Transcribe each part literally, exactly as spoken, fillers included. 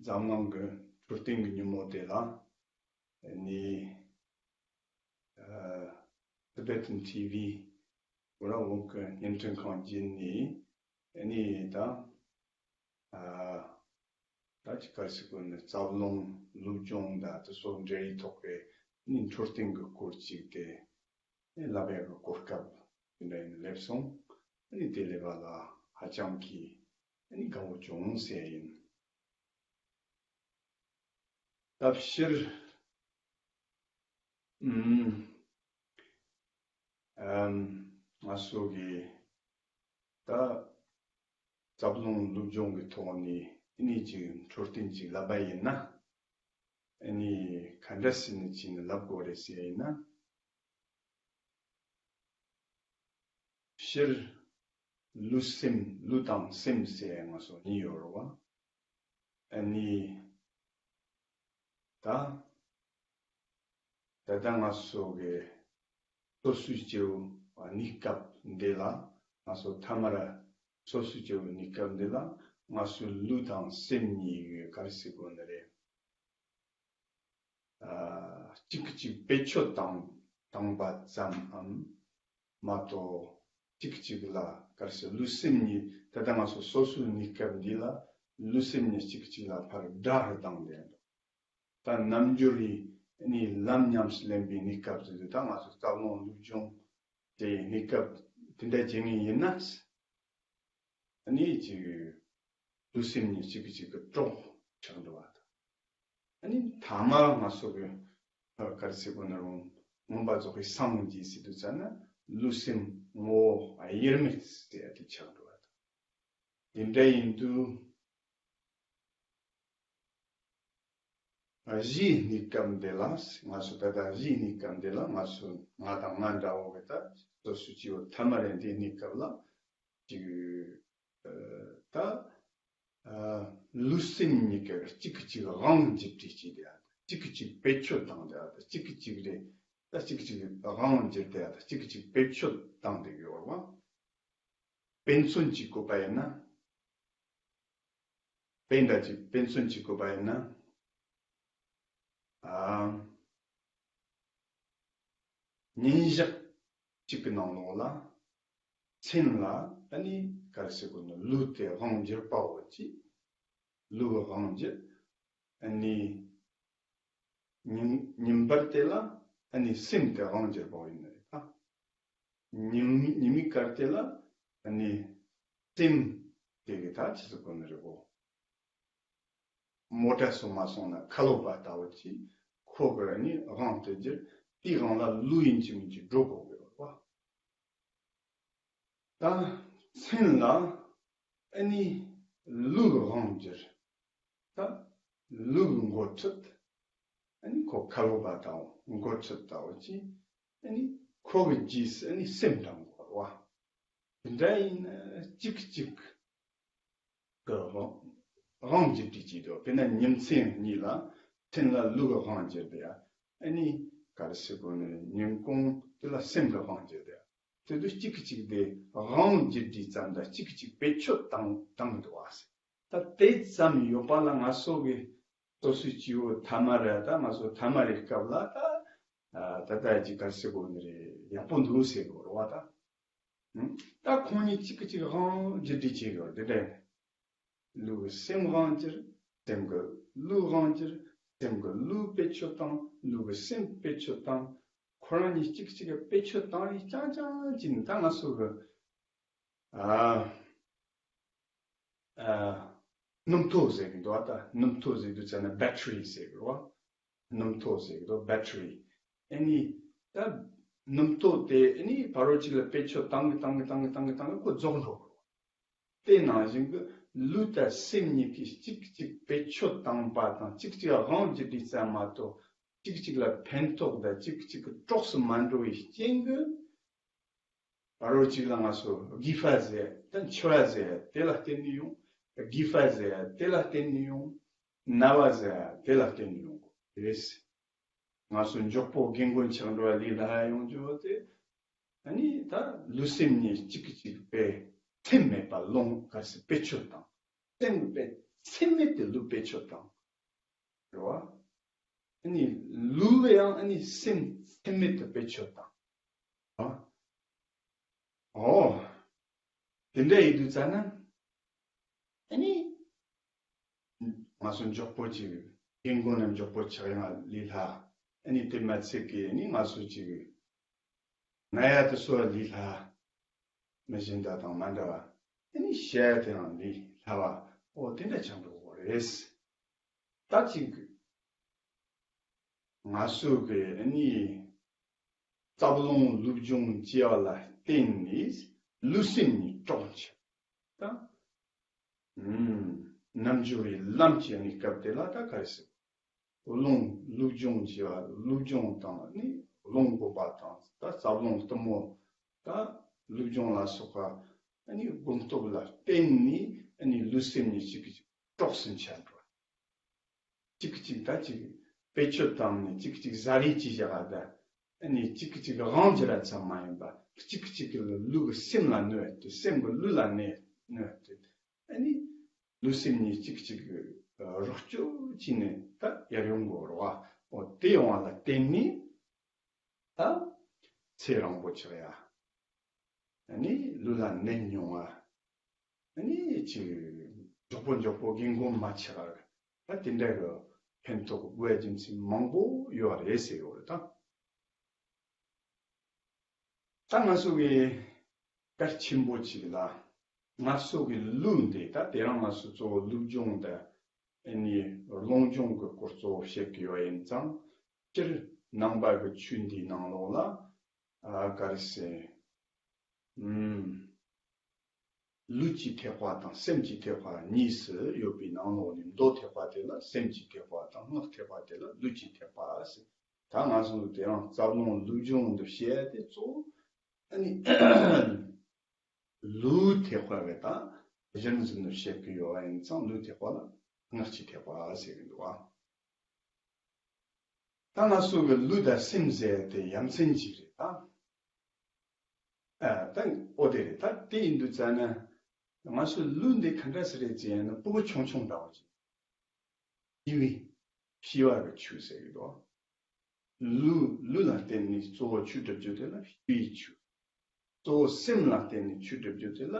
འཛམ་གླིང་གི་འཕྲོད་བསྟེན་གྱི་ཉིན་མོ་དེ་ལ་ནི་ཨ་Tibetan T V་ཁོ་རང་བོད་ཀྱི་བརྙན་འཕྲིན་ཁང་བརྒྱུད་ནས་ནི་ད་ཨ་ད་ཅི་ག་རེ་ཟེར་དགོས་ནི་རྩ་རླུང་སློབ་སྦྱོང་དང་དེ་ཚོ་འབྲེལ་ཡོད་ཐོག་གི་ནི་འཕྲོད་བསྟེན་གྱི་སྐོར་ཅིག་དེ་ལབ་ཡག་གི་གོ་སྐབས་དེ་འདྲ་ཡིན་སླེབས་སོང་། ཨ་ནི་དེ་སླེབས་པ་ལ་ཧ་ཅང་གི་ཨ་ནི་དགའ་བོ་བྱུང་ཟེར་ཡིན། སྟབས་ཕྱིར་ཨམ་ཨམ་ང་ཚོ་གི་ད་རྩ་རླུང་སློབ་སྦྱོང་གི་ཐོག་ནས་ཨ་ནི་ཅིག་འཕྲོད་བསྟེན་ཅིག་ལབ་པ་ཡིན་ན། ཨ་ནི་ག་འདྲ་ཟེར་ནས་ཅིག་ནི་ལབ་དགོས་རེད་ཟེར་ཡིན་ན། སྤྱིར་ལུས་སེམས་ལུས་དང་སེམས་ཟེར་ང་ཚོ་གཉིས་ཡོད་རེད་བ། ཨ་ནི་ད་ད་ལྟ་ང་ཚོ་གི་སོ་སོའི་སྐྱེ་བོ་གནས་སྐབས་འདི་ལ་ང་ཚོ་ཐ་མར་སོ་སོའི་སྐྱེ་བོ་གནས་སྐབས་འདི་ལ་ང་ཚོའི་ལུས་དང་སེམས་གཉིས་ཀྱི་ག་རེ་ཟེར་དགོས་ནི་རེད། ཨ་གཅིག་གིས་གཅིག་བེད་སྤྱོད་བཏང་བཏང་པ་ཙམ་མམ་མ་གཏོགས་གཅིག་གིས་གཅིག་ལ་ག་རེ་ཟེར་ལུས་སེམས་གཉིས་ད་ལྟ་ང་ཚོ་སོ་སོའི་གནས་སྐབས་འདི་ལ་ལུས་སེམས་གཉིས་གཅིག་གིས་གཅིག་ལ་ཕར་དགྲ་རུ་བཏང་བསྡད་འདུག་ད་རྣལ་འབྱོར་རི་ནི་ལམ་ཉམས་སུ་ལེན་པའི་གནས་སྐབས་སུ་ད་ང་ཚོ་རྩ་རླུང་སློབ་སྦྱོང་དེ་གནས་སྐབས་དེ་འདྲ་བྱེད་ངེས་ཡིན་ན། ཨ་ནི་ཅིག་ལུས་སེམས་གཉིས་གཅིག་གིས་གཅིག་གི་གྲོགས་ཆགས་འགྲོ་བ་དང་། ཨ་ནི་ཐ་མ་ང་ཚོ་གི་ག་རེ་ཟེར་དགོས་ན་རུང་མངོན་པ་རྫོགས་པའི་སངས་རྒྱས་ཟེར་དུས་ཙམ་ན་ལུས་སེམས་ངོ་བོ་དབྱེར་མེད་ཟེར་ཡ་དེ་ཆགས་འགྲོ་བ་དང་། དེ་འདྲ་ཡིན་དུས། གཞིའི་གནས་སྐབས་འདི་ལ་ང་ཚོ་ད་ལྟ་གཞིའི་གནས་སྐབས་འདི་ལ་ང་ཚོ་ང་དང་ང་འདྲ་བོ་གི་ད་སོ་སོའི་སྐྱེ་བོ་ཐ་མ་རེད་འདིའི་གནས་སྐབས་ལ་ཅིག་ད་ལུས་སེམས་གཉིས་ཀ་གཅིག་གིས་གཅིག་དབང་བསྒྱུར་ཏེ་བྱས་ཏེ་གཅིག་གིས་གཅིག་བེད་སྤྱོད་བཏང་སྟེ་གཅིག་གིས་གཅིག་རེད་ད་གཅིག་གིས་གཅིག་དབང་བསྒྱུར་ཏེ་གཅིག་གིས་གཅིག་བེད་སྤྱོད་བཏང་སྟེ་ཡོད་པ། དཔེ་མཚོན་གཅིག་བཀོད་པ་ཡིན་ན། དཔེ་འདྲ་ཅིག་དཔེ་མཚོན་ཅིག་བཀོད་པ་ཡིན་ན། ཨ། ཉིན་ཞག་གཅིག་གི་ནང་ལོགས་ལ་མཚན་ལ་ཨ་ནི་ག་རེ་ཟེར་དགོས་ན་ལུས་དེ་དབང་བསྒྱུར་པའོ་ཅི། ལུས་དབང་བསྒྱུར། ཨ་ནི། ཉིན་ཉིན་པར་དེ་ལ་ཨ་ནི་སེམས་དེ་དབང་བསྒྱུར་པ་ཡིན་ནི་རེད་ད། ཉིན་ཉི་མའི་སྐར་དེ་ལ་ཨ་ནི་སེམས་དེ་གི་ད་ཅི་ཟེར་དགོས་ནི་རེད་གོ། མོ་ཊ་སོང་མ་སོང་ན་ཁ་ལོ་པ་ལྟ་བུ་ཅིག་ཁོ་གི་ཨ་ནི་དབང་དུ་བསྒྱུར་དེའི་དབང་ལ་ལུས་ཡིན་གཅིག་མིན་གཅིག་འགྲོ་དགོས་གི་རེད་བ། ད་མཚན་ལ་ཨ་ནི་ལུས་དབང་བསྒྱུར། ད་ལུས་འགོ་ཁྲིད། ཨ་ནི་ཁོ་ཁ་ལོ་པ་དང་འགོ་ཁྲིད་ལྟ་བུ་ཅིག་ཨ་ནི་ཁོ་གི་རྗེས་སུ་ཨ་ནི་སེམས་དང་འགོར་བ། དེ་འདྲ་ཡིན་ན་གཅིག་གཅིག་གི་དབང་དབང་བསྒྱུར་ཏེ་བྱེད་དོ། དཔེར་ན་ཉིན་མཚན་གཉིས་ལ་མཚན་ལ་ལུས་ཀྱི་དབང་བསྒྱུར་དེ་ཡ། ཨ་ནི་ག་རེ་ཟེར་དགོས་ནི་ཉིན་གུང་དེ་ལ་སེམས་ཀྱི་དབང་བསྒྱུར་དེ་ཡ། དེ་དུས་གཅིག་གིས་གཅིག་དེ་དབང་བསྒྱུར་དུས་ཙམ་དང་གཅིག་གིས་གཅིག་བེད་སྤྱོད་བཏང་བཏང་གི་འདུག་བ་ཟེར། ད་དེ་ཙམ་ཡོད་པ་ལ་ང་ཚོ་གི་སོ་སོའི་སྐྱེ་བོ་ཐ་མ་རེད་ད་ང་ཚོ་ཐ་མ་རེད་སྐབས་ལ་ད་ད་ལྟ་ཅིག་ག་རེ་ཟེར་དགོས་ནི་རེད་ཡག་པོ་འདུག་ཟེར་དགོས་རེད་བ་ད། ད་ཁོང་གཉིས་གཅིག་གིས་གཅིག་དབང་བསྒྱུར་དུས་བྱེད་དགོས་དེ་འདྲ་ཡིན། ལུས་སེམས་དབང་བསྒྱུར། སེམས་ཀྱིས་ལུས་དབང་བསྒྱུར། སེམས་ཀྱིས་ལུས་བེད་སྤྱོད་བཏང་། ལུས་ཀྱིས་སེམས་བེད་སྤྱོད་བཏང་། ཁོ་རང་གཉིས་གཅིག་གཅིག་གིས་བེད་སྤྱོད་བཏང་ཡིན་རྐྱང་རྐྱང་གཅིག་ནི་ད་ང་ཚོ་གི་ཨ་ཨ་སྣུམ་ཐོག་ཟེར་གི་འདུག་ཨ་ད་སྣུམ་ཐོག་ཟེར་དུས་ཙམ་ན་battery་ཟེར་གི་རེད་བ། སྣུམ་ཐོག་ཟེར་གི་འདུག battery། ཨ་ནི་ད་སྣུམ་ཐོག་དེ་ཨ་ནི་ཕ་རོལ་གཅིག་ལ་བེད་སྤྱོད་བཏང་གི་བཏང་གི་བཏང་གི་བཏང་གི་བཏང་གི་ཁོ་རྫོགས་འགྲོ་གི་རེད་བ། དེ་ནང་བཞིན་གྱི་ལུས་དང་སེམས་གཉིས་ཀྱིས་གཅིག་གཅིག་བེད་སྤྱོད་བཏང་པ་དང་གཅིག་གཅིག་དབང་བསྒྱུར་དུས་ཙམ་མ་གཏོགས་གཅིག་གཅིག་ལ་ཕན་ཐོགས་དང་གཅིག་གཅིག་གི་གྲོགས་སུ་མ་འགྲོ་བའི་རྐྱེན་གྱིས་ཕ་རོལ་གཅིག་ལ་ང་ཚོ་དགེ་བ་ཟེར་ད་འཆི་བ་ཟེར་དེ་ལ་བརྟེན་ནས་ཡོང་། དགེ་བ་ཟེར་དེ་ལ་བརྟེན་ནས་ཡོང་། ན་བ་ཟེར་དེ་ལ་བརྟེན་ནས་ཡོང་གི་རེད། ང་ཚོ་མགྱོགས་པོ་རྒན་རྒོན་ཆགས་འགྲོ་བ་ལས་སླ་ཡོང་རྒྱུ་དེ། ཨ་ནི་ད་ལུས་སེམས་གཉིས་གཅིག་གིས་གཅིག་དཔེ་ཚིམ་མེད་པ་ལོང་ག་སི་བེད་སྤྱོད་དང་སེམས་དཔེ་ སེམས་མེད་དུ་ལུས་བེད་སྤྱོད་བཏང་། རེད་བ། ཨ་ནི་ལུས་ལ་ཡང་ཨ་ནི་སེམས་སེམས་མེད་དུ་བེད་སྤྱོད་བཏང་། ཨ། ཨོ། དེ་འདྲ་ཡིན་དུས་ཙ་ན། ཨ་ནི། ང་ཚོ་མགྱོགས་པོ་ཅིག་རྒན་རྒོན་ནི་མགྱོགས་པོ་ཆགས་ཡང་ལས་སླ། ཨ་ནི་དེ་མ་ཚད་ཀྱི་ཨ་ནི་ང་ཚོ་ཅིག་ན་ཡ་དེ་ཚོ་ལས་སླ། མི་གཞན་དག་དང་མ་འདྲ་བ། ཨ་ནི་ཤ་དེའང་ལས་སླ་བ། ཨོ་དེ་འདྲ་ཆགས་འགྲོ་གི་རེད། ད་ཅིག་ང་ཚོ་གི་ཨ་ནི་རྩ་རླུང་ལུས་སྦྱོང་བྱས་པ་ལ་བརྟེན་ནས་ལུས་སེམས་གཉིས་གྲོགས་ཆགས། ད། ཨུམ། རྣལ་འབྱོར་རི་ལམ་གྱི་ཨ་ནི་སྐབས་དེ་ལ་ད་ག་རེ་ཟེར། རླུང་ལུས་སྦྱོང་བྱས་པ་ལུས་སྦྱོང་དང་ཨ་ནི་རླུང་བསྒོམ་པ་དང་ད་རྩ་རླུང་གཏུམ་མོ། ད་ལུས་སྦྱོང་ལ་སོགས་པ་ཨ་ནི་སྒོམ་སྟོབས་ལ་བརྟེན་ནས་ཨ་ནི་ལུས་སེམས་གཉིས་གཅིག་གིས་གཅིག་གྲོགས་སུ་འཆར་འགྲོ། གཅིག་གིས་གཅིག་ད་གཅིག་བེད་སྤྱོད་བཏང་ནས་གཅིག་གིས་གཅིག་ཟ་རེས་ཅིག་བཞག་པ་ད། ཨ་ནི་གཅིག་གིས་གཅིག་དབང་སྒྱུར་ར་ཙམ་མ་ཡིན་པ་གཅིག་གིས་གཅིག་གི་ལུས་ཀྱི་སེམས་ལ་གནོད་དེ་སེམས་ཀྱི་ལུས་ལ་གནོད་གནོད་དེ། ཨ་ནི་ལུས་སེམས་གཉིས་གཅིག་གཅིག་གི་རོགས་སྐྱོར་བྱས་ནས་ད་ཡར་ཡོང་དགོས་རེད་བ། འོ་དེ་ཡོང་བ་ལ་བརྟེན་ནས། ད་ཚེ་རིང་པོ་ཆགས་ཡ། ཨ་ནི་ལུས་ལ་ནད་ཉུང་བ། ཨ་ནི་ཅིག་མགྱོགས་པོ་མགྱོགས་པོ་རྒན་རྒོན་མ་ཆགས་པར་ད་དེ་འདྲ་གི་ཕན་ཐོགས་དགོས་རྒྱུ་མཚན་མང་པོ་ཡོད་རེད་ཟེར་ཡོད་རེད་ད། ད་ང་ཚོ་གི་གལ་ཆེན་པོ་ཅིག་ལ་ང་ཚོ་གི་ལུས་འདི་ད་དེ་རིང་ང་ཚོ་གཙོ་བོ་ལུས་སྦྱོང་དང་ཨ་ནི་རླུང་སྦྱོང་གི་སྐོར་གཙོ་བོ་བཤད་ཀྱི་ཡོད་ཡིན་ཙང་། སྤྱིར་ནང་པ་གི་ཆོས་འདིའི་ནང་ལོགས་ལ། ཨ་ག་རེ་ཟེར། ཨུམ། ལུས་ཀྱི་ཐེག་པ་དང་སེམས་ཀྱི་ཐེག་པ་གཉིས་སུ་ཡོད་པའི་ནང་ལོགས་ནས་མདོ་ཐེག་པ་དེ་ལ་སེམས་ཀྱི་ཐེག་པ་དང་སྔགས་ཐེག་པ་དེ་ལ་ལུས་ཀྱི་ཐེག་པ་ཟེར། ད་ང་ཚོ་དེ་རིང་རྩ་རླུང་ལུས་སྦྱོང་འདི་བཤད་དེ་གཙོ་བོ་ཨ་ནི་ལུས་ཐེག་པ་རེད་ད། གཞི་འཛིན་ནས་བཤད་ཀྱི་ཡོད་པ་ཡིན་ཙང་ལུས་ཐེག་པ་ལ་སྔགས་ཀྱི་ཐེག་པ་ཟེར་གྱི་འདུག་བ། ད་ང་ཚོ་གི་ལུས་དང་སེམས་ཟེར་དེ་ཡ་མཚན་གཅིག་རེད་ད། ཨ་ད་ཨོ་དེ་རེད་ད། དེ་ཡིན་དུས་ཙ་ན་ང་ཚོའི་ལུས་འདི་ག་འདྲ་ཞིག་རེད་ཅེ་ན་ཕྲུ་གུ་ཆུང་ཆུང་འདྲ་བོ་ཅིག་ཤི་བའི་ཤི་བ་གི་ཆུ་ཟེར་གྱི་འདུག་ལུས་ལུས་ལ་བརྟེན་ནས་གཙོ་བོ་ཆུ་སྒྲུབ་རྒྱུ་དེ་ལ་ཤི་བའི་ཆུ། གཙོ་བོ་སེམས་ལ་བརྟེན་ནས་ཆུ་སྒྲུབ་རྒྱུ་དེ་ལ་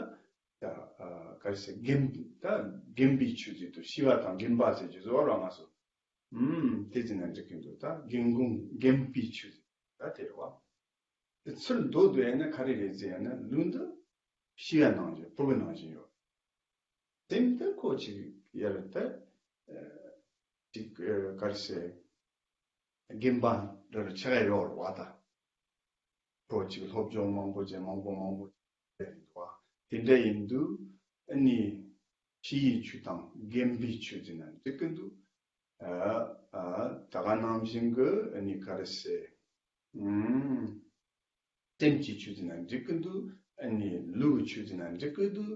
ད་ཨ་ག་རེ་ཟེར་རྒན་ད་རྒན་པའི་ཆུ་ཟེར་དུས་ཤི་བ་དང་རྒན་པ་ཟེར་རྒྱུ་བཟོ་བ་རང་ང་ཚོ། ཨུམ། དེ་ཟེར་ན་འགྲིག་གི་འདུག་ད་རྒན་རྒོན་རྒན་པའི་ཆུ་ཟེར་ད་དེ་རེད་བ། དེ་ཚུར་མདོར་བསྡུས་ཡིན་ན་ག་རེ་རེད་ཟེར་ན་ལུས་འདི་ཤི་བ་ནང་བཞིན་ཕྲུ་གུ་ནང་བཞིན་ཡོད། སེམས་འདི་ཁོ་ཅིག་ཡར་ད་ཅིག་ག་རེ་ཟེར་རྒན་པ་འདྲ་རུ་ཆགས་ཡ་ཡོད་རེད་བ་ད། ཁོ་ཅིག་སློབ་སྦྱོང་མང་པོ་བྱས་མང་པོ་མང་པོ་བྱས་རེད་བ། དེ་འདྲ་ཡིན་དུས་ཨ་ནི་ཤི་ཡི་ཆུ་དང་རྒན་པའི་ཆུ་ཟེར་ན་འགྲིག་གི་འདུག་ཨ་ཨ་ད་ག་ནང་བཞིན་གྱི་ཨ་ནི་ག་རེ་ཟེར། ཨུམ། སེམས་ཀྱི་ཆུ་ཟེར་ན་འགྲིག་གི་འདུག་ཨ་ནི་ལུས་ཀྱི་ཆུ་ཟེར་ན་འགྲིག་གི་འདུག་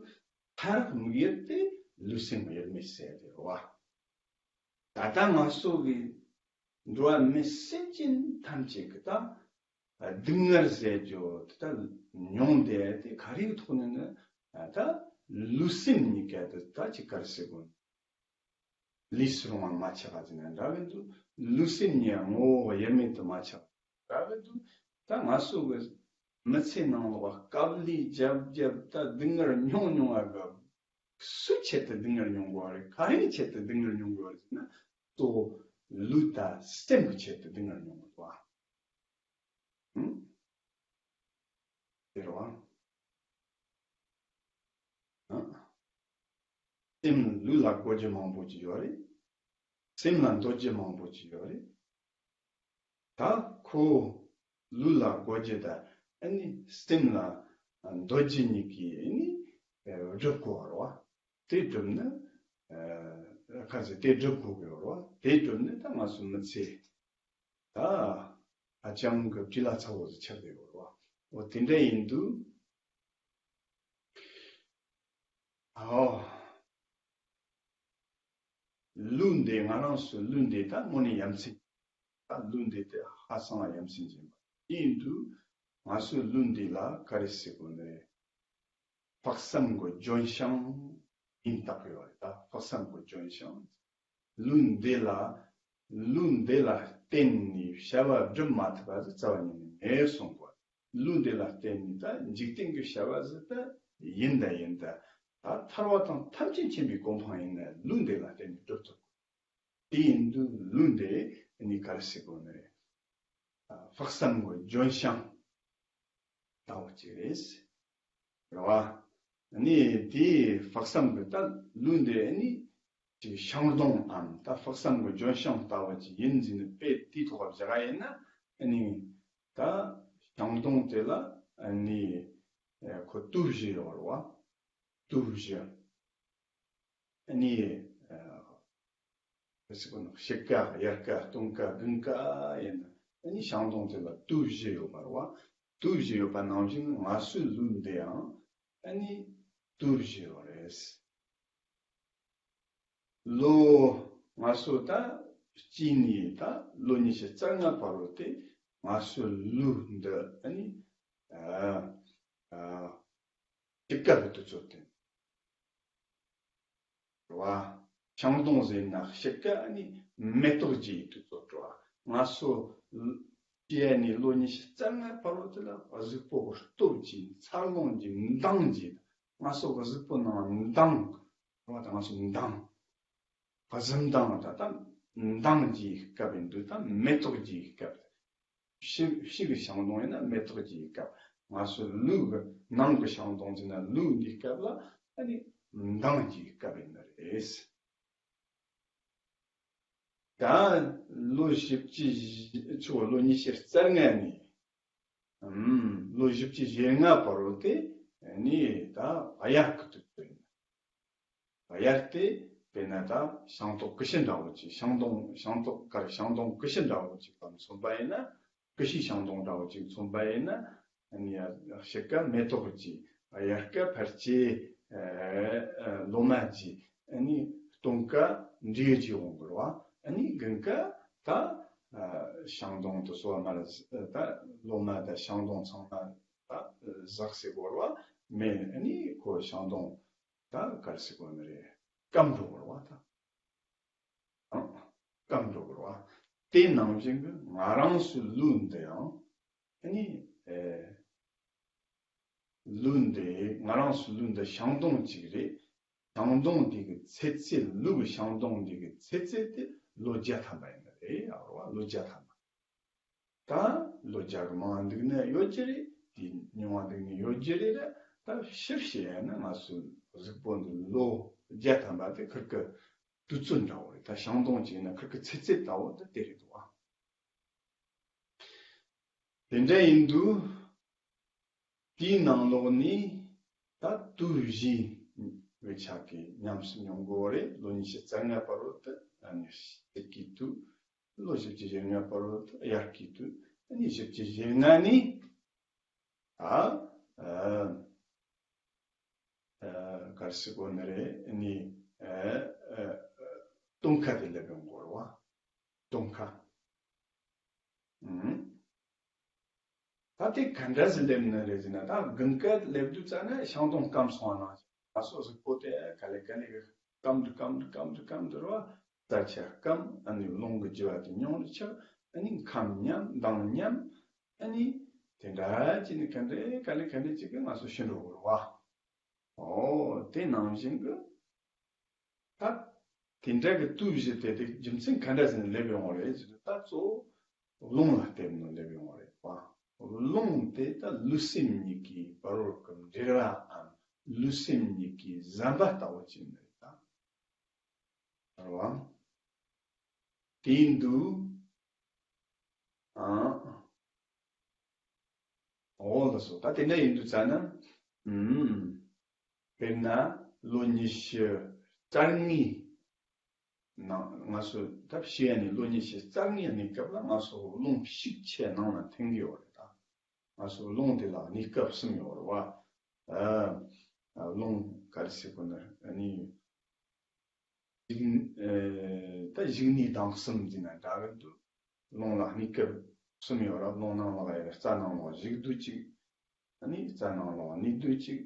མཐར་དམིགས་ཡུལ་དེ་ལུས་སེམས་དབྱེར་མེད་ཟེར་དེ་རེད་བ། ད་ལྟ་ང་ཚོ་གི་འགྲོ་བ་མི་སེམས་ཅན་ཐམས་ཅད་ཀྱི་ད་སྡུག་བསྔལ་ཟེར་རྒྱུ་དེ་ད་མྱོང་བསྡད་དེ་ག་རེའི་ཐོག་ནས་ནི་ད་ལུས་སེམས་གཉིས་ཀ་དེ་ད་ཅིག་ག་རེ་ཟེར་དགོས། ལུས་སུ་རུང་བ་མ་ཆགས་པ་ཟེར་ན་འདྲ་གི་འདུག་ལུས་སེམས་གཉིས་ངོ་བོ་དབྱེར་མེད་དུ་མ་ཆགས་པ་འདྲ་གི་འདུག་ད་ང་ཚོ་གི་མི་ཚེ་ནང་ལོགས་དཀའ་ལས་རྒྱབ་རྒྱབ་ད་སྡུག་བསྔལ་མྱོང་མྱོང་བ་གི་སུའི་ཆེད་དུ་སྡུག་བསྔལ་མྱོང་དགོས་རེད། ག་རེའི་ཆེད་དུ་སྡུག་བསྔལ་མྱོང་དགོས་རེད་ཟེར་ན་གཙོ་བོ་ལུས་དང་སེམས་ཀྱི་ཆེད་དུ་སྡུག་བསྔལ་མྱོང་དགོས་རེད་བ། ཨང་། དེ་རེད་བ། ཨང་། སེམས་ལུས་ལ་དགོས་རྒྱུ་མང་པོ་ཅིག་ཡོད་རེད། སེམས་ལ་འདོད་རྒྱུ་མང་པོ་ཅིག་ཡོད་རེད། ད་ཁོ་ལུས་ལ་དགོས་རྒྱུ་དང་ཨ་ནི་སེམས་ལ་འདོད་རྒྱུ་གཉིས་ཀྱིས་ཨ་ནི་སྒྲུབ་དགོས་པ་རེད་བ། དེ་སྒྲུབ་ན་ཨ་ག་ཚོད་དེ་སྒྲུབ་དགོས་ཀྱི་ཡོད་རེད་བ། དེ་སྒྲུབ་ན་ད་ང་ཚོ་མི་ཚེ་ད་ཧ་ཅང་གི་བྲེལ་བ་ཚ་བོ་ཞིག་ཆགས་བསྡད་ཡོད་རེད་བ། འོ་དེ་འདྲ་ཡིན་དུས། ཨོ། ལུས་འདི་ང་རང་ཚོའི་ལུས་འདི་ད་དངོས་གནས་ཡ་མཚན། ད་ལུས་འདི་དེ་ཧ་ཅང་ཡ་མཚན་ཅན་པ་ཡིན་དུས། ང་ཚོའི་ལུས་འདི་ལ་ག་རེ་ཟེར་དགོས་ནི་རེད། དཔག་བསམ་གྱི་ལྗོན་ཤིང་ ཡིན་བཏགས་ཡོད་རེད། ད་དཔག་བསམ་གྱི་ལྗོན་ཤིང་། ལུས་འདི་ལ། ལུས་འདི་ལ་བརྟེན་ནས་བྱ་བ་སྒྲུབ་མ་ཐུབ་པ་ཟིག་རྩ་བ་ཉིད་ནས་མེད་གསུང་གོ། ལུས་འདི་ལ་བརྟེན་ནས་ད་འཇིག་རྟེན་གྱི་བྱ་བ་ཟིག་ད་ཡིན་ད་ཡིན་ད། ད་ཐར་བ་དང་ཐམས་ཅད་མཁྱེན་པའི་གོ་འཕང་ཡིན་ན་ལུས་འདི་ལ་བརྟེན་ནས་སྒྲུབ་ཐུབ་གོ། དེ་ཡིན་དུས་ལུས་འདི་ནི་ག་རེ་ཟེར་གོ་ནི་རེད། དཔག་བསམ་གྱི་ལྗོན་ཤིང་ལྟ་བུ་ཅིག་རེད། རེད་བ། ནི་དེའི་དཔག་བསམ་གྱི་ད་ལུས་འདི་ནི་ཅིག་ཤིང་སྡོང་ངམ་ད་དཔག་བསམ་གྱི་ལྗོན་ཤིང་ལྟ་བུ་ཅིག་ཡིན་ཟེར་ནས་དཔེ་དེའི་ཐོག་བཞག་ཡིན་ན་ནི་ད་ཤིང་སྡོང་དེ་ལ་ནི་ཁོ་དུས་བཞི་ཡོད་རེད་བ། དུས་བཞི། ནི། ཨ། ཕྱི་ཀ་དབྱར་ཀ་སྟོན་ཀ་དགུན་ཀ་ཡིན་ན་ཤིང་སྡོང་དེ་ལ་དུས་བཞི་ཡོད་པ་རེད་བ། དུས་བཞི་ཡོད་པ་ནང་བཞིན་ང་ཚོའི་ལུས་འདི་ཡང་དུས་བཞི་ཡོད་རེད། ལོ། ང་ཚོ་ད་སྐྱེས་ནས་ད་ལོ་ཉི་ཤུ་རྩ་ལྔ་བར་དུ་དེ་ང་ཚོའི་ལུས་འདི་ནི། ཨ། ཨ། དུས་སྐབས་ཀྱི་དུས་ཚོད་དེ། རེད་བ། ཤིང་སྡོང་ཟེར་ན་དཔྱིད་ཀ་ནི་མེ་ཏོག་རྒྱས་དུས་ཚོད་རེད་བ། ང་ཚོ་སྐྱེས་ནས་ལོ་ཉི་ཤུ་རྩ་ལྔ་བར་དུ་དེ་ལ་གཟུགས་པོ་སྟོབས་ཀྱིས་འཚར་ལོངས་ཀྱི་མདངས་ཀྱིས་ང་ཚོ་གཟུགས་པོ་ནང་མདངས་རེད་བ། ད་ང་ཚོ་མདངས། གཟི་མདངས་ད་ལྟ་མདངས་ཀྱི་སྐབས་ཡིན་དུས་ད་མེ་ཏོག་གི་སྐབས། ཕྱི་ཕྱི་གི་ཤིང་སྡོང་ཡིན་ན་མེ་ཏོག་གི་སྐབས། ང་ཚོའི་ལུས་ཀྱི་ནང་གི་ཤིང་སྡོང་ཟེར་ན་ལུས་འདིའི་སྐབས་ལ་ཨ་ནི་མདངས་ཀྱི་སྐབས་ཡིན་ནི་རེད། ད་ལོ་བཞི་བཅུ་ཞེ་ཆུ་ལོ་ཉི་ཤུ་རྩ་ལྔ་ནས་ཨམ་ལོ་བཞི་བཅུ་ཞེ་ལྔ་བར་དུ་དེ་ནི་ད་དབྱར་གྱི་དུས་ཚོད་ཡིན། དབྱར་དེ་དཔེར་ན་ད་ཤིང་ཏོག་ཀུ་ཤུ་འདྲ་བོ་ཅིག་ཤིང་སྡོང་ཤིང་ཏོག་དཀར་ཤིང་སྡོང་ཀུ་ཤུ་འདྲ་བོ་ཅིག་དང་མཚོན་པ་ཡིན་ན། ཀུ་ཤུའི་ཤིང་སྡོང་འདྲ་བོ་ཅིག་མཚོན་པ་ཡིན་ན། ཨ་ནི་དཔྱིད་ཀ་མེ་ཏོག་ཅིག་དབྱར་ཀ་ཕལ་ཆེར་ལོ་མ་ཅིག་ཨ་ནི་སྟོན་ཀ་འབྲས་ཅིག་འོང་གི་རེད་བ། ཨ་ནི་དགུན་ཀ་ད་ཤིང་སྡོང་དུ་སོ་མ་ད་ལོ་མ་ད་ཤིང་སྡོང་ཚང་མ་ད་ཟག་སེ་གོ་རེད་བ། མེ་ཨ་ནི་ཁོ་ཤིང་སྡོང་ད་གར་སི་གོ་ནི་རེད། སྐམ་འགྲོ་གི་རེད་བ་ད། ཨང་། སྐམ་འགྲོ་གི་རེད་བ། དེ་ནང་བཞིན་གྱི་ང་རང་ཚོའི་ལུས་འདི་ཡང་ཨ་ནི་ཨེ། ལུས་འདི་ང་རང་ཚོའི་ལུས་འདི་ཤིང་སྡོང་གཅིག་རེད། ཤིང་སྡོང་འདི་གི་ཚེ་ཚད་ལུས་ཀྱི་ཤིང་སྡོང་འདི་གི་ཚེ་ཚད་དེ་ལོ་བརྒྱ་ཐམ་པ་ཡིན་ནི་རེད་ཡ་རེད་བ། ལོ་བརྒྱ་ཐམ་པ། ད་ལོ་བརྒྱ་གི་མང་བ་འདུག་ན་ཡོད་ཀྱི་རེད། དེ་ཉུང་བ་འདུག་ན་ཡོད་ཀྱི་རེད་ལ། ད་ཕྱིར་བཤད་ཡ་ན་ང་ཚོའི་གཟུགས་པོ་འདི་ལོ་བརྒྱ་ཐམ་པ་དེ་ཁིར་ཀི་དུས་ཚོད་འདྲ་བོ་རེད། ད་ཤིང་སྡོང་གཅིག་ན་ཁིར་ཀི་ཚེ་ཚད་ལྟ་བུ་དེ་དེ་རེད་འདུག་ཨ། དེ་འདྲ་ཡིན་དུས་དེའི་ནང་ལོགས་ནས་ད་དུས་བཞི་བའི་ཆ་གི་ཉམས་སུ་མྱོང་དགོས་རེད། ལོ་ཉི་ཤུ་རྩ་ལྔ་བར་དུ་ད་ཨ་ནི་དེ་གི་དུས། ལོ་བཞི་བཅུ་ཞེ་ལྔ་བར་དུ་དབྱར་གྱི་དུས། ཨ་ནི་བཞི་བཅུ་ཞེ་ལྔ་ནས་ད་ཨ་ཨ་གར་སི་གོ་ནི་རེད། ཨ་ནི་ཨ་ཨ་སྟོན་ཁ་དེ་སླེབས་ཡོང་དགོས་རེད་བ། སྟོན་ཁ། ཨུམ། ད་དེ་ག་འདྲ་ཟིག་སླེབས་ནི་རེད་ཟེར་ན། ད་དགུན་ཁ་སླེབས་དུས་ཙ་ན་ཤིང་སྡོང་སྐམ་སོང་བ་ནང་བཞིན་ང་ཚོ་གཟུགས་པོ་དེ་ག་ལེ་ག་ལེ་གི་སྐམ་དུ་སྐམ་དུ་སྐམ་དུ་སྐམ་དུ་རེད་བ། རྩ་ཆེ་སྐམ། ཨ་ནི་རླུང་གི་རྒྱུ་བ་དེ་ཉུང་དུ་ཆགས། ཨ་ནི་ཁམས་ཉམས་མདངས་ཉམས། ཨ་ནི་དེ་འདྲ་བྱས་ནས་ག་འདྲ་ག་ལེ་ག་འདྲ་ཅིག་གི་ང་ཚོ་ཤི་འགྲོ་གི་རེད་བ། ཨོ་དེ་ནང་བཞིན་གི་ད་དེ་འདྲ་གི་དུས་བཞི་དེ་དེ་རྒྱུ་མཚན་ག་འདྲ་ཟིག་ནས་སླེབས་ཡོང་བ་རེད་ཟེར་དུས། ད་གཙོ་བོ་རླུང་ལ་བརྟེན་ནས་སླེབས་ཡོང་བ་རེད་བ། རླུང་དེ་ད་ལུས་སེམས་གཉིས་ཀྱི་བར་བར་གྱི་འབྲེལ་བའམ་ལུས་སེམས་གཉིས་ཀྱི་ཟམ་པ་ལྟ་བུ་ཅིག་ནི་རེད་ད། རེད་བ། དེ་ཡིན་དུས། ཨང་། འོ་ལགས་སོ། ད་དེ་འདྲ་ཡིན་དུས་ཙ་ན། ཨུམ། དཔེར་ན་ལོ་ཉི་ཤུ་རྩ་ལྔའི་ནང་ང་ཚོ་ད་ཤི་ཡ་ནས་ལོ་ཉི་ཤུ་རྩ་ལྔའི་གནས་སྐབས་ལ་ང་ཚོ་རླུང་ཕྱུགས་ཆེ་ནང་ལ་འཐེན་གི་ཡོད་རེད་ད། ང་ཚོ་རླུང་དེ་ལ་གནས་སྐབས་གསུམ་ཡོད་རེད་བ། ཨ། རླུང་ག་རེ་ཟེར་གོ་ནི་ཨ་ནི། ཞིག་ཨེ། ད་ཞིག་ནས་ལྡང་གསུམ་ཟེར་ན་འདྲ་གི་འདུག་རླུང་ལ་གནས་སྐབས་གསུམ་ཡོད་ར། རླུང་ནང་ལོགས་ཡ་རྩ་ནང་ལོགས་ཞིག་དུས་གཅིག་ཨ་ནི་རྩ་ནང་ལོགས་གནས་དུས་གཅིག་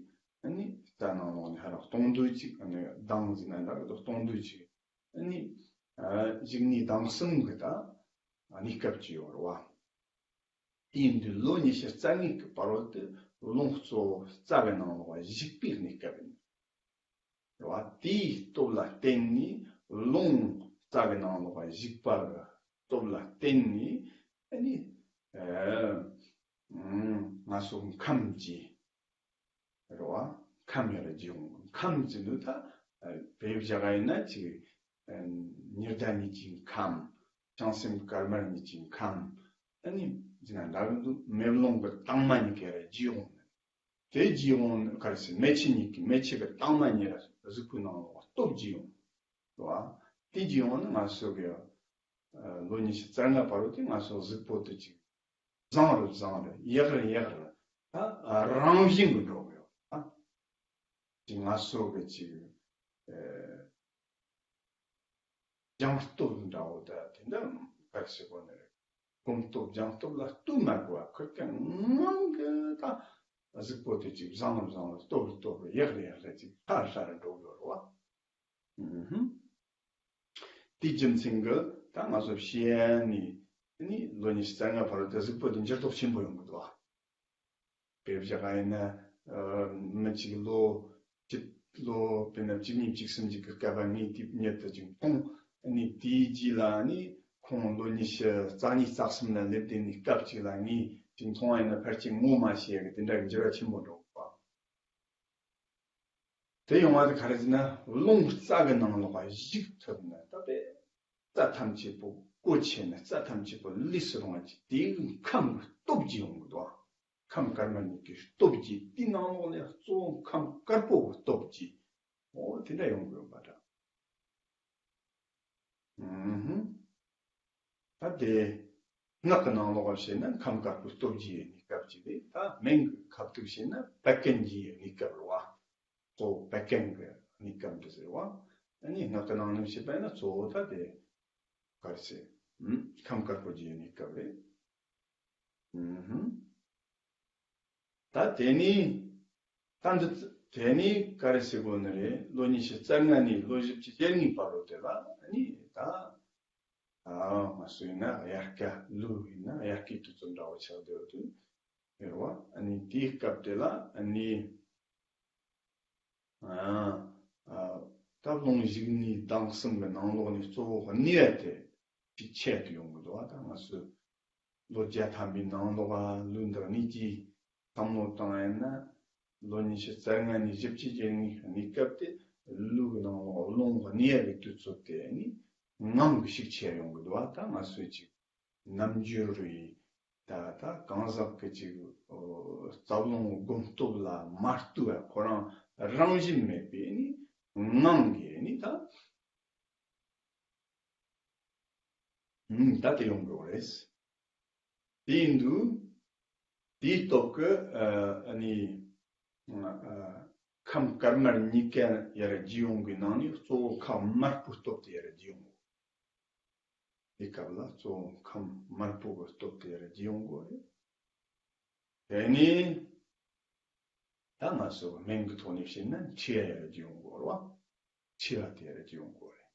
ཨ་ནི་རྩ་ནང་ལོགས་ནས་ཧ་རང་སྟོང་འདུས་གཅིག་ཨ་ནི་གདངས་ཟིན་ན་འདྲ་གི་སྟོང་འདུས་གཅིག་ཨ་ནི་ཨ་བཞི་གཉིས་གདངས་གསུམ་གི་ད་གནས་སྐབས་ཅིག་ཡོད་རེད་བ། དེ་ཡིན་དུས་ལོ་ཉི་ཤུ་རྩ་ལྔའི་གི་བར་བར་དུ་རླུང་གཙོ་བོ་རྩ་གི་ནང་ལོགས་བཞུགས་པའི་གནས་སྐབས་ཡིན། རེད་བ། དེའི་སྟོབས་ལ་བརྟེན་ནས་རླུང་རྩ་གི་ནང་ལོགས་བཞུགས་པ་གི་སྟོབས་ལ་བརྟེན་ནས་ཨ་ནི་ཨ་ང་ཚོ་ཁམས་ཀྱི་རེད་བ། ཁམས་ཡར་རྒྱས་འོང་། ཁམས་ཀྱི་ནི་ད་བོད་བཞག་ཡིན་ན་ཅིག་ཉི་ཟླ་གཉིས་ཀྱི་ཁམས། བྱང་སེམས་དཀར་དམར་གཉིས་ཀྱི་ཁམས། ཨ་ནི་ཅི་ན་འདྲ་གི་འདུག་མེ་རླུང་གི་དྭངས་མ་གཉིས་ཀ་ཡར་རྒྱས་འོང་། དེ་རྒྱས་འོང་ག་རེ་ཟེར། མེ་ལྕེ་གཉིས་ཀྱི་མེ་ལྕེ་གི་དྭངས་མ་གཉིས་ལ་གཟུགས་པོའི་ནང་ལོགས་སྟོབས་རྒྱས་ཡོང་། རེད་བ། དེ་རྒྱས་ཡོང་ནི་ང་ཚོ་གི་ལོ་ཉི་ཤུ་རྩ་ལྔ་བར་དུ་དེ་ང་ཚོ་གཟུགས་པོ་དེ་ཅིག་བཟང་རུ་བཟང་རུ་ཡག་རུ་ཡག་རུ་ད་རང་བཞིན་གྱི་འགྲོ་གི་ཡོད། ད་ཅིག་ང་ཚོ་གི་ཅིག་སྦྱངས་སྟོབས་འདྲ་བོ་ད་དེ་འདྲ་ག་རེ་ཟེར་དགོས་ནི་རེད། སྒོམ་སྟོབས་སྦྱངས་སྟོབས་ལ་ལྟོས་མ་དགོས་པ་ཁུར་ཀ་ངང་གི་ད་གཟུགས་པོ་དེ་ཅིག་བཟང་རུ་བཟང་རུ་སྟོབས་རུ་སྟོབས་རུ་ཡག་རུ་ཡག་རུ་ཅིག་ཧྲ་ཧྲ་རུ་འགྲོ་གི་ཡོད་རེད་བ། ཨུ་ཧུམ། དེའི་རྒྱུ་མཚན་གྱིས་ད་ང་ཚོ་བཤད་ནི་ནི་ལོ་ཉི་ཤུ་རྩ་ལྔ་བར་དུ་གཟུགས་པོ་དེ་འགྱུར་ལྡོག་ཆེན་པོ་ཡོང་གི་འདུག་བ། དཔེ་བཞག་ཡིན་ན། ཨ་མི་གཅིག་ལོ་གཅིག་ལོ་དཔེར་ན་གཅིག་གཉིས་གཅིག་གསུམ་གཅིག་གི་སྐབས་ནས་དེ་ཉིད་དུ་ཅིག་མཐོང་། ཨ་ནི་དེའི་རྗེས་ལ་ནི་ཁོང་ལོ་ཉི་ཤུ་རྩ་གཉིས་རྩ་གསུམ་ལ་སླེབས་དེ་ནི་སྐབས་གཅིག་ལ་ངས་ཅིག་མཐོང་བ་ཡིན་ན་ཕལ་ཆེར་ངོ་མ་ཤེས་ཡ་གི་དེ་འདྲ་གི་འགྱུར་བ་ཆེན་པོ་འགྲོ་གི་པ། དེ་ཡོང་བ་དེ་ག་རེ་ཟེར་ན་རླུང་རྩ་གི་ནང་ལོགས་ལ་ཞུགས་ཐུབ་ན་ད་དཔེ་རྩ་ཐམས་ཅད་པོ་བཀོལ་ཆེ་ན་རྩ་ཐམས་ཅད་པོ་ལས་སུ་རུང་བ་ཅིག་དེའི་ཁམས་ཀྱི་སྟོབས་ཀྱིས་ཡོང་གི་འདུག་ཁམས་དཀར་དམར་གཉིས་ཀྱི་སྟོབས་ཀྱིས་དེའི་ནང་ལོགས་ལ་གཙོ་བོ་ཁམས་དཀར་པོ་གི་སྟོབས་ཀྱིས་འོ་དེ་འདྲ་ཡོང་གི་ཡོད་པ་འདྲ། ཨུ་ཧུམ། ད་དེ་སྔགས་ཀྱི་ནང་ལོགས་ལ་བཤད་ན་ཁམས་དཀར་པོའི་སྟོབས་ཀྱི་གནས་སྐབས་ཀྱི་རེད། ད་སྨན་གྱི་ཁ་ཐུག་བཤད་ན་བད་ཀན་གྱི་གནས་སྐབས་རེད་བ། གཙོ་བོ་བད་ཀན་གྱི་གནས་སྐབས་འདི་ཟེར་བ། ཨ་ནི་སྔགས་ཀྱི་ནང་ནས་བཤད་པ་ཡིན་ན་གཙོ་བོ་ད་དེ་ག་རེ་ཟེར། ཨུམ། ཁམས་དཀར་པོ་གྱི་གནས་སྐབས་རེད། ཨུ་ཧུམ། ད་དེ་ནི། ད་འདི་དེ་ནི་ག་རེ་ཟེར་དགོས་ནི་རེད། ལོ་ཉི་ཤུ་རྩ་ལྔ་ནས་ལོ་བཞི་བཅུ་ཞེ་གཉིས་བར་དུ་དེ་ལ་ནི་ད། ཨ་ང་ཚོ་ཡིན་ན་དབྱར་ཁ་ལུག་ཡིན་ན་དབྱར་ཁའི་དུས་ཚོད་འདྲ་བོ་ཆགས་བསྡད་ཡོད་དུས། ཡོད་རེད་བ། ཨ་ནི་དེའི་སྐབས་དེ་ལ་ཨ་ནི། ཨ་ཨ་ད་རླུང་བཞི་གཉིས་གདངས་གསུམ་གྱི་ནང་ལོགས་ནས་གཙོ་བོ་གནས་པ་དེ་ཅིག་ཆད་དུ་ཡོང་གི་འདུག་བ། ད་ང་ཚོས་ལོ་བརྒྱ་ཐམ་པའི་ནང་ལོགས་ལ་ལུག་འདི་གནས་ཀྱི་བསམ་བློ་བཏང་ཡིན་ན། ལོ་ཉི་ཤུ་རྩ་ལྔ་ནས་བཞི་བཅུ་ཞེ་གཉིས་གནས་སྐབས་དེ་ལུག་གི་ནང་ལོགས་རླུང་གནས་པའི་དུས་ཚོད་དེ་ནི་ངང་གིས་ཤུགས་ཆེ་ཡོང་གི་འདུག་བ། ད་ང་ཚོས་ཅིག་རྣམ་འགྱུར་རེད། ད་ད་གང་ཟག་གི་ཅིག་རྩ་རླུང་སྒོམ་སྟོབས་ལ་མ་ལྟོས་པ་ཁོ་རང་རང་བཞིན་མེད་པའི་ནི་ངང་གིས་ནི་ད་ད་དེ་ཡོང་དགོས་རེད། དེ་ཡིན་དུས་དེའི་སྟོབས་ཀྱིས་ཨ་ནི་ཁམས་དཀར་དམར་གཉིས་ཀ་ཡར་རྒྱས་ཡོང་གི་ནང་ནས་གཙོ་བོ་ཁམས་དམར་པོའི་སྟོབས་དེ་ཡར་རྒྱས་ཡོང་དགོས། དེ་སྐབས་ལ་གཙོ་བོ་ཁམས་དམར་པོ་གི་སྟོབས་དེ་ཡར་རྒྱས་ཡོང་དགོས་རེད། དེ་ནས་ད་ང་ཚོ་སྨན་གྱི་ཐོག་ནས་བཤད་ན་མཁྲིས་པ་ཡར་རྒྱས་ཡོང་དགོས་རེད་བ། མཁྲིས་པ་དེ་ཡར་རྒྱས་ཡོང་དགོས་རེད།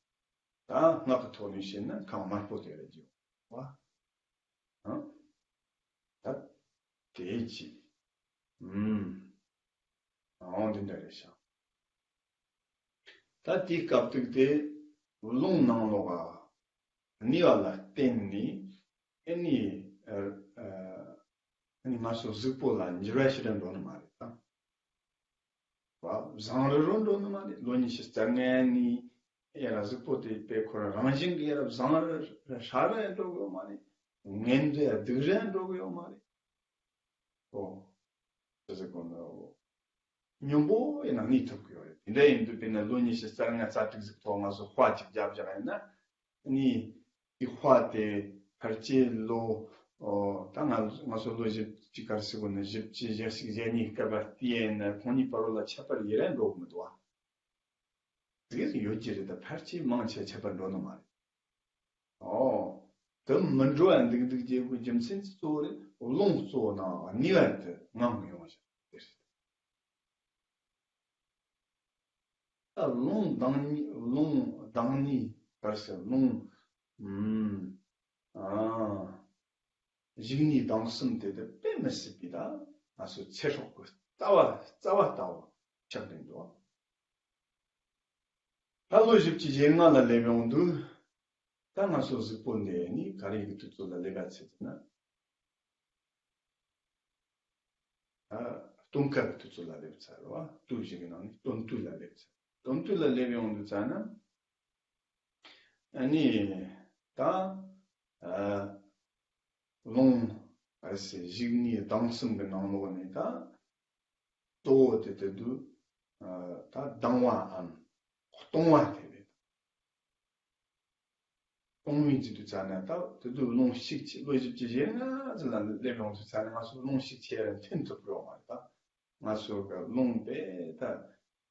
ད་སྔགས་ཀྱི་ཐོག་ནས་བཤད་ན་ཁམས་དམར་པོ་དེ་ཡར་རྒྱས་ཡོང་དགོས་རེད་བ། ཨང་། ད་དེ་ཅི། ཨུམ། ཨང་། འདི་འདྲ་རེད་ཤག་ད་དེའི་སྐབས་དུས་དེ་རླུང་ནང་ལོགས་ལ་གནས་པ་ལ་བརྟེན་ནས་ཨ་ནི་ཨ་ཨ་ནི་ང་ཚོ་གཟུགས་པོ་ལ་འགྱུར་བ་ཞིག་ཏུ་འགྲོ་ནི་མ་རེད་ད། བ་བཟང་རུ་རུ་འགྲོ་ནི་མ་རེད། ལོ་ཉི་ཤུ་རྩ་ལྔ་ནས་ཡར་གཟུགས་པོ་དེ་དཔེ་ཁོ་རང་རང་བཞིན་གྱིས་ཡར་བཟང་རུ་ཧྲ་རུ་འགྲོ་གི་ཡོད་མ་རེད། ངན་དུ་སྡུག་རུ་འགྲོ་གི་ཡོད་མ་རེད། ཨོ། ཅི་ཟེར་དགོས་ན། སྙོམས་པོ་ཡིན་ན་གནས་ཐུབ་ཀྱི་ཡོད་རེད། དེ་འདྲ་ཡིན་དུས་དཔེར་ན་ལོ་ཉི་ཤུ་རྩ་ལྔ་རྩ་དྲུག་ཟིག་ཐོག་ང་ཚོ་དཔའ་གཅིག་རྒྱབ་བཞག་ཡིན་ན། ནི་དེ་དཔའ་དེ་ཕལ་ཆེར་ལོ། ཨོ་ད་ང་ང་ཚོ་ལོ་བཞི་བཅུ་ག་རེ་ཟེར་དགོས་ན་བཞི་བཅུ་ཞེ་གཅིག་ཞེ་གཉིས་སྐབས་ལ་བལྟས་ཡིན་ན་ཁོང་གཉིས་བར་ལ་ཁྱད་པར་ཡེ་ར་འགྲོ་གི་མི་འདུག་ཨ། དེ་ཡོད་ཀྱི་རེད། ད་ཕལ་ཆེར་མང་ཆེ་ཁྱད་པར་འགྲོ་ནི་མ་རེད། ཨོ། དེ་མི་འགྲོ་བ་འདུག་འདུག་བྱེད་དགོས་རྒྱུ་མཚན་གཙོ་བོ་རེད། རླུང་གཙོ་བོ་ནང་གནས་པ་དེ་ངང་གིས་ཡོང་བ་ཞིག་དེ་རེད། ད་ལུང་དང་ནི་ལུང་དང་ནི་ག་རེ་ཟེར། ལུང་ཨ་ཞིག་ནི་དང་གསུམ་དེ་དེ་དཔེ་མི་སྲིད་པའི་ད་ང་ཚོའི་ཚེ་སྲོག་གི་རྩ་བ་རྩ་བ་ལྟ་བུ་ཆགས་ནས་འདུག་ད་ལོ་བཞི་བཅུ་ཞེ་ལྔ་ལ་སླེབས་ཡོང་དུས། ད་ང་ཚོ་གཟུགས་པོ་འདི་ནི་ག་རེ་གི་དུས་ཚོད་ལ་སླེབས་པ་ཚེ་ཟེར་ན། ཨ། སྟོན་ཁ་གི་དུས་ཚོད་ལ་སླེབས་ཚར་བ། དུས་བཞི་གི་ནང་ནས་སྟོན་དུས་ལ་སླེབས་ཚར། སྟོན་དུས་ལ་སླེབས་ཡོང་དུས་ཙ་ན། ཨ་ནི། ད། ཨ། ལུང་། ཨ་སེ་བཞི་གཉིས་ལྡང་གསུམ་གི་ནང་ལོགས་ནས་ད། གཙོ་བོ་དེ་དེ་དུས། ཨ། ད་ལྡང་བའམ་སྟོང་བ་དེ་རེད། སྟོང་བའི་ཚེ་དུས་ཙ་ན་ད་དེ་དུས་ལུང་ཞིག་ཆེ་ལོ་བཞི་བཅུ་ཞེ་ལྔ་ཙམ་ལ་སླེབས་ཡོང་དུས་ཙ་ན་ང་ཚོ་ལུང་ཞིག་ཆེ་ར་འཐེན་ཐུབ་ཀྱི་ཡོད་མ་རེད་ད། ང་ཚོ་གི་ལུང་དེ་ད་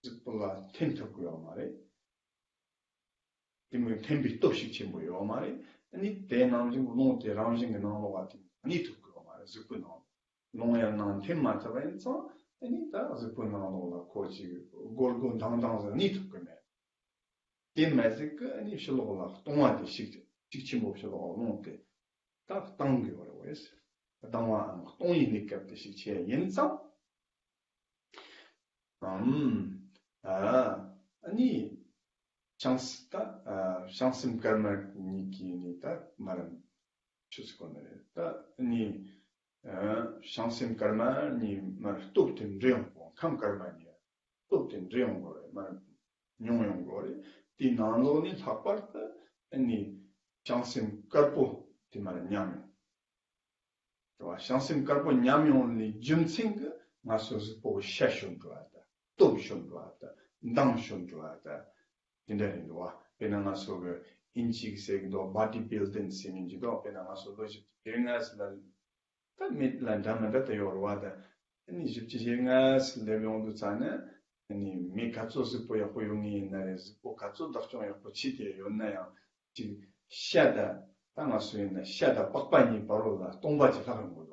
གཟུགས་པོ་ལ་འཐེན་ཐུབ་ཀྱི་ཡོད་མ་རེད། དེ་མོ་འཐེན་པའི་སྟོབས་ཤུགས་ཆེན་པོ་ཡོད་མ་རེད། ཨ་ནི་དེ་ནང་བཞིན་ལུང་དེ་རང་བཞིན་གྱི་ནང་ལོགས་ལ་དེ་གནས་ཐུབ་ཀྱི་ཡོད་མ་རེད། གཟུགས་པོའི་ནང་ལུང་ཡར་ནང་འཐེན་མ་ཐུབ་པ་ཡིན་ཙང་། ཨ་ནི་ད་གཟུགས་པོའི་ནང་ལོགས་ལ་ཁོ་ཅིག་སྒོར་སྒོར་འདང་འདང་ཟེར་གནས་ཐུབ་ཀྱི་མེད། དེ་མ་ཟད་ཀྱི་ཨ་ནི་ཕྱི་ལོགས་ལ་སྟོང་བ་དེ་ཤུགས་ཤུགས་ཆེན་པོ་ཕྱི་ལོགས་ལ་ལུང་དེ་ད་བཏང་དགོས་པ་རེད། ལྡང་བའམ་སྟོང་བའི་གནས་སྐབས་དེ་ཤུགས་ཆེ་ཡིན་ཙང་། ཨམ། ཨ། ཨ་ནི། བྱང་སེམས་ད། ཨ། བྱང་སེམས་དཀར་དམར་གཉིས་ཀྱི་ནི་ད་མར་ཆུ་ཚོད་གོ་ནི་རེད། ད་ཨ་ནི། ཨ། བྱང་སེམས་དཀར་དམར་གཉིས་མར་སྟོབས་དེ་འདྲེ་ཡོང་གོ། ཁམས་དཀར་དམར་གཉིས་སྟོབས་དེ་འདྲེ་ཡོང་གོ་རེད། མར་ཉུང་ཡོང་གོ་རེད། དེའི་ནང་ལོགས་ནི་ལྷག་པར་དུ་ཨ་ནི་བྱང་སེམས་དཀར་པོ་དེ་མར་ཉམས་ཡོང་། རེད་བ། བྱང་སེམས་དཀར་པོ་ཉམས་ཡོང་ནི་རྒྱུ་མཚན་གྱིས་ང་ཚོ་གཟུགས་པོ་ཤ་ཤོར་འགྲོ་བ་དང་། སྟོབས་ཤོར་འགྲོ་བ་དང་། མདངས་ཤོར་འགྲོ་བ་དང་། དེ་འདྲ་རེད་འདུག་བ། དཔེར་ན་ང་ཚོ་གི་ཨིན་ཇི་གི་ཟེར་གི་འདུག body building ཟེར་མཁན་ཅིག་འདུག་དཔེར་ན་ང་ཚོ་ལོ་བཞི་བཅུ་ཞེ་ལྔ་ཙམ་ལ་ད་མི་ལ་འདྲ་མི་འདྲ་ད་ཡོད་རེད་བ། ད་ཨ་ནི་བཞི་བཅུ་ཞེ་ལྔ་ཙམ་སླེབས་ཡོང་དུས་ཙ་ན། ཨ་ནི་མི་ག་ཚོད་གཟུགས་པོ་ཡག་པོ་ཡོད་མཁན་ཡིན་ན་རེད། གཟུགས་པོ་ག་ཚོད་བདག་སྐྱོང་ཡག་པོ་བྱེད་བསྡད་ཡོད་ན་ཡང་། ཅིག་ཤ་དང་། ད་ང་ཚོ་ཡིན་ན་ཤ་དང་པགས་པ་གཉིས་བར་ལ་སྟོང་པ་ཅིག་ལྷག་ཡོང་གི་འདུག་བ།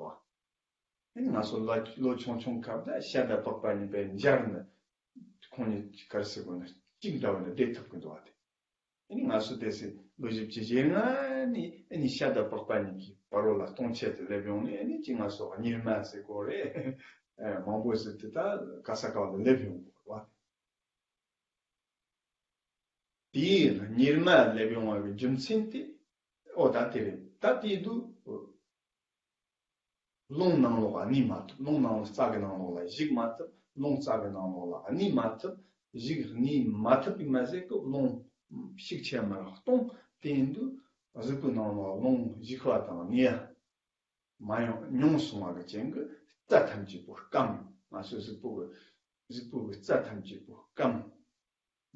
ཨ་ནི་ང་ཚོ་ལོ་ལོ་ཆུང་ཆུང་སྐབས་ད་ཤ་དང་པགས་པ་གཉིས་པའི་འབྱར་ནས་ཁོང་གཉིས་ག་རེ་ཟེར་དགོས་ན་གཅིག་འདྲ་བ་ནས་བསྡད་ཐུབ་ཀྱི་འདུག་བ། དེ་ཨ་ནི་ང་ཚོ་དེ་སྲིད་ལོ་བཞི་བཅུ་ཞེ་ལྔ་ནས་ཨ་ནི་ཤ་དང་པགས་པ་གཉིས་ཀྱི་བར་ལ་སྟོང་ཆད་དུ་སླེབས་ཡོང་ནས། ཨ་ནི་ཅིག་ང་ཚོ་གཉེར་མ་ཟེར་དགོས་རེད། ཨ། མང་པོ་ཟེར་དེ་ད་ག་ས་ག་བ་ལ་སླེབས་ཡོང་གི་འདུག་བ། དེའི་གཉེར་མ་སླེབས་ཡོང་བ་གི་རྒྱུ་མཚན་དེ། ཨོ་ད་དེ་རེད། ད་དེ་དུས་ལུང་ནང་ལོགས་ལ་གནས་མ་ཐུབ། ལུང་ནང་ལོགས་རྩ་གི་ནང་ལོགས་ལ་ཞུགས་མ་ཐུབ། ལུང་རྩ་གི་ནང་ལོགས་ལ་གནས་མ་ཐུབ། ཞུགས་གནས་མ་ཐུབ་པས་མ་ཟད་ཀྱི་ལུང་ཤུགས་ཆེ་མར་གཏོང་། དེ་ཡིན་དུས་གཟུགས་པོའི་ནང་ལོགས་ལུང་ཞུགས་པ་དང་གནས་པ་མ་ཡོང་། ཉུང་སོང་བ་གི་རྐྱེན་གྱིས་རྩ་ཐམས་ཅད་པོ་སྐམ། ང་ཚོའི་གཟུགས་པོ་གི་གཟུགས་པོ་གི་རྩ་ཐམས་ཅད་པོ་སྐམ།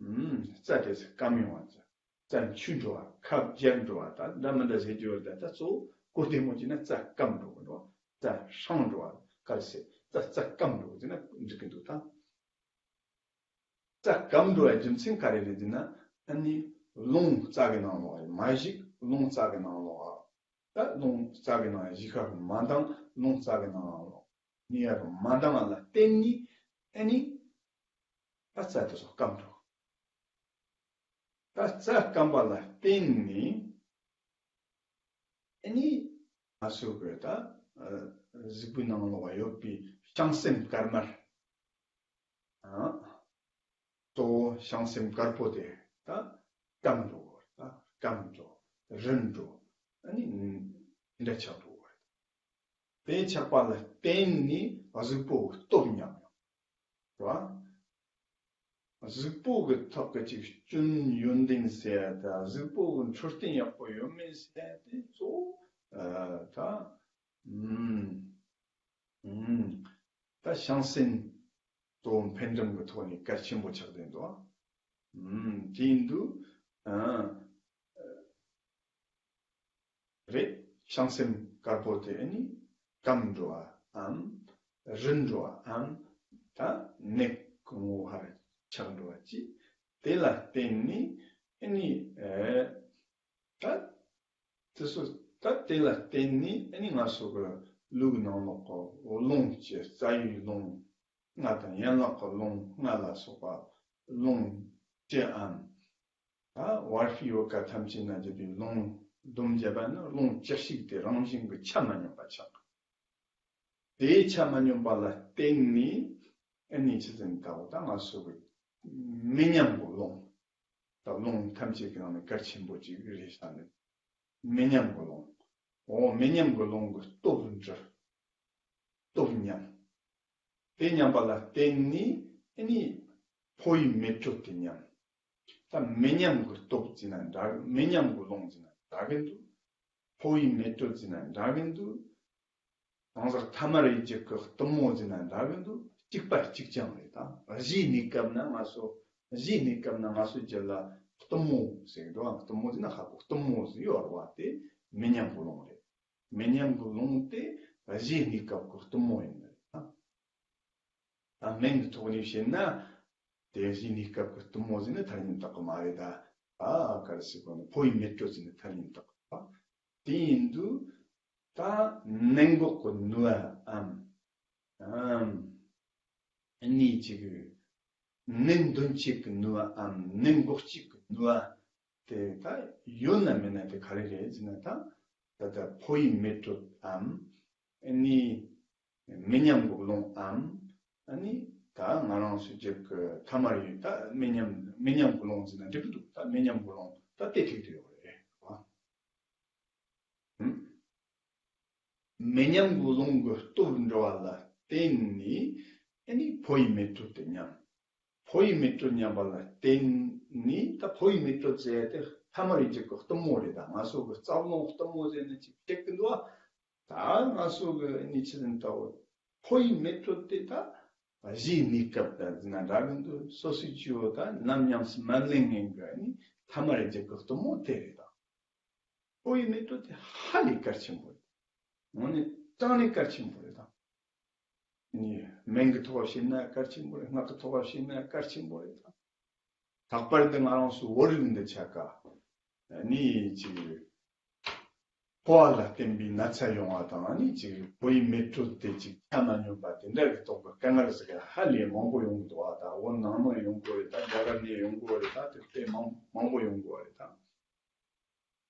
ཨུམ། རྩ་དེ་སྐམ་ཡོང་བ། རྩ་འཆུས་འགྲོ་བ། ཁ་འབྱར་འགྲོ་བ། ད་འདྲ་མི་འདྲ་ཟེར་རྒྱུ་ཡོད། ད་ད་གཙོ་བོ་གོ་བདེ་མོ་བྱས་ན་རྩ་སྐམ་འགྲོ་གི་འགྲོ། རྩ་ཧྲང་འགྲོ་བ། ག་རེ་ཟེར། རྩ་རྩ་སྐམ་འགྲོ་གི་ཟེར་ན་འགྲིག་གི་འདུག་ད་རྩ་སྐམ་འགྲོ་བའི་རྒྱུ་མཚན་ག་རེ་རེད་ཟེར་ན། ཨ་ནི་རླུང་རྩ་གི་ནང་ལོགས་མ་ཞུགས། རླུང་རྩ་གི་ནང་ལོགས། ད་རླུང་རྩ་གི་ནང་ཞུགས་ཁ་མ་འདང་། རླུང་རྩ་གི་ནང་ལོགས་ནས་ཡར་མ་འདང་བ་ལ་བརྟེན་ནས། ཨ་ནི་ད་རྩ་དེ་ཚོ་སྐམ་འགྲོ། ད་རྩ་སྐམ་པ་ལ་བརྟེན་ནས། ཨ་ནི་ང་ཚོ་གི་ད་གཟུགས་པོའི་ནང་ལོགས་ཡོད་པའི་བྱང་སེམས་དཀར་དམར། ཨ། གཙོ་བོ་བྱང་སེམས་དཀར་པོ་དེ་ད་སྐམ་འགྲོ་གི་རེད། ད་སྐམ་འགྲོ། རུལ་འགྲོ། ཨ་ནི་འདྲ་ཆགས་འགྲོ་གི་རེད། དེ་ཆགས་པ་ལ་བརྟེན་ནས་གཟུགས་པོ་སྟོབས་ཉམས་ཡོང་། རེད་བ། གཟུགས་པོ་གི་ཐོག་གི་ཅིག་སྐྱོན་ཡོན་ཏན་ཟེར་ཡ་ད། གཟུགས་པོ་གི་འཕྲོད་བསྟེན་ཡག་པོ་ཡོད་མེད་ཟེར་ཡ་དེ་གཙོ་བོ་ཨ་ད་ཨུམ་ཨུམ་ད་བྱང་སེམས་གཙོ་བོ་འཕེལ་འགྲིབ་ཀྱི་ཐོག་ནས་གལ་ཆེན་པོ་ཆགས་བསྡད་འདུག་ཨུམ། དེ་ཡིན་དུས་ཨ་རེད། བྱང་སེམས་དཀར་པོ་དེ་ནི་སྐམ་འགྲོ་བའམ་རུལ་འགྲོ་བའམ་ད་ནད་ཀྱི་ངོ་བོ་ཧར་ཆགས་འགྲོ་བ་ཅིག་དེ་ལ་བརྟེན་ནས་ཨ་ནི་ཨེ་ད་དེ་ཚོ་ད་དེ་ལ་བརྟེན་ནས་ཨ་ནི་ང་ཚོ་གི་ལུས་ཀྱི་ནང་ལོགས་ཀྱི་རླུང་གི་རྩ་བའི་རླུང་ལྔ་དང་ཡན་ལག་གི་རླུང་ལྔ་ལ་སོགས་པ་རླུང་ སྤྲེའམ། ད་བར་པའི་བུ་ག་ཐམས་ཅད་ན་བརྒྱུད་པའི་ལུང་སྡོམ་བརྒྱབ་པ་ནི་ལུང་བཅུ་གཅིག་དེ་རང་བཞིན་གྱི་ཆ་མ་སྙོམས་པ་ཆགས། དེའི་ཆ་མ་སྙོམས་པ་ལ་བརྟེན་ནས་ཨ་ནི་ཆི་ཟེར་ན་ད་འོ་ད་ང་ཚོ་གི་མི་མཉམ་གྱི་ལུང་། ད་ལུང་ཐམས་ཅད་ཀྱི་ནང་ནས་གལ་ཆེན་པོ་གཅིག་རེད་ཤག་ནི། མི་མཉམ་གྱི་ལུང་། འོ་མི་མཉམ་གྱི་ལུང་གི་སྟོབས་འདྲི། སྟོབས་མཉམ། དེ་མཉམ་པ་ལ་བརྟེན་ནས་ཨ་ནི་འཕོ་བའི་མེ་དྲོད་དེ་མཉམ། ད་མི་མཉམ་གྱི་སྟོབས་ཟེར་ན་འདྲ་གི། མི་མཉམ་གྱི་ལུང་ཟེར་ན་འདྲ་གི་འདུག་འཕོ་བའི་མེ་དྲོད་ཟེར་ན་འདྲ་གི་འདུག་གང་ཟག་ཐ་མལ་པའི་རྒྱུད་ཀྱི་གཏུམ་མོ་ཟེར་ན་འདྲ་གི་འདུག་གཅིག་པ་གཅིག་རྐྱང་རེད་ད། གཞིའི་གནས་སྐབས་ན་ང་ཚོ། གཞིའི་གནས་སྐབས་ན་ང་ཚོ་རྒྱུད་ལ་གཏུམ་མོ་ཟེར་གི་འདུག་གཏུམ་མོ་ཟེར་ན་ཧ་གོ། གཏུམ་མོ་ཟེར་ཡོད་རེད་བ། དེ་མི་མཉམ་གྱི་ལུང་རེད། མི་མཉམ་གྱི་ལུང་དེ་གཞིའི་གནས་སྐབས་ཀྱི་གཏུམ་མོ་ཡིན་ནི་རེད་ད། ད་མིང་གི་ཐོག་ནས་བཤད་ན། དེ་གཞིའི་གནས་སྐབས་ཀྱི་གཏུམ་མོ་ཟེར་ནི་ཐ་སྙད་བཏགས་གི་མ་རེད་ད། ཨ་ག་རེ་ཟེར་དགོས་ན། འཕོ་བའི་མེ་དྲོད་ཟེར་ནི་ཐ་སྙད་བཏགས་གི། དེ་ཡིན་དུས་ད་ནད་འགོག་གི་ནུས་པའམ། ཨམ། ནད་ཅིག་ནད་འདོན་བྱེད་ཀྱི་ནུས་པའམ་ནད་འགོག་བྱེད་ཀྱི་ནུས་པ་དེ་ད་ཡོད་ན་མེད་ན་དེ་ག་རེ་རེད་ཟེར་ན། ད་ད་ལྟ་འཕོ་བའི་མེ་དྲོད་འམ། ཨ་ནི་མི་མཉམ་གྱི་རླུང་འམ། ཨ་ནི་ད་ང་རང་ཚོའི་རྒྱུད་ཀྱི་ཐ་མལ་པའི་ད་མི་མཉམ་མི་མཉམ་གྱི་རླུང་ཟེར་ན་འགྲིག་གི་འདུག་ད་མི་མཉམ་གྱི་རླུང་ད་དེ་ཐུག་དུ་ཡོད་རེད་བ། ཧུམ། མི་མཉམ་གྱི་རླུང་གི་སྟོབས་འདྲ་བ་ལ་བརྟེན་ནས་ཨ་ནི་འཕོ་བའི་མེ་དྲོད་དེ་མཉམ། འཕོ་བའི་མེ་དྲོད་མཉམ་པ་ལ་བརྟེན་ནས། ད་འཕོ་བའི་མེ་དྲོད་ཟེར་ཡ་དེ་ཐ་མལ་པའི་རྒྱུད་ཀྱི་གཏུམ་མོ་རེད། ད་ང་ཚོ་གི་རྩ་རླུང་གཏུམ་མོ་ཟེར་ནས་ཅིག་བཤད་ཀྱི་འདུག་བ། ད་ང་ཚོ་གི་ནི་ཆི་ཟེར་ན་ད་འོ་འཕོ་བའི་མེ་དྲོད་དེ་ད་གཞིའི་གནས་སྐབས་དང་ཟེར་ན་འདྲ་གི་འདུག་སོ་སོའི་སྤྱི་བོ་ད་ནམ་ཉམས་སུ་མ་ལེན་མཁན་གྱི་ནི་ཐ་མལ་པའི་རྒྱུད་ཀྱི་གཏུམ་མོ་དེ་རེད་ད། འཕོ་བའི་མེ་དྲོད་དེ་ཧ་ལས་གལ་ཆེན་པོ་རེད། དངོས་གནས་དྲང་གནས་གལ་ཆེན་པོ་རེད་ད། ནི་མིང་གི་ཐོག་བཤད་ན་གལ་ཆེན་པོ་རེད། སྔགས་ཀྱི་ཐོག་བཤད་ན་གལ་ཆེན་པོ་རེད་ད། ལྷག་པར་དུ་ང་རང་ཚོ་བོད་རིགས་འདི་ཆ་ག་ནི་ཅིག་འཕོ་བ་ལ་བརྟེན་པའི་ན་ཚ་ཡོང་བ་དང་། ནི་ཅིག་འཕོ་བའི་མེ་དྲོད་དེ་ཅིག་ཆ་མ་སྙོམས་པ་དེ་འདྲ་གི་ཐོག་གི་དཀའ་ངལ་ཟེར་ག་ཧ་ལས་མང་པོ་ཡོང་གི་འདུག་བ། ད་བོད་ནང་ནས་ཡོང་གི་རེད། ད་རྒྱ་གར་ནས་ཡོང་གི་རེད། ད་དེ་དེ་མང་མང་པོ་ཡོང་གི་རེད་ད།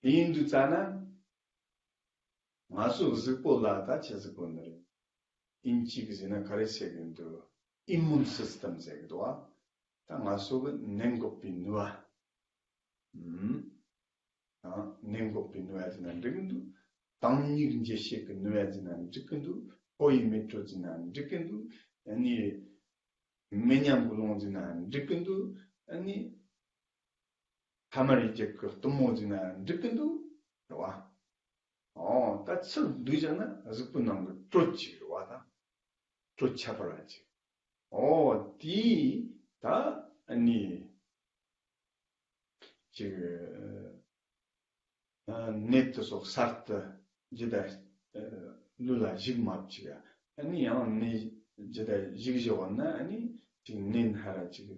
དེ་ཡིན་དུས་ཙ་ན། ང་ཚོ་གཟུགས་པོ་ལ་ད་ཆི་ཟེར་དགོས་ནི་རེད། ཨིན་ཇི་གི་ཟེར་ན་ག་རེ་ཟེར་གི་འདུག་ཨི་མུན་སིས་ཊམ་ཟེར་གི་འདུག་བ། ད་ང་ཚོ་གི་ནད་འགོག་པའི་ནུས་པ། ཨུམ། ཨ། ནད་འགོག་པའི་ནུས་པ་ཟེར་ན་འགྲིག་གི་འདུག་དྭངས་སྙིགས་འབྱེད་བྱེད་ཀྱི་ནུས་པ་ཟེར་ན་འགྲིག་གི་འདུག་འཕོ་བའི་མེ་དྲོད་ཟེར་ན་འགྲིག་གི་འདུག་ཨ་ནི། མི་མཉམ་གྱི་རླུང་ཟེར་ན་འགྲིག་གི་འདུག་ཨ་ནི། ཐ་མལ་པའི་རྒྱུད་ཀྱི་གཏུམ་མོ་ཟེར་ན་འགྲིག་གི་འདུག་རེད་བ། ཨོ། ད་ཚུར་བསྡུས་བཞག་ན་གཟུགས་པོའི་ནང་གི་དྲོད་ཅིག་རེད་བ་ད། དྲོད་ཁྱད་པར་བ་ཅིག་ཨོ། དེས་ད་ཨ་ནི་ཅིག་ནད་དེ་ཚོ་གསར་དུ་ཇི་ལྟར་ལུས་ལ་ཞུགས་མ་བཅུག་ཨ་ནི་ཡང་ནད་ཇི་ལྟར་ཞུགས་བཞག་པ་ན། ཨ་ནི་ཅིག་ནད་ཧ་ར་ཅིག་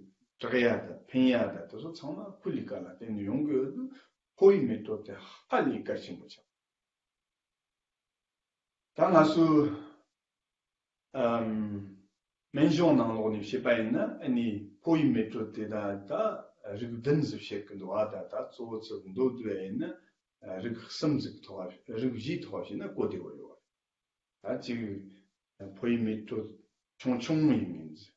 དྲག་ཡ་དང་འཕེལ་ཡ་དང་དེ་ཚོ་ཚང་མ་ཁུ་ལི་ཀ་ལ་བརྟེན་ནས་ཡོང་གི་ཡོད་དུས། འཕོ་བའི་མེ་དྲོད་དེ་ཧ་ལས་གལ་ཆེན་པོ་ཆགས། ད་ང་ཚོས་ཨམ། སྨན་གཞུང་ནང་ལོགས་ནས་བཤད་པ་ཡིན་ན། ཨ་ནི་འཕོ་བའི་མེ་དྲོད་དེ་ད་ད་རིགས་བདུན་ཟིག་བཤད་ཀྱི་འདུག་ཨ་ད་ད་གཙོ་བོ་ཚུར་མདོར་བསྡུས་པ་ཡིན་ན་རིགས་གསུམ་ཟིག་ཐོག་རིགས་བཞིའི་ཐོག་བཤད་ན་གོ་བདེ་བོ་ཡོད་རེད། ད་གཅིག་འཕོ་བའི་མེ་དྲོད་ཆུང་ཆུང་ཡིན་མིན་ཟིག་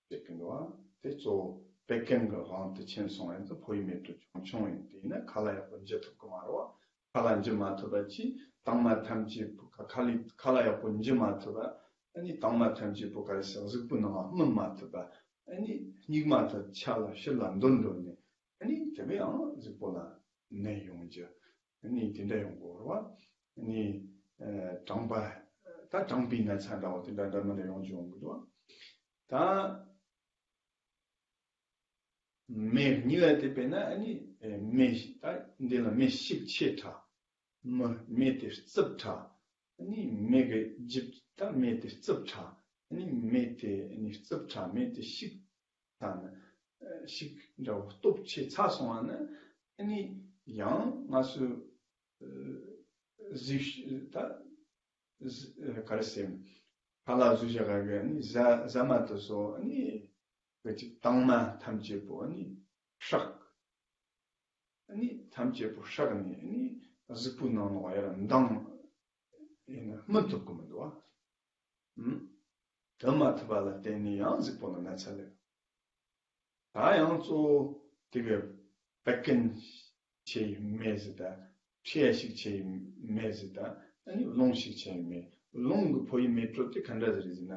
བཤད་ཀྱི་འདུག་ཨ། དེ་གཙོ་བོ་བད་ཀན་གྱི་དབང་དུ་ཕྱིན་སོང་བ་ཡིན་ཙང་འཕོ་བའི་མེ་དྲོད་ཆུང་ཆུང་ཡིན། དེ་ཡིན་ན་ཁ་ལག་ཡག་པོ་འཇུ་ཐུབ་ཀྱི་མ་རེད་བ། ཁ་ལག་འཇུ་མ་ཐུབ་པ་གྱིས་དྭངས་མ་ཐམས་ཅད་པོ་ཁ་ལག་ཁ་ལག་ཡག་པོ་འཇུ་མ་ཐུབ་པ། ཨ་ནི་དྭངས་མ་ཐམས་ཅད་པོ་ག་རེ་ཟེར། གཟུགས་པོའི་ནང་ལ་སྨིན་མ་ཐུབ་པ། ཨ་ནི་སྙིགས་མ་དེ་ཆ་ལ་ཕྱིར་ལ་འདོན་འགྲོ་ནས། ཨ་ནི་དེ་བས་ཡང་གཟུགས་པོ་ལ་ནད་ཡོང་རྒྱུ། ཨ་ནི་དེ་འདྲ་ཡོང་གི་ཡོད་རེད་བ། ཨ་ནི་ཨ་གྲང་པ། ད་གྲང་པའི་ན་ཚ་འདྲ་བོ་དེ་འདྲ་འདྲ་མི་འདྲ་ཡོང་རྒྱུ་ཡོང་གི་འདུག་ད་མེ་གཉིས་པ་དེ་དཔེར་ན། ཨ་ནི་མེ་ད་འདི་ལ་མེ་ཤུགས་ཆེ་དྲགས། མེ་མེ་དེ་རྩུབ་དྲགས། ཨ་ནི་མེ་གི་རྒྱུ་ད་མེ་དེ་རྩུབ་དྲགས། ཨ་ནི་མེ་དེ་ཨ་ནི་རྩུབ་དྲགས། མེ་དེ་ཤུགས་ད་ནི་ཤུགས་འདྲ་བོ་སྟོབས་ཆེ་ཚ་སོང་བ་ན། ཨ་ནི་ཡང་ང་ཚོས་གཟུགས་ད་ག་རེ་ཟེར། ཁ་ལག་བཟོས་བཞག་ག་གི་ཨ་ནི་ཟ་ཟ་མ་དེ་ཚོ་ཨ་ནི་ག་ཅིག་དྭངས་མ་ཐམས་ཅད་པོ་ཨ་ནི་ སྲེག་ཨ་ནི་ཐམས་ཅད་པོ་སྲེག་ནས་ཨ་ནི་གཟུགས་པོའི་ནང་ལོགས་ཡར་འདང་ཡིན་ན་སྨིན་ཐུབ་ཀྱི་མི་འདུག་བ། ཨུམ། དེ་མ་ཐུབ་པ་ལ་བརྟེན་ནས་ཡང་གཟུགས་པོ་ལ་ན་ཚ་སླེབས། ད་ཡང་གཙོ་བོ་དེ་གི་བད་ཀན་ཆེ་བའི་མེ་ཟེར་ད། མཁྲིས་ཤུགས་ཆེ་བའི་མེ་ཟེར་ད། ཨ་ནི་རླུང་ཤུགས་ཆེ་བའི་མེ། རླུང་གི་ཕོ་བའི་མེ་དྲོད་དེ་ག་འདྲ་ཟིག་རེད་ཟེར་ན།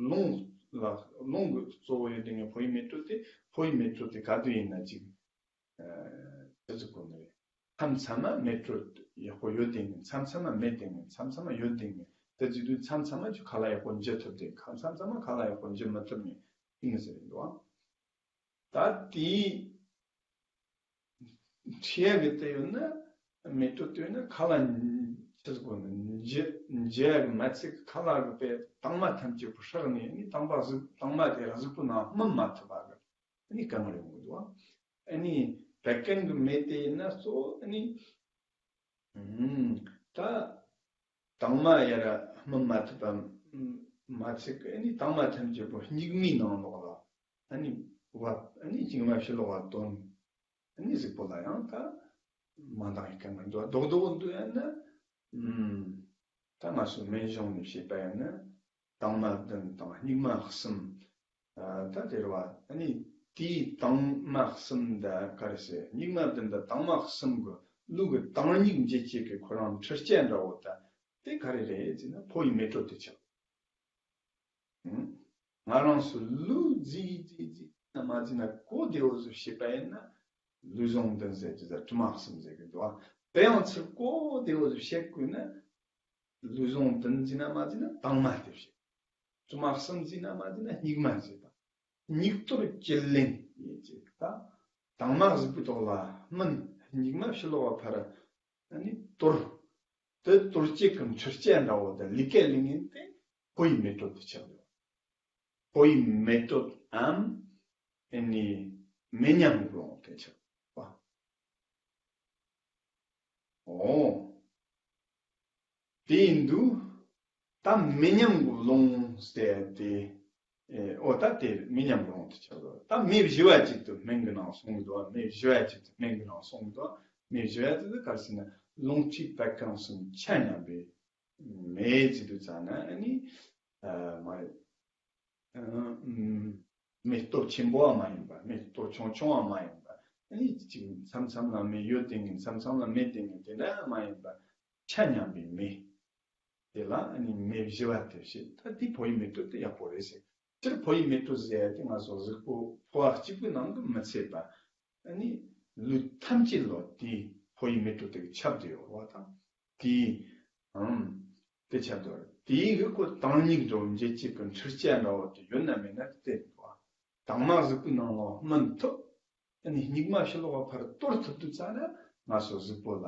རླུང་ལ་རླུང་གི་གཙོ་བོ་ཡོད་དེ་ངའི་ཕོ་བའི་མེ་དྲོད་དེ། ཕོ་བའི་མེ་དྲོད་དེ་ག་དུས་ཡིན་ན་ཅིག་ཨ། དེ་ཚོ་གོ་ནི་རེད། མཚམས་མཚམས་མ་མེ་དྲོད་ཡག་པོ་ཡོད་དེ་ངན། མཚམས་མཚམས་མ་མེད་དེ་ངན། མཚམས་མཚམས་མ་ཡོད་དེ་ངན། དེ་བྱེད་དུས་མཚམས་མཚམས་མ་ཁྱོད་ཁ་ལག་ཡག་པོ་འཇུ་ཐུབ་དེ་ངན། མཚམས་མཚམས་མ་ཁ་ལག་ཡག་པོ་འཇུ་མི་ཐུབ་ངན། ཡིན་ཟེར་འདུག་ཨ། ད་དེའི་མཁྲིས་གི་དེ་ཡོད་ན། མེ་དྲོད་དེ་ཡོད་ན་ཁ་ལག་ཆི་ཟིག་གོ་ནི་འཇུ་འཇུ་ཡག་གི་མ་ཚད་ཁ་ལག་གི་པའི་དྭངས་མ་ཐམས་ཅད་པོ་སྲེག་ནས་ནི་དྭངས་པ་གཟུགས་དྭངས་མ་དེ་གཟུགས་པོ་ནང་སྨིན་མ་ཐུབ་པ་གི་ཨ་ནི་དཀའ་ངལ་ཡོང་གི་འདུག་ཨ་ནི་བད་ཀན་གྱི་མེ་དེ་ཡིན་ན་གཙོ་བོ་ཨ་ནི། ཨུམ། ད་དྭངས་མ་ཡར་སྨིན་མ་ཐུབ་པ་མ་ཚད་ཀྱི་ཨ་ནི་དྭངས་མ་ཐམས་ཅད་པོ་སྙིགས་མའི་ནང་ལོགས་ལ་ཨ་ནི་བབས། ཨ་ནི་མཇུག་མ་ཕྱི་ལོགས་ལ་བཏོན། ཨ་ནི་གཟུགས་པོ་ལ་ཡང་ད་མ་འདང་ཡི་དཀའ་ངལ་འདུག་རྡོག་རྡོག་འདུག་ཡང་ན། ཨུམ། ད་ང་ཚོ་སྨན་གཞུང་ནས་བཤད་པ་ཡིན་ན། དྭངས་མ་བདུན་དང་སྙིགས་མ་གསུམ། ཨ། ད་དེ་རེད་བ། ཨ་ནི་དེའི་དྭངས་མ་གསུམ་དང་ག་རེ་ཟེར། སྙིགས་མ་བདུན་དང་དྭངས་མ་གསུམ་གི་ལུས་ཀྱི་དྭངས་སྙིགས་འབྱེད་བྱེད་ཀྱི་ཁོ་རང་འཕྲུལ་ཆས་འདྲ་བོ་ད་དེ་ག་རེ་རེད་ཟེར་ན་ཕོ་བའི་མེ་དྲོད་དེ་ཆགས། ཨང་། ང་རང་ཚོ་ལུས་བརྫིས་བརྫིས་བརྫིས་ན་མ་བརྫིས་ན་གོ་བདེ་བོ་ཟིག་བཤད་པ་ཡིན་ན། ལུས་ཟུངས་བདུན་ཟེར་གྱི་ཟེར་དྲི་མ་གསུམ་ཟེར་གྱི་འདུག་དེ་ཡང་ཚུར་གོ་བདེ་བོ་ཟིག་བཤད་དགོས་ན། ལུས་ཟུངས་བདུན་བརྫིས་ན་མ་བརྫིས་ན་དྭངས་མ་དེ་བཤད། དྲི་མ་གསུམ་བརྫིས་ན་མ་བརྫིས་ན་སྙིགས་མ་ཟེར་བ། སྙིགས་དོར་བཅུད་ལེན་ཡིན་ཅིག་ད། དྭངས་མ་གཟུགས་པོའི་ཐོག་ལ་སྨིན། སྙིགས་མ་ཕྱི་ལོགས་ལ་ཕར། ཨ་ནི་དོར། དེ་དོར་བྱེད་ཀྱི་འཕྲུལ་ཆས་འདྲ་བོ་དང་ལས་ཀ་ལས་ངན་དེ་ཕོ་བའི་མེ་དྲོད་དུ་ཆགས་ཡོད། ཕོ་བའི་མེ་དྲོད་འམ། ཨ་ནི་མེ་མཉམ་རླུང་དེ་ཆགས་པ། ཨོ། དེ་ཡིན་དུས། ད་མེ་མཉམ་གྱི་རླུང་ཟེར་དེ། ཨེ། ཨོ་ད་དེ་མེ་མཉམ་གྱི་རླུང་དེ་ཆགས་ཡོད། ད་མེ་བཞི་བ་གཅིག་ཏུ་སྨན་གྱི་ནང་གསུངས་འདུག་མེ་བཞི་བ་གཅིག་ཏུ་སྨན་གྱི་ནང་གསུངས་འདུག་མེ་བཞི་བ་དེ་ག་རེ་ཟེར་ན་རླུང་མཁྲིས་བད་ཀན་གསུམ་ཆ་མཉམ་པའི་མེ་ཟེར་དུས་ཙ་ན་ཨ་ནི། ཨ། མ་རེད། ཨ། ཨུམ། མེ་སྟོབས་ཆེན་པོ་བ་མ་ཡིན་པ། མེ་སྟོབས་ཆུང་ཆུང་བ་མ་ཡིན་པ། ཨ་ནི་ཅིག་མཚམས་མཚམས་ལ་མེ་ཡོད་དེ་ངན། མཚམས་མཚམས་ལ་མེད་དེ་ངན། དེ་འདྲ་མ་ཡིན་པ། ཆ་མཉམ་པའི་མེ། དེ་ལ་ཨ་ནི་མེ་བཞི་བ་དེ་བཤད། ད་དེ་ཕོ་བའི་མེ་དྲོད་དེ་ཡག་པོ་རེད་ཟེར། སྤྱིར་ཕོ་བའི་མེ་དྲོད་ཟེར་ཡ་དེ་ང་ཚོ་གཟུགས་པོ་ཕོ་བ་གཅིག་པུའི་ནང་གི་མི་ཚད་པ། ཨ་ནི་ལུས་ཐམས་ཅད་ལ་དེ་ཕོ་བའི་མེ་དྲོད་དེ་གི་ཁྱབ་བསྡད་ཡོད་རེད་བ་དང་། དེའི། ཨང་། དེ་ཁྱབ་བསྡད་ཡོད་རེད། དེའི་གི་ཁོ་དྭངས་སྙིགས་འགྲོ་འབྱེད་བྱེད་པའི་འཕྲུལ་ཆས་འདྲ་བོ་དེ་ཡོད་ན་མེད་ན་དེ་བལྟས་འདུག་བ། དྭངས་མ་གཟུགས་པོའི་ནང་ལ་སྨིན་ཐུབ། ཨ་ནི་སྙིགས་མ་ཕྱི་ལོགས་ལ་ཕར་གཏོར་ཐུབ་དུས་ཙ་ན་ང་ཚོ་གཟུགས་པོ་ལ་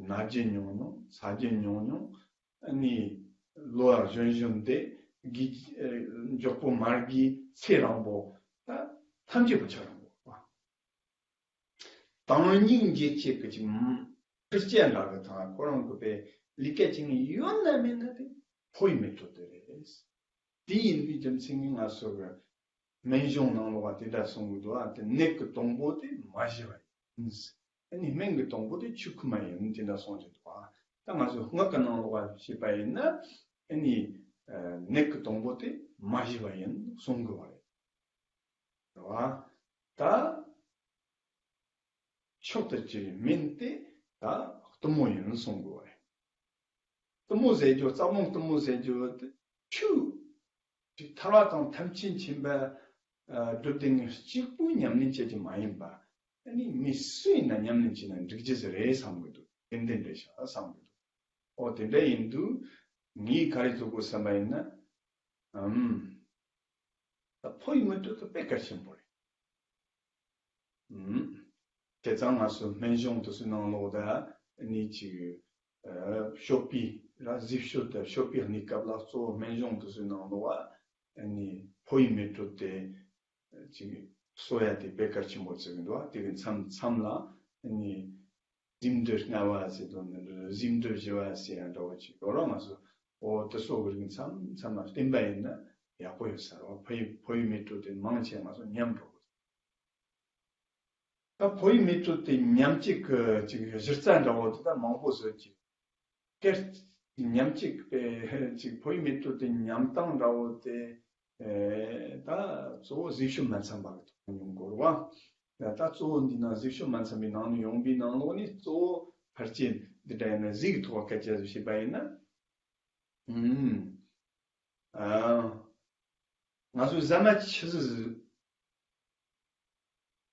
ན་རྒྱུ་ཉུང་ཉུང་། ཚ་རྒྱུ་ཉུང་ཉུང་། ཨ་ནི་ལོ་བ་གཞོན་གཞོན་དེ་གི་མགྱོགས་པོ་མར་གི་ཚེ་རིང་པོ། ད་ཐམས་ཅད་པོ་ཆ་རིང་པོ། དྭངས་སྙིགས་འབྱེད་བྱེད་ཀྱི་ཅིག་འཕྲུལ་ཆས་འདྲ་གི་དང་ཁོ་རང་གི་པའི་ལས་ཀ་བྱེད་མཁན་ཡོད་ན་མེད་ན་དེ་ཕོ་བའི་མེ་དྲོད་དེ་རེད། དེ་ཡིན་དུས་རྒྱུ་མཚན་གྱིས་ང་ཚོ་གི་སྨན་གཞུང་ནང་ལོགས་ལ་དེ་འདྲ་གསུང་གི་འདུག་ཨ། དེ་ནད་ཀྱི་དང་པོ་དེ་མ་ཞི་བ་ཡིན། ཨ་ནི་སྨན་གྱི་དང་པོ་དེ་ཆོས་ཁུ་མ་ཡིན་དེ་འདྲ་གསུང་གི་འདུག་ཨ། ད་ང་ཚོ་སྔགས་ཀྱི་ནང་ལོགས་ལ་བཤད་པ་ཡིན་ན་ཨ་ནི་ནད་ཀྱི་དང་པོ་དེ་མ་ཞི་བ་ཡིན་གསུང་གི་བ་རེད། རེད་བ། ད། མཆོག་ཏུ་གྱུར་པའི་སྨན་དེ་ད་གཏུམ་མོ་ཡིན་གསུང་དགོས་པ་རེད། གཏུམ་མོ་ཟེར་རྒྱུ་རྩ་རླུང་གཏུམ་མོ་ཟེར་རྒྱུ་དེ་ཆུ་ཅིག་ཐར་པ་དང་ཐམས་ཅད་མཁྱེན་པ་སྒྲུབ་སྡེ་ངས་གཅིག་པུས་ཉམས་ལེན་བྱེད་རྒྱུ་མ་ཡིན་པ། ཨ་ནི་མི་སུ་ཡིན་ན་ཉམས་ལེན་བྱས་ན་འགྲིག་རྒྱུ་ཟིག་རེད་བསམ་གི་འདུག་ཏན་ཏན་རེད་ཤག་བསམ་གི་འདུག་ཨོ་དེ་འདྲ་ཡིན་དུས་ངས་ག་རེ་བཟོ་དགོས་བསམ་པ་ཡིན་ན། ཨམ། ད་ཕོ་ཡི་མི་དྲོད་དེ་དཔེ་གལ་ཆེན་པོ་རེད། ཨུམ། བྱས་ཙང་ང་ཚོ་སྨན་གཞུང་དེ་ཚོའི་ནང་ལོགས་ད་ནི་ཅིག་ཨ། གཤོག་པའི་ར་གཟི་བྱུ་དང་གཤོག་པའི་གནས་སྐབས་ལ་གཙོ་བོ་སྨན་གཞུང་དེ་ཚོའི་ནང་ལོགས་ཨ་ནི་ཕོ་ཡི་མི་དྲོད་དེ་ཅིག་གསོ་ཡ་དེ་དཔེ་གལ་ཆེན་པོ་བརྩི་གི་འདུག་དེ་གི་མཚམས་མཚམས་ལ་ཨ་ནི་གཟིམ་དྲུད་ལྔ་པ་ཟེར་དོན་ནི་གཟིམ་དྲུད་བཞི་པ་ཟེར་ཡ་འདྲ་བོ་ཅིག་ཡོད་ར། ང་ཚོ་འོ་དེ་ཚོ་གི་རིགས་མཚམས་མཚམས་ལ་བསྟེན་པ་ཡིན་ན་ཡག་པོ་ཡོད་ས་རེད། ཕོ་ཡི་ཕོ་ཡི་མི་དྲོད་དེ་མང་ཆེ་ང་ཚོ་ཉམས་འགྲོ་གི་རེད། ད་ཕོ་ཡི་མེ་ཏོག་དེ་ཉམས་བཅས་ཀྱི་ཅིག་གཞི་རྩ་འདྲ་བོ་དེ་ད་མང་པོ་བཟོས་ཀྱི། སྐད་ཉམས་བཅས་པའི་ཅིག་ཕོ་ཡི་མེ་ཏོག་དེ་ཉམས་སྟངས་འདྲ་བོ་དེ། ཨེ། ད་གཙོ་བོ་གཟུགས་ཕྱོགས་མ་འཚམ་པ་གི་ཐོག་ནས་ཡོང་དགོས་རེད་བ། ད་གཙོ་བོ་འདི་ན་གཟུགས་ཕྱོགས་མ་འཚམ་པའི་ནང་ནས་ཡོང་པའི་ནང་ལོགས་ནས་གཙོ་བོ་ཕལ་ཆེར་འདི་འདྲ་ཡིན་ན་གཟུགས་ཀྱི་ཐོག་སྐད་ཆ་བཤད་པ་ཡིན་ན། ཨུམ། ཨ། ང་ཚོས་ཟ་མ་ཆི་ཟིག་ཟོས།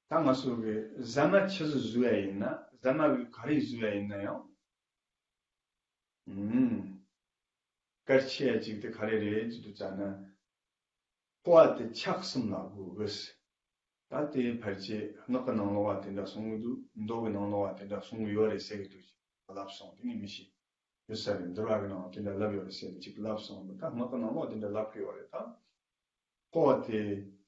ད་ང་ཚོ་གི་ཟ་མ་ཆི་ཟིག་ཟོས་ཡ་ཡིན་ན། ཟ་མ་གི་ག་རེ་ཟོས་ཡ་ཡིན་ན་ཡང་། ཨུམ། གལ་ཆེ་ཡ་ཅིག་དེ་ག་རེ་རེད་ཅེས་དུས་ཙ་ན། ཕོ་བ་དེ་ཆགས་གསུམ་ལ་གོ་གི་ཟེར། ད་དེ་ཕལ་ཆེར་སྔགས་ཀྱི་ནང་ལོགས་བ་དེ་འདྲ་གསུང་གི་འདུག། མདོ་གི་ནང་ལོགས་བ་དེ་འདྲ་གསུང་གི་ཡོད་རེད་ཟེར་གི་འདུག། ཅིག་ལབ་སོང་དེ་ངས་མི་ཤེས། ཡོད་ས་རེད། འདུལ་བ་གི་ནང་དེ་འདྲ་ལབ་ཡོད་རེད་ཟེར་ཅིག་ལབ་སོང་། ད་སྔགས་ཀྱི་ནང་ལོགས་དེ་འདྲ་ལབ་གི་ཡོད་རེད་ད། ཕོ་བ་དེ་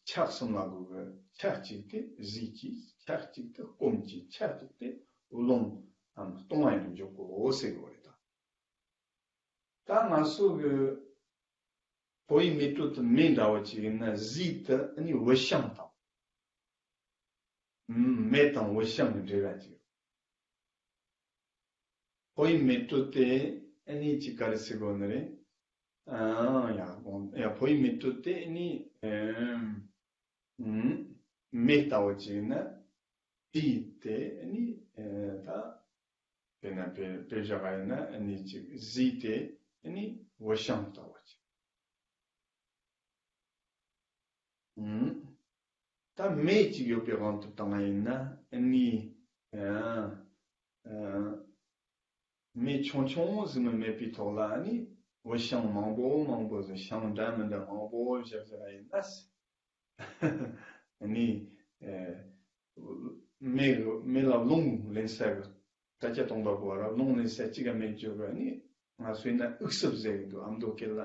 ཆགས་གསུམ་ལ་གོ་གི། ཆགས་གཅིག་དེ་གཟུགས་ཀྱི། ཆགས་གཅིག་དེ་སྐོམ་གྱི། ཆགས་གཅིག་དེ་རླུང་ངམ་ལྟུང་བ་ཡིན་འཇོག་གོ་ཟེར་གི་ཡོད་རེད་ད། ད་ང་ཚོ་གི་ཕོ་ཡི་མེ་ཏོག་དེ་མེ་འདྲ་བོ་ཅིག་ཡིན་ན། གཟུགས་དེ་ཨ་ནི་འོད་ཞེན་དང་། ཨུམ། མེ་དང་འོད་ཞེན་གྱི་འབྲེལ་བ་ཅིག། ཕོ་ཡི་མེ་ཏོག་དེ་ཨ་ནི་ཅིག་ག་རེ་ཟེར་དགོས་ནི་རེད། ཨ། ཡ། ཡ། ཕོ་ཡི་མེ་ཏོག་དེ་ཨ་ནི། ཨུམ། མེ་ལྟ་བུ་ཅིག་ཡིན་ན། དེའི་དེ་ཨ་ནི། ཨ། ད། དཔེར་ན་དཔེ་དཔེ་བཞག་པ་ཡིན་ན་ཨ་ནི་ཅིག་གཟུགས་དེ་ཨ་ནི་འོད་ཞེན་ལྟ་བུ་ཅིག། ཨུམ། ད་མེ་ཅིག་ཡོད་པའི་དབང་དུ་བཏང་བ་ཡིན་ན་ཨ་ནི། ཨ། ཨ། མེ་ཆུང་ཆུང་ཟིག་མ་མེད་པའི་ཐོག་ལ་ཨ་ནི་འོད་ཞེན་མང་པོ་མང་པོ་ཟིག། ཞེང་འདྲ་མི་འདྲ་མང་པོ་བཞག་བཞག་ཡིན་ན། ཨ་ནི། ཨེ། མེ་གི་མེ་ལ་རླུང་ལེན་ས་གི་དྲ་རྒྱ་སྟོང་པ་པོ་ར་རླུང་ལེན་ས་གཅིག་ག་མེད་རྒྱུ་གི་ནི། ང་ཚོས་ན་དབུགས་སུབ་ཟེར་གི་འདུག། ཨ་མདོ་སྐད་ལ་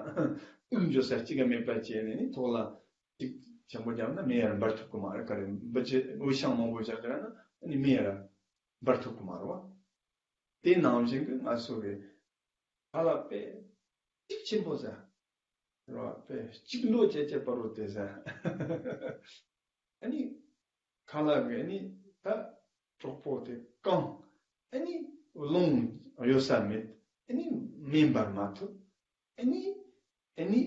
དབུགས་འཇོག་ས་གཅིག་ག་མེད་པ་བྱས་ནས་ནི་ཐོག་ལ་གཅིག་ཆེན་པོ་བརྒྱབ་ན་མེ་ཡར་འབར་ཐུབ་གི་མ་རེད། ག་རེ་འབུ་ཅི་འོད་ཞེན་མང་པོ་བཞག་གི་ར་ན་ནི་མེ་ཡར་འབར་ཐུབ་གི་མ་རེད་བ། དེ་ནང་བཞིན་གི་ང་ཚོ་གི་ཁ་ལག་པས་གཅིག་ཆེན་པོ་ཟ། རོ་པས་གཅིག་ལོ་བྱས་བྱས་པ་རོ་དེ་ཟ། ཨ་ནི་ཁ་ལག་གི་ཨ་ནི་ད་གྲོགས་པོ་དེ་གང་། ཨ་ནི་རླུང་གཡོ་ས་མེད། ཨ་ནི་མེ་འབར་མ་ཐུབ། ཨ་ནི་ཨ་ནི་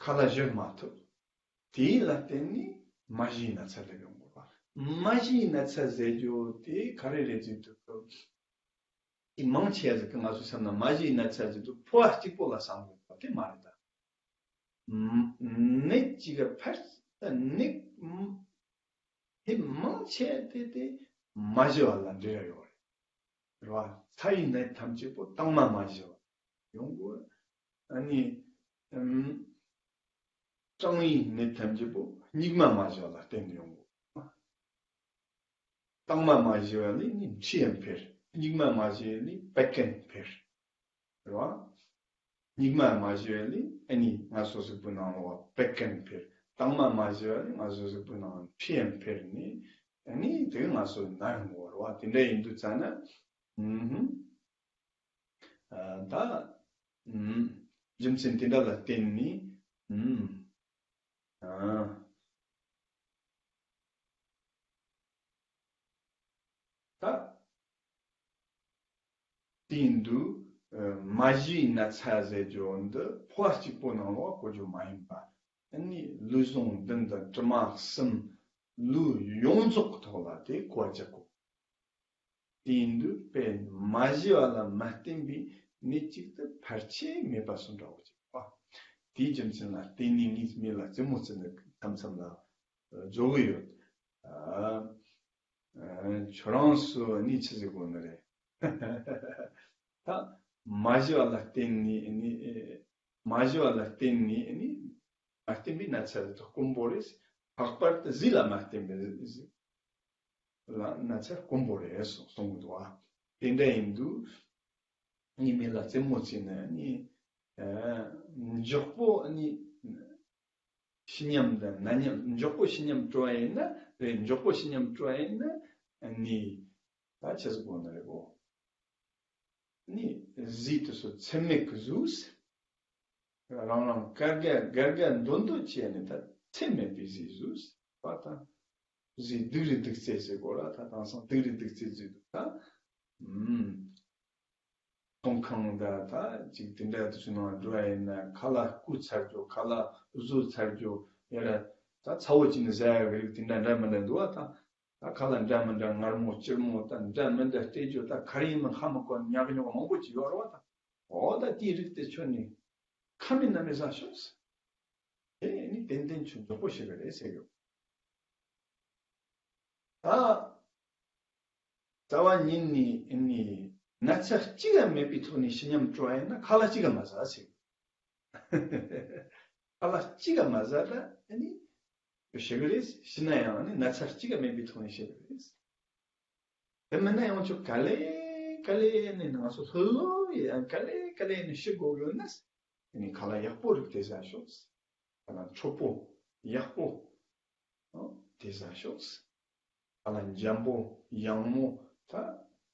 ཁ་ལག་བཞུར་མ་ཐུབ། དེ་ལ་བརྟེན་ནས་མ་ཞིའི་ན་ཚ་སླེབས་ཡོང་དགོས་པ། མ་ཞིའི་ན་ཚ་ཟེར་རྒྱུ་དེ་ག་རེ་རེད་ཟེར་དུས། དེ་མང་ཆེ་ཟིག་གི་ང་ཚོའི་སེམས་ན་མ་ཞིའི་ན་ཚ་ཟེར་དུས་ཕོ་བ་གཅིག་པོ་ལ་བསམ་དགོས་པ་དེ་མ་རེད་ད། ནད་ཅིག་གི་ཕར་ནད་དེ་མང་ཆེ་དེ་དེ་མ་ཞི་བ་ལ་འབྲེལ་བ་ཡོད་རེད། རེད་བ། ཚ་བའི་ནད་ཐམས་ཅད་པོ་དྭངས་མ་མ་ཞི་བ་ཡོང་དགོས། ཨ་ནི། ཨམ། གྲང་བའི་ནད་ཐམས་ཅད་པོ་སྙིགས་མ་མ་ཞི་བ་ལ་བརྟེན་ནས་ཡོང་དགོས། དྭངས་མ་མ་ཞི་བ་ལས་ནི་མཁྲིས་ཡང་འཕེལ། སྙིགས་མ་མ་ཞི་བ་ལས་བད་ཀན་འཕེལ། རེད་བ། སྙིགས་མ་མ་ཞི་བ་ལས་ཨ་ནི་ང་ཚོ་གཟུགས་པོའི་ནང་ལ་བ་བད་ཀན་འཕེལ། དྭངས་མ་མ་ཞི་བ་ལས་ང་ཚོ་གཟུགས་པོའི་ནང་ལ་མཁྲིས་ཡང་འཕེལ་ནས། ཨ་ནི་དེ་ང་ཚོ་ན་ཡོང་གི་རེད་བ། དེ་འདྲ་ཡིན་དུས་ཙ་ན། ཨུམ། ཨ། ད། ཨུམ། རྒྱུ་མཚན་དེ་འདྲ་ལ་བརྟེན་ནས། ཨུམ། ཨ། ད། དེ་ཡིན་དུས། ཨ། མ་ཞིའི་ན་ཚ་ཟེར་རྒྱུ་འདི་ཕོ་བ་གཅིག་པོ་ནང་ལ་གོ་རྒྱུ་མ་ཡིན་པ། ཨ་ནི་ལུས་ཟུངས་བདུན་དང་གྲིབ་མ་གསུམ། ལུས་ཡོངས་རྫོགས་ཀྱི་ཐོག་ལ་དེ་གོ་བ་རྒྱག་དགོས། དེ་ཡིན་དུས་དཔེ་མ་ཞི་བ་ལ་མ་བརྟེན་པའི་ནད་ཅིག་ཏུ་ཕལ་ཆེར་མེད་པ་སོང་འདྲ་བོ་ཅིག་པ། དེའི་རྒྱུ་མཚན་ལ་བརྟེན་ནས་ངས་མི་ལ་རྩེད་མོ་རྩེ་ནས་མཚམས་མཚམས་ལ་རྫོགས་གི་ཡོད། ཨ། ཨ། ཁྱོད་རང་ཚོ་ནི་ཆི་ཟིག་གོ་ནི་རེད། ད་མ་ཞི་བ་ལ་བརྟེན་ནས་ནི། མ་ཞི་བ་ལ་བརྟེན་ནས་ནི། མ་བརྟེན་པའི་ན་ཚ་དེ་དག་དཀོན་པོ་རེད། ལྷག་པར་དུ་གཟུགས་ལ་མ་བརྟེན་པའི་གཟུགས་ལ་ན་ཚ་དཀོན་པོ་རེད་གསུང་གསུང་གི་འདུག་ཨ། དེ་འདྲ་ཡིན་དུས། ངའི་མི་ལ་རྩེད་མོ་རྩེས་ནས་ནི། ཨ། མགྱོགས་པོ་ནི། ཤི་ཉམས་དང་ན་ཉམས། མགྱོགས་པོ་ཤི་ཉམས་སྤྲོ་བ་ཡིན་ན་རེད། མགྱོགས་པོ་ཤི་ཉམས་སྤྲོ་བ་ཡིན་ན་ནི། ད་ཆི་ཟིག་གོ་ནི་རེད་གོ། ནི་གཟུགས་དེ་ཚོ་ཚད་མེད་ཀྱི་གཟུགས། རང་རང་དགའ་དགའ་དགའ་དགའ་འདོད་འདོད་བྱས་ནས་ད་ཚད་མེད་པའི་གཟུགས་གཟུགས་པ་དང་། ཟས་སྡུག་རེ་སྡུག་བརྩེ་ཟེར་དགོས་ར། ད་དེང་སང་སྡུག་རེ་སྡུག་བརྩེ་ཟེར་འདུག་ད། ཨུམ། ཚོང་ཁང་ད་ད་ཅིག་དེ་འདྲ་དེ་ཚོའི་ནང་འགྲོ་བ་ཡིན་ན། ཁ་ལག་བསྐུས་ཚར་རྒྱུ། ཁ་ལག་བཟོས་ཚར་རྒྱུ། ཡ་ར་ད་ཚ་བོ་ཅིག་ནས་ཟ་ཡ་གི་རིགས་དེ་འདྲ་འདྲ་མི་འདྲ་འདུག་བ། ད་ད་ཁ་ལག་འདྲ་མི་འདྲ། མངར་མོ་སྐྱུར་མོ་ད་འདྲ་མི་འདྲ་སྟེར་རྒྱུ། ད་ག་རེ་ཡིན་མིན་ཧ་མི་གོ་ཉག་ཉོག་མང་པོ་ཅིག་ཡོད་རེད་བ། ད་འོ་ད་དེའི་རིགས་དེ་ཁྱོད་ནི་ཁ་མེད་སྣ་མེད་ཟ་ཤོག་ཟེར། དེ་ནི་ཏན་ཏན་ཁྱོད་མགྱོགས་པོ་ཤི་གི་རེད་ཟེར་གི་ཡོད། ད་རྩ་བ་ཉིད་ནས་ནི་ན་ཚ་གཅིག་ཀྱང་མེད་པའི་ཐོག་ནས་ཤི་སྙམ་སྤྲོ་བ་ཡིན་ན་ཁ་ལག་གཅིག་ཀྱང་མ་ཟ་ཟེར། ཁ་ལག་གཅིག་ཀྱང་མ་ཟ་ད་ནི་ཤི་གི་རེད། ཤི་ན་ཡང་ནི་ན་ཚ་གཅིག་ཀྱང་མེད་པའི་ཐོག་ནས་ཤི་གི་རེད། དེ་མིན་ན་ཡང་ཁྱོད་ག་ལེ་ག་ལེ་ནས་ང་ཚོ་ལྷོད་ལྷོད་ཡིན་ཡང་ག་ལེ་ག་ལེ་ནས་ཤི་དགོས་ཡོད་ན། དེ་ནི་ཁ་ལག་ཡག་པོ་རིགས་དེ་ཟ་ཤོག་ཁ་ལག་མཆོད་པོ་ཡག་པོ་ཨ་དེ་ཟ་ཤོག་ཁ་ལག་འཇམ་པོ་ཡང་མོ་ད་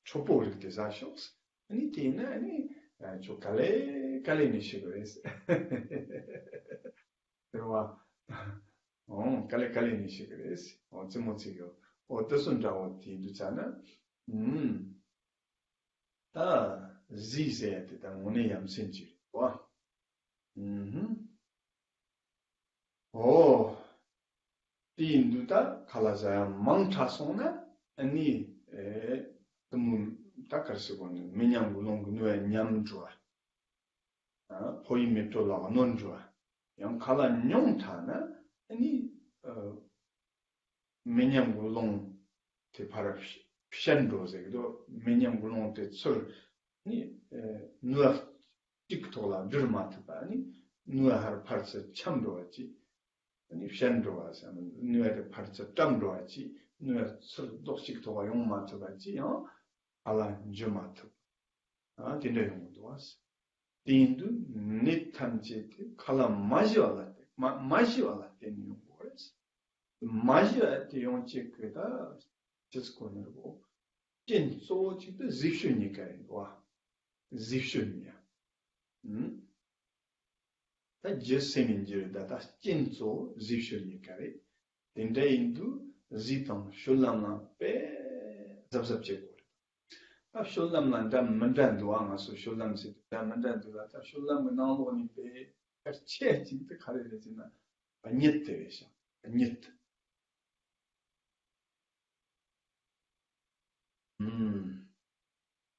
མཆོད་པོ་རིགས་དེ་ཟ་ཤོག་ཨ་ནི་དེ་ན་ཨ་ནི་ཁྱོད་ག་ལེ་ག་ལེ་ནས་ཤི་དགོས་རེད། རེད་བ། འོང་། ག་ལེ་ག་ལེ་ནས་ཤི་གི་རེད། འོང་། རྩེད་མོ་རྩེ་གི་ཡོད། འོ་དེ་སུ་འདྲ་བོ་དེ་འདུག་ཙ་ན། ཨུམ། ད་ཟས་ཟེར་ཡ་དེ་ད་དངོས་གནས་ཡ་མཚན་ཅིག་རེད་བ། ཨུམ། འོ། དེ་ཡིན་དུས་ད་ཁ་ལག་ཟ་ཡ་མང་དྲགས་སོང་ན་ཨ་ནི་ཨེ་དེ་མོ་ད་ག་རེ་ཟེར་དགོས་ནི། མི་ཉམས་རྒུད་ལོང་གི་ནུས་པ་ཉམས་འགྲོ་བ། ཕོ་ཡི་མེ་ཏོག་ལ་གནོད་འགྲོ་བ། ཡང་ཁ་ལག་ཉུང་དྲགས་ན་ཨ་ནི་ཨ་མི་ཉམས་རྒུད་ལོང་དེ་ཕར་བཤད་འགྲོ་ཟེར་གི་འདུག་མི་ཉམས་རྒུད་ལོང་དེ་ཚུར་ནི་ཨ་ནུས་པ་གཅིག་གི་ཐོག་ལ་བསྒྱུར་མ་ཐུབ་པ། ནི་ནུས་པ་ཧར་ཕར་ཚུར་འཁྱམས་འགྲོ་བ་ཅིག་ནི་བཤད་འགྲོ་བ་ཟེར། ནུས་པ་དེ་ཕར་ཚུར་བཀྲམ་འགྲོ་བ་ཅིག་ནུས་པ་ཚུར་རྡོག་གཅིག་ཐོག་ཡོང་མ་ཐུབ་པ་ཅིག་ཡང་ཁ་ལག་འཇུ་མ་ཐུབ། ཨ་དེ་འདྲ་ཡོང་གི་འདུག་བ། དེ་ཡིན་དུས་ནད་ཐམས་ཅད་དེ་ཁ་ལག་མ་ཞི་བ་ལ་བརྟེན། མ་མ་ཞི་བ་ལ་བརྟེན་ནས་ཡོང་གི་རེད། མ་ཞི་བ་དེ་ཡོང་བྱེད་ཀྱི་ད་ཅི་ཟེར་དགོས་ནི་རེད་གོ། རྐྱེན་གཙོ་བོ་གཅིག་དེ་ཟས་སྤྱོད་གཉིས་ཀ་རེད་འདུག་བ། ཟས་སྤྱོད་གཉིས་ཀ་ཨུམ། ད་རྒྱུ་སེམས་ཡིན་རྒྱུ་རེད། ད་ད་རྐྱེན་གཙོ་བོ་ཟས་སྤྱོད་གཉིས་ཀ་རེད། དེ་འདྲ་ཡིན་དུས་ཟས་དང་སྤྱོད་ལམ་ལ་དཔེ་གཟབ་གཟབ་བྱེད་དགོས་རེད། ད་སྤྱོད་ལམ་ལ་འདྲ་མི་འདྲ་འདུག་ཨ། ང་ཚོ་སྤྱོད་ལམ་ཟེར་དུས་འདྲ་མི་འདྲ་འདུག་ལ། ད་སྤྱོད་ལམ་གྱི་ནང་ལོགས་ནས་དཔེ་གལ་ཆེ་གཅིག་དེ་ག་རེ་རེད་ཟེར་ན་གཉིད་དེ་རེད་ཤག་གཉིད། ཨུམ།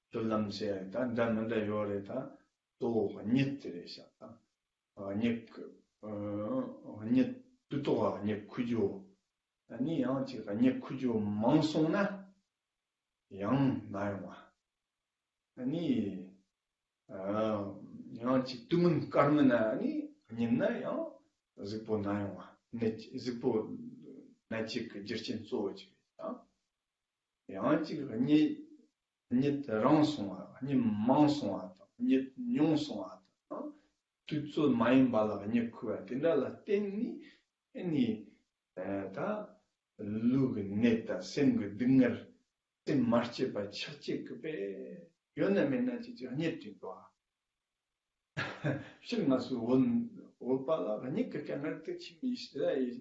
སྤྱོད་ལམ་ཟེར་ཡ་ད་འདྲ་མི་འདྲ་ཡོད་རེད། ད་གཙོ་བོ་གཉིད་དེ་རེད་ཤག་ད་གཉིད་ཨ་གཉིད་དུས་ཐོག་ག་གཉིད་ཁུག་རྒྱུ། ཨ་ནི་ཡང་ཅིག་གཉིད་ཁུག་རྒྱུ་མང་སོང་ན་ཡང་ན་ཡོང་བ། ཨ་ནི་ཨ་ཡང་ཅིག་དུས་སྔོན་སྐར་སྔོན་ན་ཨ་ནི་གཉིད་ན་ཡང་གཟུགས་པོ་ན་ཡོང་བ། ནད་གཟུགས་པོ་ནད་གཅིག་གི་རྒྱུ་རྐྱེན་གཙོ་བོ་ཅིག་རེད་ད། ཡང་ཅིག་གཉིད་གཉིད་རིང་སོང་བ། གཉིད་མང་སོང་བ་དང་། གཉིད་ཉུང་སོང་བ་དང་། དུས་ཚོད་མ་ཡིན་པ་ལ་གཉིད་ཁུག་པ་དེ་འདྲ་ལ་བརྟེན་ནས་ཨ་ནི་ད་ལུས་ཀྱི་ནད་དང་སེམས་ཀྱི་སྡུག་བསྔལ། སེམས་མ་སྐྱིད་པ་ཆགས་བཅས་ཀྱི་དཔེ་ཡོད་ན་མེད་ན་ཅིག་ཅིག་གཉིད་དྲན་འགྲོ་བ། སྤྱིར་ང་ཚོའི་བོད་བོད་པ་ལ་གཉིད་ཀྱི་དཀའ་ངལ་དེ་ཆེ་མི་ཞིག་རེད།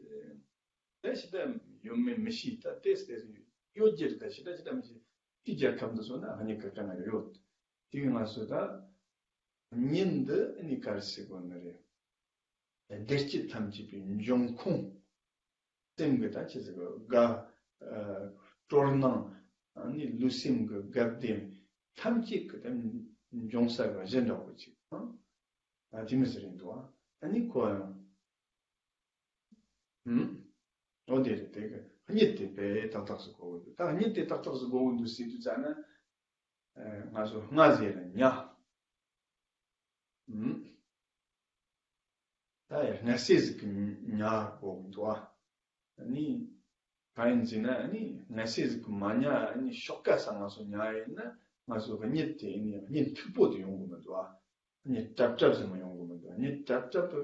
ད་ཞེ་དྲག་ཡོད་མེད་མི་ཤེས། ད་ཏོག་ཙམ་ཡོད་རྒྱུ་རེད། ད་ཞེ་དྲག་ཞེ་དྲག་མི་ཤེས། ཕྱི་རྒྱལ་ཁབ་འདི་ཚོ་ན་གཉིད་ཀྱི་དཀའ་ངལ་ཡོད། དེ་གི་ང་ཚོ་ད་གཉིད་འདི་ནི་ག་རེ་ཟེར་དགོས་ནི་རེད། བདེ་སྐྱིད་ཐམས་ཅད་པའི་འབྱུང་ཁུངས། སེམས་ཀྱི་ད་ཅི་ཟེར་དགོས། དགའ་ཨ་སྤྲོ་སྣང་ཨ་ནི་ལུས་སེམས་ཀྱི་དགའ་བདེ་ཐམས་ཅད་ཀྱི་ད་འབྱུང་ས་གི་གཞི་འདྲ་བོ་ཅིག་ཨ་དེ་མི་ཟེར་ཡིན་འདུག་ཨ། ཨ་ནི་ཁོ་ཡང་ཨུམ། འོ་དེ་རེད། དེ་གི་གཉིད་དེ་དཔེ་ཏག་ཏག་ཟིག་དགོས་ཀྱི་འདུག་ད་གཉིད་དེ་ཏག་ཏག་ཟིག་དགོས་ཀྱི་འདུག་ཟེར་དུས་ཙ་ན། ཨ་ང་ཚོ་རྔ་ཟེར་ན་ཉ། ཨུམ། ད་ཡ་རྔ་ཟས་ཟིག་གི་ཉ་དགོས་ཀྱི་འདུག་ཨ། ཨ་ནི་གང་ཡིན་ཟེར་ན་ཨ་ནི་རྔ་ཟས་ཟིག་གི་མ་ཉ། ཨ་ནི་ཤོག་ཀ་ས་ང་ཚོ་ཉ་ཡིན་ན་ང་ཚོ་གཉིད་དེ་ཨ་ནི་གཉིད་མཐུག་པོ་དེ་ཡོང་གི་མི་འདུག་ཨ། གཉིད་ཀྲབ་ཀྲབ་ཟེར་མ་ཡོང་གི་མི་འདུག་གཉིད་ཀྲབ་ཀྲབ་དེ་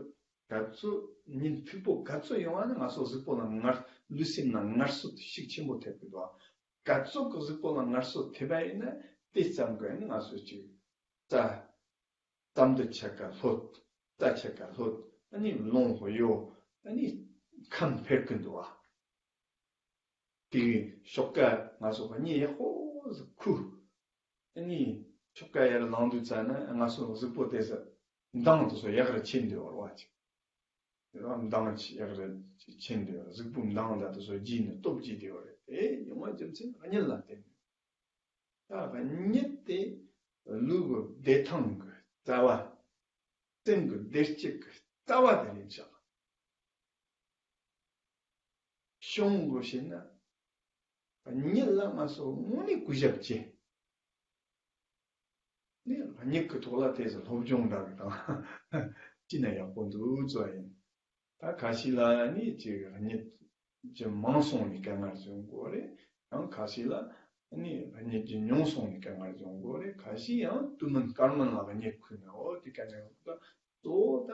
ག་ཚོད། གཉིད་མཐུག་པོ་ག་ཚོད་ཡོང་བ་ནི་ང་ཚོ་གཟུགས་པོ་ལ་ངལ། ལུས་སེམས་ལ་ངལ་གསོ་དེ་ཤུགས་ཆེན་པོ་ཐེབས་ཀྱི་འདུག་ག་ཚོད་ཀྱི་གཟུགས་པོ་ལ་ངལ་གསོ་ཐེབས་པ་ཡིན་ན་དེ་ཙམ་གྱིས་ནི་ང་ཚོ་ཅིག་རྩ་རྩ་མདུད་ཆ་ག་ལྷོད། རྩ་ཆ་ག་ལྷོད། ཨ་ནི་རླུང་གཡོ། ཨ་ནི་ཁམས་འཕེལ་གྱི་འདུག་བ། དེ་གི་ཤོག་ཀ་ང་ཚོ་གཉིད་ཡག་པོ་ཟིག་ཁུག་ཨ་ནི་ཤོག་ཀ་ཡར་ལངས་དུས་ཙ་ན་ང་ཚོ་གཟུགས་པོ་དེ་ཟིག་མདངས་དེ་ཚོ་ཡག་རུ་ཕྱིན་འདུག་བ་ཅིག་རང་མདངས་ཡག་རུ་ཕྱིན་འདུག་གཟུགས་པོའི་མདངས་དང་དེ་ཚོ་རྒྱས་ནས་སྟོབས་རྒྱས་བསྡད་པ་རེད། དེ་ཡོང་བ་རྒྱུ་མཚན་གཉིད་ལ་བརྟེན་ནས། ད་གཉིད་དེ་ལུས་ཀྱི་བདེ་ཐང་གི་རྩ་བ། སེམས་ཀྱི་བདེ་སྐྱིད་ཀྱི་རྩ་བ་དེ་རེད་ཤག་བྱུང་དགོས་ཤེ་ན། གཉིད་ལ་ང་ཚོ་དངོས་གནས་གུས་ཞབས་བྱེད། ནི་གཉིད་ཀྱི་ཐོག་ལ་དེ་ཚོ་སློབ་སྦྱོང་འདྲ་གི་དང་ཅི་ན་ཡག་པོ་འདུག་ཚོ་ཡིན། ད་ཁ་ཤས་ལ་ནི་ཅིག་གཉིད་ཀྱི་མང་སོང་ནས་དཀའ་ངལ་བྱུང་གོ་རེད། ཡང་ཁ་ཤས་ལ་ནི་གཉིད་ཀྱི་ཉུང་སོང་ནས་དཀའ་ངལ་བྱུང་གོ་རེད། ཁ་ཤས་ཡང་དུས་མིན་སྐར་མིན་ལ་གཉིད་ཁུག་ནས་འོ་དེ་དཀའ་ངལ་ཡོང་གི། གཙོ་བོ་ད་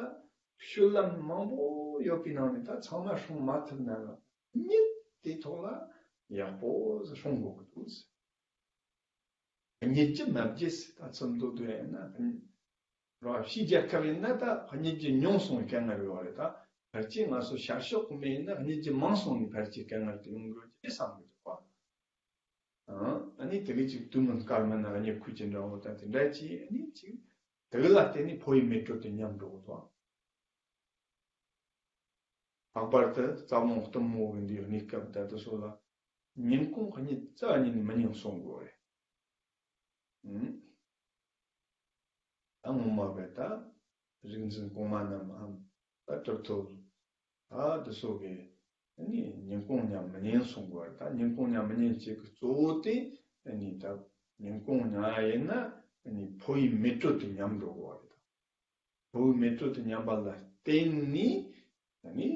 སྤྱོད་ལམ་མང་པོ་ཡོད་པའི་ནང་ནས་ད་ཚང་མ་སྲུང་མ་ཐུབ་ན་ལ་གཉིད་དེ་ཐོག་ལ་ཡག་པོ་སྲུང་དགོས་ཀྱི་འདུག་གཉིད་ཀྱི་མ་བརྗེད་ཟེར། ད་ཚུར་མདོར་བསྡུས་ཡིན་ན། རང་ཕྱིའི་རྒྱལ་ཁབ་ཡིན་ན་ད་གཉིད་ཀྱི་ཉུང་སོང་བའི་དཀའ་ངལ་ཡོད་རེད། ད་ཕལ་ཆེར་ང་ཚོ་ཤར་ཕྱོགས་གི་མི་ཡིན་ན་གཉིད་ཀྱི་མང་སོང་ནས་ཕལ་ཆེར་དཀའ་ངལ་དེ་ཡོང་གི་ཡོད་ཅེས་བསམ་གི་འདུག་པ། ཨ་ནི་དེ་གི་ཅིག་དུས་མིན་སྐར་མིན་ན་གཉིད་ཁུག་ཅིག་འདྲ་བོ་ད་དེ་འདྲ་ཅིག་ཨ་ནི་ཅིག་དེ་གི་ལ་བརྟེན་ནས་ཕོ་ཡི་མེ་དྲོད་དེ་ཉམས་འགྲོ་གི་འདུག་ལྷག་པར་དུ་རྩ་རླུང་གཏུམ་མོ་གི་འདིའི་གནས་སྐབས་ད་དེ་ཚོ་ལ་ཉིན་གུང་གཉིད་རྩ་ཉིད་ནས་མི་ཉན་གསུང་དགོས་རེད། ཨུམ། ད་ངོ་མ་བས་ད་རིག་འཛིན་གོང་མ་རྣམས་འམ་ད་གྲུབ་ཐོབ་ད་དེ་ཚོ་གིས་ནི་ཉིན་གུང་ཉལ་མི་ཉན་གསུང་དགོས་རེད། ད་ཉིན་གུང་ཉལ་མི་ཉན་ཅིག་གི་གཙོ་བོ་དེ་ནི་ད་ཉིན་གུང་ཉལ་ཡིན་ན་ནི་ཕོ་ཡི་མེ་དྲོད་དེ་ཉམས་འགྲོ་གི་རེད། ད་ཕོ་ཡི་མེ་དྲོད་དེ་ཉམས་པ་ལ་བརྟེན་ནས་ནི་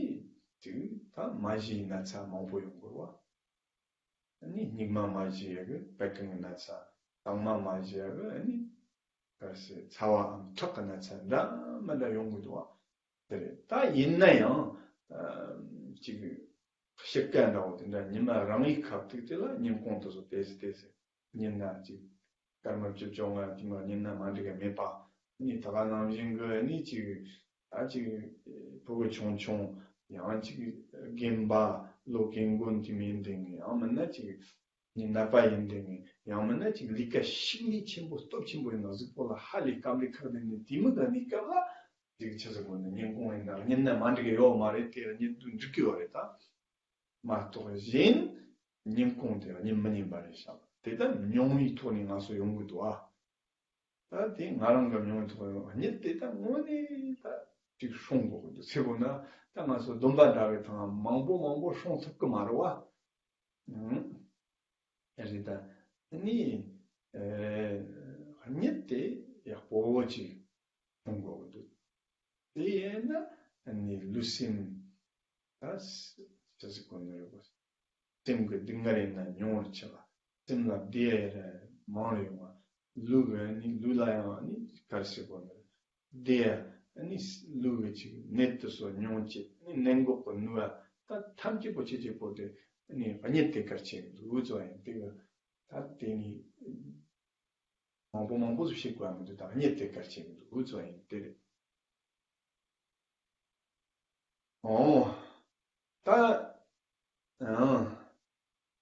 ཅིག་ད་མ་ཤི་ཡི་ན་ཚ་མང་པོ་ཡོང་གི་རེད་བ། ཨ་ནི་སྙིགས་མ་མ་བཞེས་ཡག་གི་བད་ཀན་གྱི་ན་ཚ། དྭངས་མ་མ་བཞེས་ཡག་གི་ཨ་ནི་གལ་སྲིད་ཚ་བའམ་ཁྲག་གི་ན་ཚ་འདྲ་མི་འདྲ་ཡོང་གི་འདུག་བ། དེ་རེད། ད་ཡིན་ན་ཡང་ཨ་ཅིག་དཔྱིད་ཀ་འདྲ་བོ་དེ་འདྲ་ཉི་མ་རང་ཡི་ཁ་ཐུག་དེ་ལ་ཉིན་གུང་དུ་སོ་ཏེ་སི་ཏེ་སི་ཉིན་ན་ཅིག་སྐར་མ་བཅུ་བཅོ་ལྔ་དེ་མ་ཉིན་ན་མ་འགྲིག་ག་མེད་པ། ནི་ད་ག་ནང་བཞིན་གི་ནི་ཅིག་ད་ཅིག་ཕྲུ་གུ་ཆུང་ཆུང་ཡང་ཅིག་རྒན་པ་ལོ་རྒན་རྒོན་དེ་མིན་དེ་ངས་ཡང་མིན་ན་ཅིག་ནི་ནད་པ་ཡིན་དེ་ངས་ཡང་མིན་ན་ཅིག་ལས་ཀ་ཤུགས་ལས་ཆེན་པོ་སྟོབས་ཆེན་པོ་ཡིན་ན་གཟུགས་པོ་ལ་ཧ་ལས་སྐམ་རིགས་ཁག་དེ་ནི་དེ་མི་ག་ནི་སྐབས་ལ་ཅིག་ཆི་ཟེར་དགོས་ནི་ཉིན་གུང་ཡིན་ན་ཉིན་ན་མ་འགྲིག་གི་ཡོད་མ་རེད། དེ་ཉིན་དུ་འགྲིག་གི་ཡོད་རེད་ད། མ་གཏོགས་གཞན་ཉིན་གུང་དེ་ཉིན་མི་ཉན་པ་རེད་ཤག་དེ་ལྟར་མྱོང་བའི་ཐོག་ནས་ང་ཚོ་ཡོང་གི་འདུག་ཨ། ད་དེ་ང་རང་གི་མྱོང་བའི་ཐོག་ནས་གཉིད་དེ་ད་དངོས་གནས་ད་ཅིག་སྲུང་དགོས་ཀྱི་འདུག་ཚེ་བོ་ན་ད་ང་ཚོ་སྡོམ་པ་འདྲ་བའི་ཐང་མང་པོ་མང་པོ་སྲུང་ཐུབ་ཀྱི་མ་རེད་བ། ཨང་། རེད་ད། ནི། ཨེ། གཉིད་དེ་ཡག་པོ་ཅིག་སྲུང་དགོས་ཀྱི་འདུག་དེ་ཡིན་ན་ནི་ལུས་སེམས་ད་ཅི་ཟེར་དགོས་ནི་རེད་གོ། སེམས་ཀྱི་སྡུག་བསྔལ་ཡིན་ན་ཉུང་རུ་ཆགས། སེམས་ལ་བདེ་བ་ཡིན་ན་མང་རུ་ཡོང་བ། ལུས་ཀྱི་ནི་ལུས་ལ་ཡང་ནི་ག་རེ་ཟེར་དགོས་ནི་རེད། བདེ་བ་ནི་ལུས་ཀྱི་ཅིག་ནད་དེ་ཚོ་ཉུང་བྱེད་ནི་ནད་འགོག་གི་ནུས་པ་ད་ཐམས་ཅད་པོ་ཆེ་ཆེ་པོ་དེ་ནི་གཉིད་དེ་གར་བྱེད་ཀྱི་འདུག་ཚོ་ཡིན་དེ་གི་ད་དེ་ནི། མང་པོ་མང་པོ་ཞིག་བཤད་དགོས་མི་འདུག་ད་གཉིད་དེ་གར་བྱེད་མི་འདུག་འུ་ཚོ་ཡིན་དེ་རེད། ཨོ། ད། ཨང་།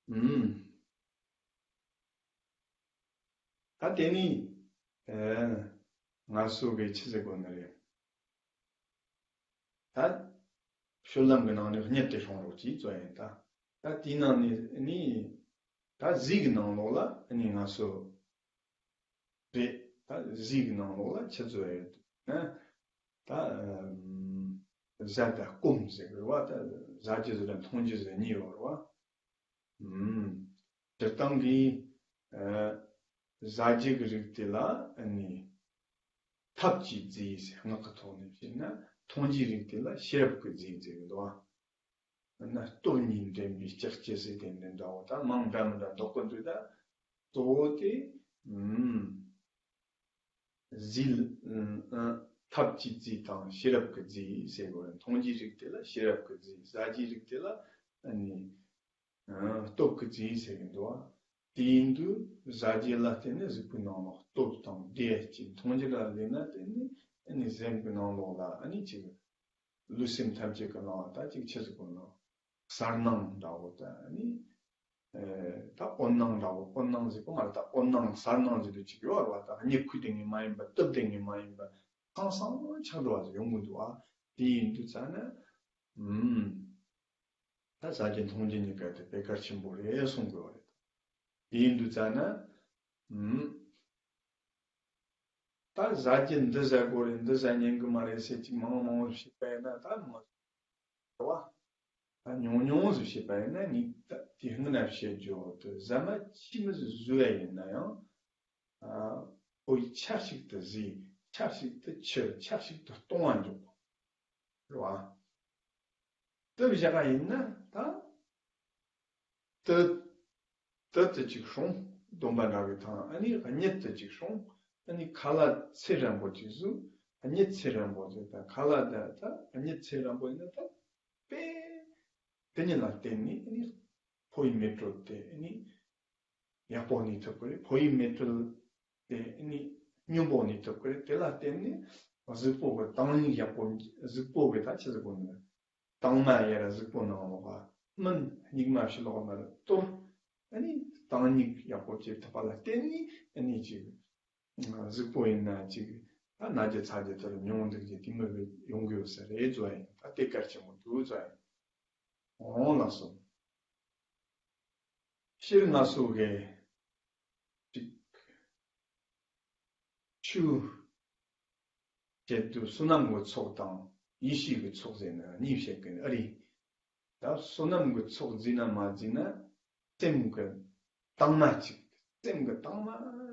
ཨུམ། ད་དེ་ནི། ཨེ། ང་ཚོ་གི་ཆི་ཟེར་དགོས་ནི་རེད། ད། སྤྱོད་ལམ་གྱི་ནང་ནས་གཉིད་དེ་སྲུང་རོགས་གྱིས་ཚོ་ཡིན་ད། ད་དེའི་ནང་ནས་ནི། ད་གཟིག་གི་ནང་ལོགས་ལ་ནི་ང་ཚོ། རེད། ད་གཟིག་གི་ནང་ལོགས་ལ་ཆི་ཚོ་ཡོད་ན། ད། ཨམ། གཟའ་དང་སྐོམ་ཟེར་གི་རེད་བ། ད་གཟའ་རྒྱུ་ཟེར་དང་མཐོང་རྒྱུ་ཟེར་གཉིས་ཡོད་རེད་བ། ཨུམ། སྤྱིར་བཏང་གི། ཨ། གཟའ་རྒྱུ་གི་རིགས་དེ་ལ་ནི། ཐབས་ཀྱི་རྫས་ཟེར་སྔགས་ཀྱི་ཐོག་ནས་བཤད་ན་མཐོང་རྒྱུའི་རིགས་དེ་ལ་ཤེས་རབ་ཀྱི་རྫས་ཟེར་གི་འདུག་བ། ན་སྟོབས་གཉིས་འདྲེན་པའི་ལྕགས་ཀྱུ་ཟེར་དེ་འདྲ་འདྲ་བོ་ད་མིང་འདྲ་མི་འདྲ་འདོགས་གི་འདུག་ད་གཙོ་བོ་དེ། ཨུམ། ཟིལ། ཨུམ། ཨ། ཐབས་ཀྱི་རྫས་དང་ཤེས་རབ་ཀྱི་རྫས་ཟེར་དགོས་རེད། མཐོང་རྒྱུའི་རིགས་དེ་ལ་ཤེས་རབ་ཀྱི་རྫས། གཟའ་རྒྱུའི་རིགས་དེ་ལ་ཨ་ནི། ཨ། སྟོབས་ཀྱི་རྫས་ཟེར་གི་འདུག་བ། དེ་ཡིན་དུས་གཟའ་རྒྱུ་ལ་བརྟེན་ནས་གཟུགས་པོའི་ནང་ལ་སྟོབས་དང་བདེ་སྐྱིད། མཐོང་རྒྱུ་ལ་ལས་ན་བརྟེན་ནས་ཨ་ནི་སེམས་ཀྱི་ནང་ལོགས་ལ་ཨ་ནི་ཅིག་ལུས་སེམས་ཐམས་ཅད་ཀྱི་ནང་ལ་ད་ཅིག་ཆི་ཟིག་གོ་ནོ། གསལ་སྣང་འདྲ་བོ་དང་ནི། ད་འོད་སྣང་འདྲ་བོ། འོད་སྣང་ཟེར་གོ་མ་རེད། ད་འོད་སྣང་གསལ་སྣང་ཟེར་དུས་ཅིག་ཡོད་རེད་བ། ད་གཉིད་ཁུག་བསྡད་མཁན་མ་ཡིན་པ། གཏུབ་བསྡད་མཁན་མ་ཡིན་པ། ཧང་སང་ཆགས་འགྲོ་བ་ཟིག་ཡོང་གི་འདུག་བ། དེ་ཡིན་དུས་ཙ་ན། ཨུམ། ད་ཟ་རྒྱུ་འཐུང་རྒྱུ་གཉིས་ཀ་དེ་དཔེ་གལ་ཆེན་པོ་རེད་གསུང་དགོས་པ་རེད། དེ་ཡིན་དུས་ཙ་ན། ཨུམ། ད་ཟ་རྒྱུ་འདི་ཟ་དགོས་རེད། འདི་ཟ་ཉན་གི་མ་རེད་ཟེར་ཅིག་མང་མང་བཤད་པ་ཡིན་ན། ད་མ་རེད་བ། ད་ཉུང་ཉུང་ཟིག་བཤད་པ་ཡིན་ན། ངས་ད་དེ་སྔོན་ན་བཤད་རྒྱུ་དེ། ཟ་མ་ཆི་མོ་ཟིག་ཟོས་པ་ཡིན་ན་ཡང་། ཨ། ཕོ་ཡིས་ཆབས་ཅིག་ཏུ་ཟོས། ཆབས་ཅིག་ཏུ་འཁྱེར། ཆབས་ཅིག་ཏུ་གཏོང་བ་འཇོག་རེད་བ། དེ་བཞག་པ་ཡིན་ན་ད། དེ། དེ་དེ་གཅིག་སྲུང་། སྡོམ་པ་འདྲ་བའི་ཐང་། ཨ་ནི་གཉིད་དེ་གཅིག་སྲུང་། ཨ་ནི་ཁ་ལག་ཚེ་རིང་པོ་གཅིག་བཟོས། གཉིད་ཚེ་རིང་པོ་ཟིག་ད་ཁ་ལག་ད་ད་གཉིད་ཚེ་རིང་པོ་ཡིན་ན། ད་དཔེ་དེ་གཉིས་ལ་བརྟེན་ནས། ཨ་ནི་ཕོ་ཡི་མེ་དྲོད་དེ་ཨ་ནི་ཡག་པོ་གནས་ཐུབ་ཀྱི་རེད། ཕོ་ཡི་མེ་དྲོད་དེ་ཨ་ནི་སྙོམས་པོ་གནས་ཐུབ་ཀྱི་རེད། དེ་ལ་བརྟེན་ནས་གཟུགས་པོ་གི་དྭངས་སྙིགས་ཡག་པོ། གཟུགས་པོ་གི་ད་ཆི་ཟེར་དགོས་ནི། དྭངས་མ་ཡར་གཟུགས་པོ་ནང་ལོགས་ལ་སྨིན། སྙིགས་མ་ཕྱི་ལོགས་ན་གཏོར། ཨ་ནི་དྭངས་སྙིགས་ཡག་པོ་བྱེད་ཐུབ་པ་ལ་བརྟེན་ནས། ཨ་ནི་ཅིག་གཟུགས་པོ་ཡིན་ན་ཅིག་ད་ན་རྒྱུ་ཚ་རྒྱུ་དེ་ལ་མྱོང་འདུག་རྒྱུ་དེ་མོ་ཡོང་གི་ཡོད་ས་རེད་ཟེར་བ་ཡིན། ད་དེ་གལ་ཆེན་པོ་འདུག་ཟེར་བ་ཡིན། འོང་ལགས་སོ། སྤྱིར་ང་ཚོ་གི་ཅིག་ཆོས་བྱེད་དུས་བསོད་ནམས་ཀྱི་ཚོགས་དང་ཡེ་ཤེས་ཀྱི་ཚོགས་ཟེར་ནས་གཉིས་བཤད་ཀྱི་ཨ་རེད། ད་བསོད་ནམས་ཀྱི་ཚོགས་བརྩིས་ན་མ་བརྩིས་ན། སེམས་ཀྱི་དྭངས་མ་གཅིག་སེམས་ཀྱི་དྭངས་མ་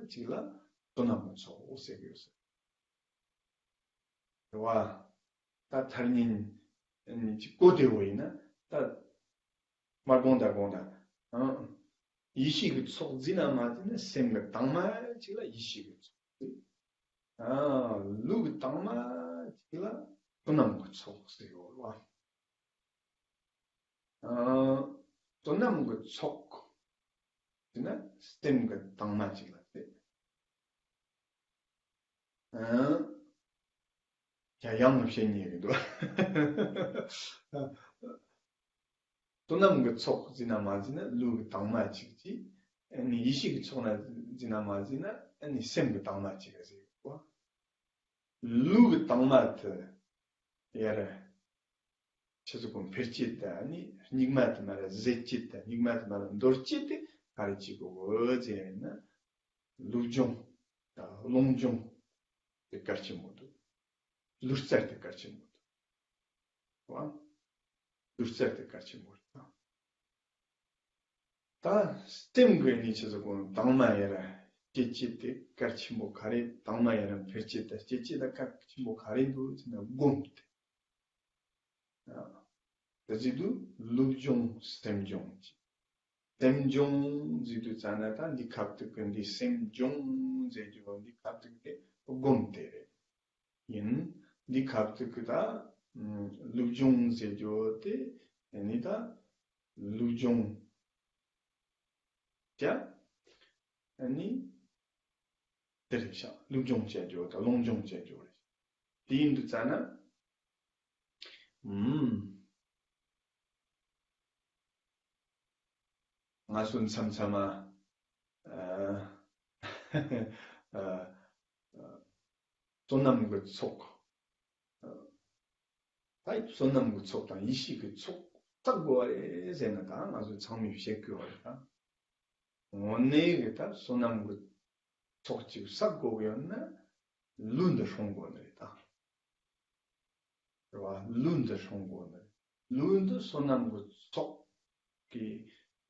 གཅིག་ལ་བསོད་ནམས་ཀྱི་ཚོགས་ཟེར་གྱི་ཡོད་ས་རེད་བ། ད་ཐར་ཉིན་གཅིག་གོ་བདེ་བོ་ཡིན་ན། ད་མ་དགོངས་ད་དགོངས་ད། ཨང་། ཡེ་ཤེས་ཀྱི་ཚོགས་བརྩིས་ན་མ་བརྩིས་ན། སེམས་ཀྱི་དྭངས་མ་གཅིག་ལ་ཡེ་ཤེས་ཀྱི་ཚོགས་ཟེར། ཨ། ལུས་ཀྱི་དྭངས་མ་གཅིག་ལ་བསོད་ནམས་ཀྱི་ཚོགས་ཟེར་ཡོད་བ། ཨ། བསོད་ནམས་ཀྱི་ཚོགས་ཟེར་ན་སེམས་ཀྱི་དྭངས་མ་གཅིག་ལ་ཟེར། ཨ། ཡང་ཡང་བཤད་ཉེས་ཀྱི་འདུག་བསོད་ནམས་ཀྱི་ཚོགས་བརྩིས་ན་མ་བརྩིས་ན། ལུས་ཀྱི་དྭངས་མ་གཅིག་གཅིག་ཨ་ནི་ཡེ་ཤེས་ཀྱི་ཚོགས་ན་བརྩིས་ན་མ་བརྩིས་ན། ཨ་ནི་སེམས་ཀྱི་དྭངས་མ་གཅིག་ཟེར་གོ། ལུས་ཀྱི་དྭངས་མ་དེ་ཡར་ཆི་ཟེར་གོ། འཕེལ་བྱེད་དེ། ཨ་ནི་སྙིགས་མ་དེ་མར་ཟད་བྱེད་དེ། སྙིགས་མ་དེ་མར་འདོར་བྱེད་དེ་ག་རེ་བྱེད་དགོས་ཟེར་ན། ལུགས་སྦྱོང་དང་ལུང་སྦྱོང་དེ་གལ་ཆེན་པོ་འདུག་ལུས་རྩལ་དེ་གལ་ཆེན་པོ་འདུག་ལུས་རྩལ་དེ་གལ་ཆེན་པོ་རེད། ད་སེམས་ཀྱི་ནི་ཆི་ཟེར་གོ། དྭངས་མ་ཡར་སྐྱེད་བྱེད་དེ་གལ་ཆེན་པོ་ག་རེ། དྭངས་མ་ཡར་འཕེལ་བྱེད་དེ་སྐྱེད་བྱེད་དེ་གལ་ཆེན་པོ་ག་རེ་འདུག་ཟེར་ན། སྒོམ་དེ། ཨ། དེ་ཟེར་དུས་ལུགས་སྦྱོང་སེམས་སྦྱོང་། སེམས་སྦྱོང་ཟེར་དུས་ཙ་ན་ད་འདི་ཁ་ཐུག་གི་འདི་སེམས་སྦྱོང་ཟེར་རྒྱུ་འདི་ཁ་ཐུག་དེ་སྒོམ་དེ་རེད། ཡིན། འདི་ཁ་ཐུག་གི་ད་ལུགས་སྦྱོང་ཟེར་རྒྱུ་དེ་ནི་ད་ལུགས་སྦྱོང་བྱ། ཨ་ནི་དེ་རེད་ཤག་ལུགས་སྦྱོང་བྱ་རྒྱུ་དང་ལུང་སྦྱོང་བྱ་རྒྱུ་རེད། དེ་ཡིན་དུས་ཙ་ན། ཨུམ། ང་ཚོ་མཚམས་མཚམས་མ། ཨ། ཨ། བསོད་ནམས་ཀྱི་ཚོགས། ད་བསོད་ནམས་ཀྱི་ཚོགས་དང་ཡེ་ཤེས་ཀྱི་ཚོགས་བསགས་དགོས་པ་རེད་ཟེར་ན། ད་ང་ཚོ་ཚང་མས་བཤད་དགོས་པ་རེད་ད། དངོས་གནས་ཀྱི་ད་བསོད་ནམས་ཀྱི་ཚོགས་ཅིག་བསགས་དགོས་ཀྱི་ཡོད་ན། ལུས་འདི་སྲུང་དགོས་ནི་རེད་ད། རེད་བ། ལུས་འདི་སྲུང་དགོས་ནི་རེད། ལུས་འདི་བསོད་ནམས་ཀྱི་ཚོགས་ཀྱིས་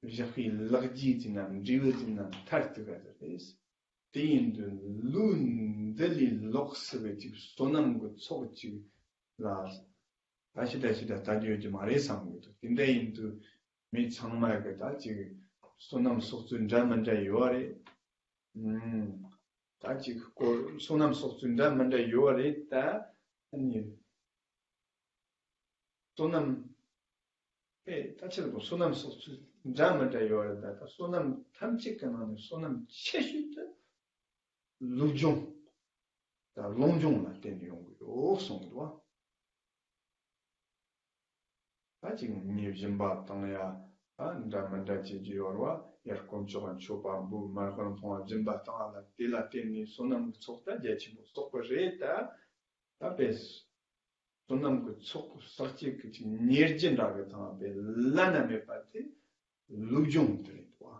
བཞག་པའི་ལག་རྗེས་ཟེར་ན། འབྲས་བུ་ཟེར་ན་མཐར་ཐུག་ག་ཟེར་རེད། དེ་ཡིན་དུས་ལུས་འདི་ལས་ལོགས་སུ་གི་ཅིག་བསོད་ནམས་ཀྱི་ཚོགས་ཅིག་ལ་ད་ཞེ་དྲག་ཞེ་དྲག་ལྟ་རྒྱུ་ཡོད་ཀྱི་མ་རེད་བསམ་གྱི་འདུག་དེ་འདྲ་ཡིན་དུས་མི་ཚང་མ་གི་ད་ཅིག་བསོད་ནམས་གསོག་ཚུལ་འདྲ་མི་འདྲ་ཡོད་རེད། ཨུམ། ད་ཅིག་སྐོར་བསོད་ནམས་གསོག་ཚུལ་འདྲ་མི་འདྲ་ཡོད་རེད་ད། ཨ་ནི། བསོད་ནམས། ཨེ། ད་ཕྱིར་དུ་བསོད་ནམས་གསོག་ཚུལ་འདྲ་མི་འདྲ་ཡོད་རེད་ད། ད་བསོད་ནམས་ཐམས་ཅད་ཀྱི་ནང་ནས་བསོད་ནམས་ཆེ་ཤོས་དེ་ལུགས་སྦྱོང་དང་ལུང་སྦྱོང་ལ་བརྟེན་ནས་ཡོང་གི་ཡོད་གསུངས་འདུག་བ། ད་ཅིག་མི་སྦྱིན་པ་བཏང་ཡ། ད་འདྲ་མི་འདྲ་བྱེད་རྒྱུ་ཡོད་རེད་བ། ཡར་དཀོན་མཆོག་གི་མཆོད་པ་འབུལ། མར་དབུལ་ཕོངས་སྦྱིན་པ་བཏང་བ་ལ། དེ་ལ་བརྟེན་ནས་བསོད་ནམས་ཀྱི་ཚོགས་ད་རྒྱ་ཆེན་པོ་བསགས་པ་རེད་ད། ད་དཔེ་བསོད་ནམས་ཀྱི་ཚོགས་བསགས་བྱེད་ཀྱི་ཅིག་ཉེར་བརྒྱད་འདྲ་གི་དང་དཔེ་བླ་ན་མེད་པ་དེ་ལུགས་སྦྱོང་དེ་རེད་འདུག་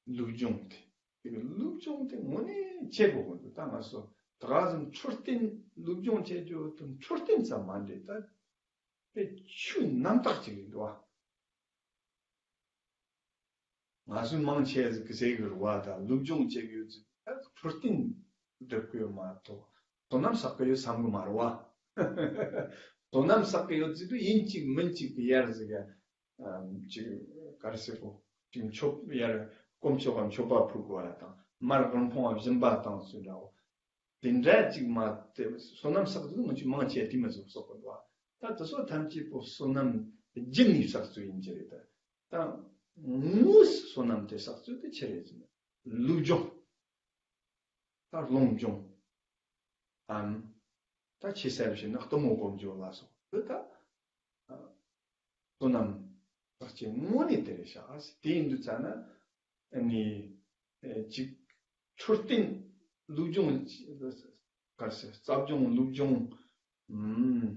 བ། ལུགས་སྦྱོང་དེ། དེ་གི་ལུགས་སྦྱོང་དེ་དངོས་གནས་བྱེད་དགོས་ཀྱི་འདུག་ད་ང་ཚོ་ད་ག་ཙམ་འཕྲོད་བསྟེན་ལུགས་སྦྱོང་བྱེད་རྒྱུ་དེ་འཕྲོད་བསྟེན་ཙམ་མ་འདྲེས་ད། དཔེ་ཆོས་རྣམ་དག་ཅིག་ཡིན་འདུག་བ། ང་ཚོའི་མང་ཆེ་ཟིག་གི་ཟེར་གི་རེད་བ། ད་ལུགས་སྦྱོང་བྱེད་གི་ཡོད་ཚུལ་ད་འཕྲོད་བསྟེན་སྒྲུབ་གི་ཡོད་མ་གཏོགས་བསོད་ནམས་བསགས་གི་ཡོད་བསམ་གི་མ་རེད་བ། བསོད་ནམས་བསགས་གི་ཡོད་ཚུལ་དུ་ཡིན་གཅིག་མིན་གཅིག་གི་ཡར་ཟིག་ག་ཅིག་ག་རེ་ཟེར་གོ་ཅིག་མཆོད་ཡར་དཀོན་མཆོག་ག་མཆོད་པ་ཕུལ་དགོས་ཡ་དང་མར་དབུལ་ཕོངས་སྦྱིན་པ་བཏང་ཚུལ་འདྲ་བོ། དེ་འདྲ་ཅིག་མ་དེ་བསོད་ནམས་བསགས་དུས་ང་ཚོས་མང་ཆེ་དེ་མ་ཟིག་བསགས་པ་འདུག་ད་དེ་ཚོ་ཐམས་ཅད་པོ་བསོད་ནམས་རྒྱུ་ནས་བསགས་ཚུལ་ཡིན་གྱི་རེད་ད། ད་དངོས་སུ་བསོད་ནམས་དེ་བསགས་ཚུལ་དེ་ཆི་རེད་ཟེར་ན། ལུགས་སྦྱོང་། ད་སློབ་སྦྱོང་། ཨམ། ད་ཆེ་སར་བྱས་ན་གཏུམ་མོ་སྒོམ་སྦྱོང་ལ་སོགས་པ་ད། བསོད་ནམས་བསགས་བྱེད་དངོས་གནས་དེ་རེད་ཤག་དེ་ཡིན་དུས་ཙ་ན། ཨ་ནི། ཨེ་ཅིག་འཕྲོད་བསྟེན་ལུགས་སྦྱོང་། ག་རེ་ཟེར། རྩ་སྦྱོང་ལུགས་སྦྱོང་། ཨུམ།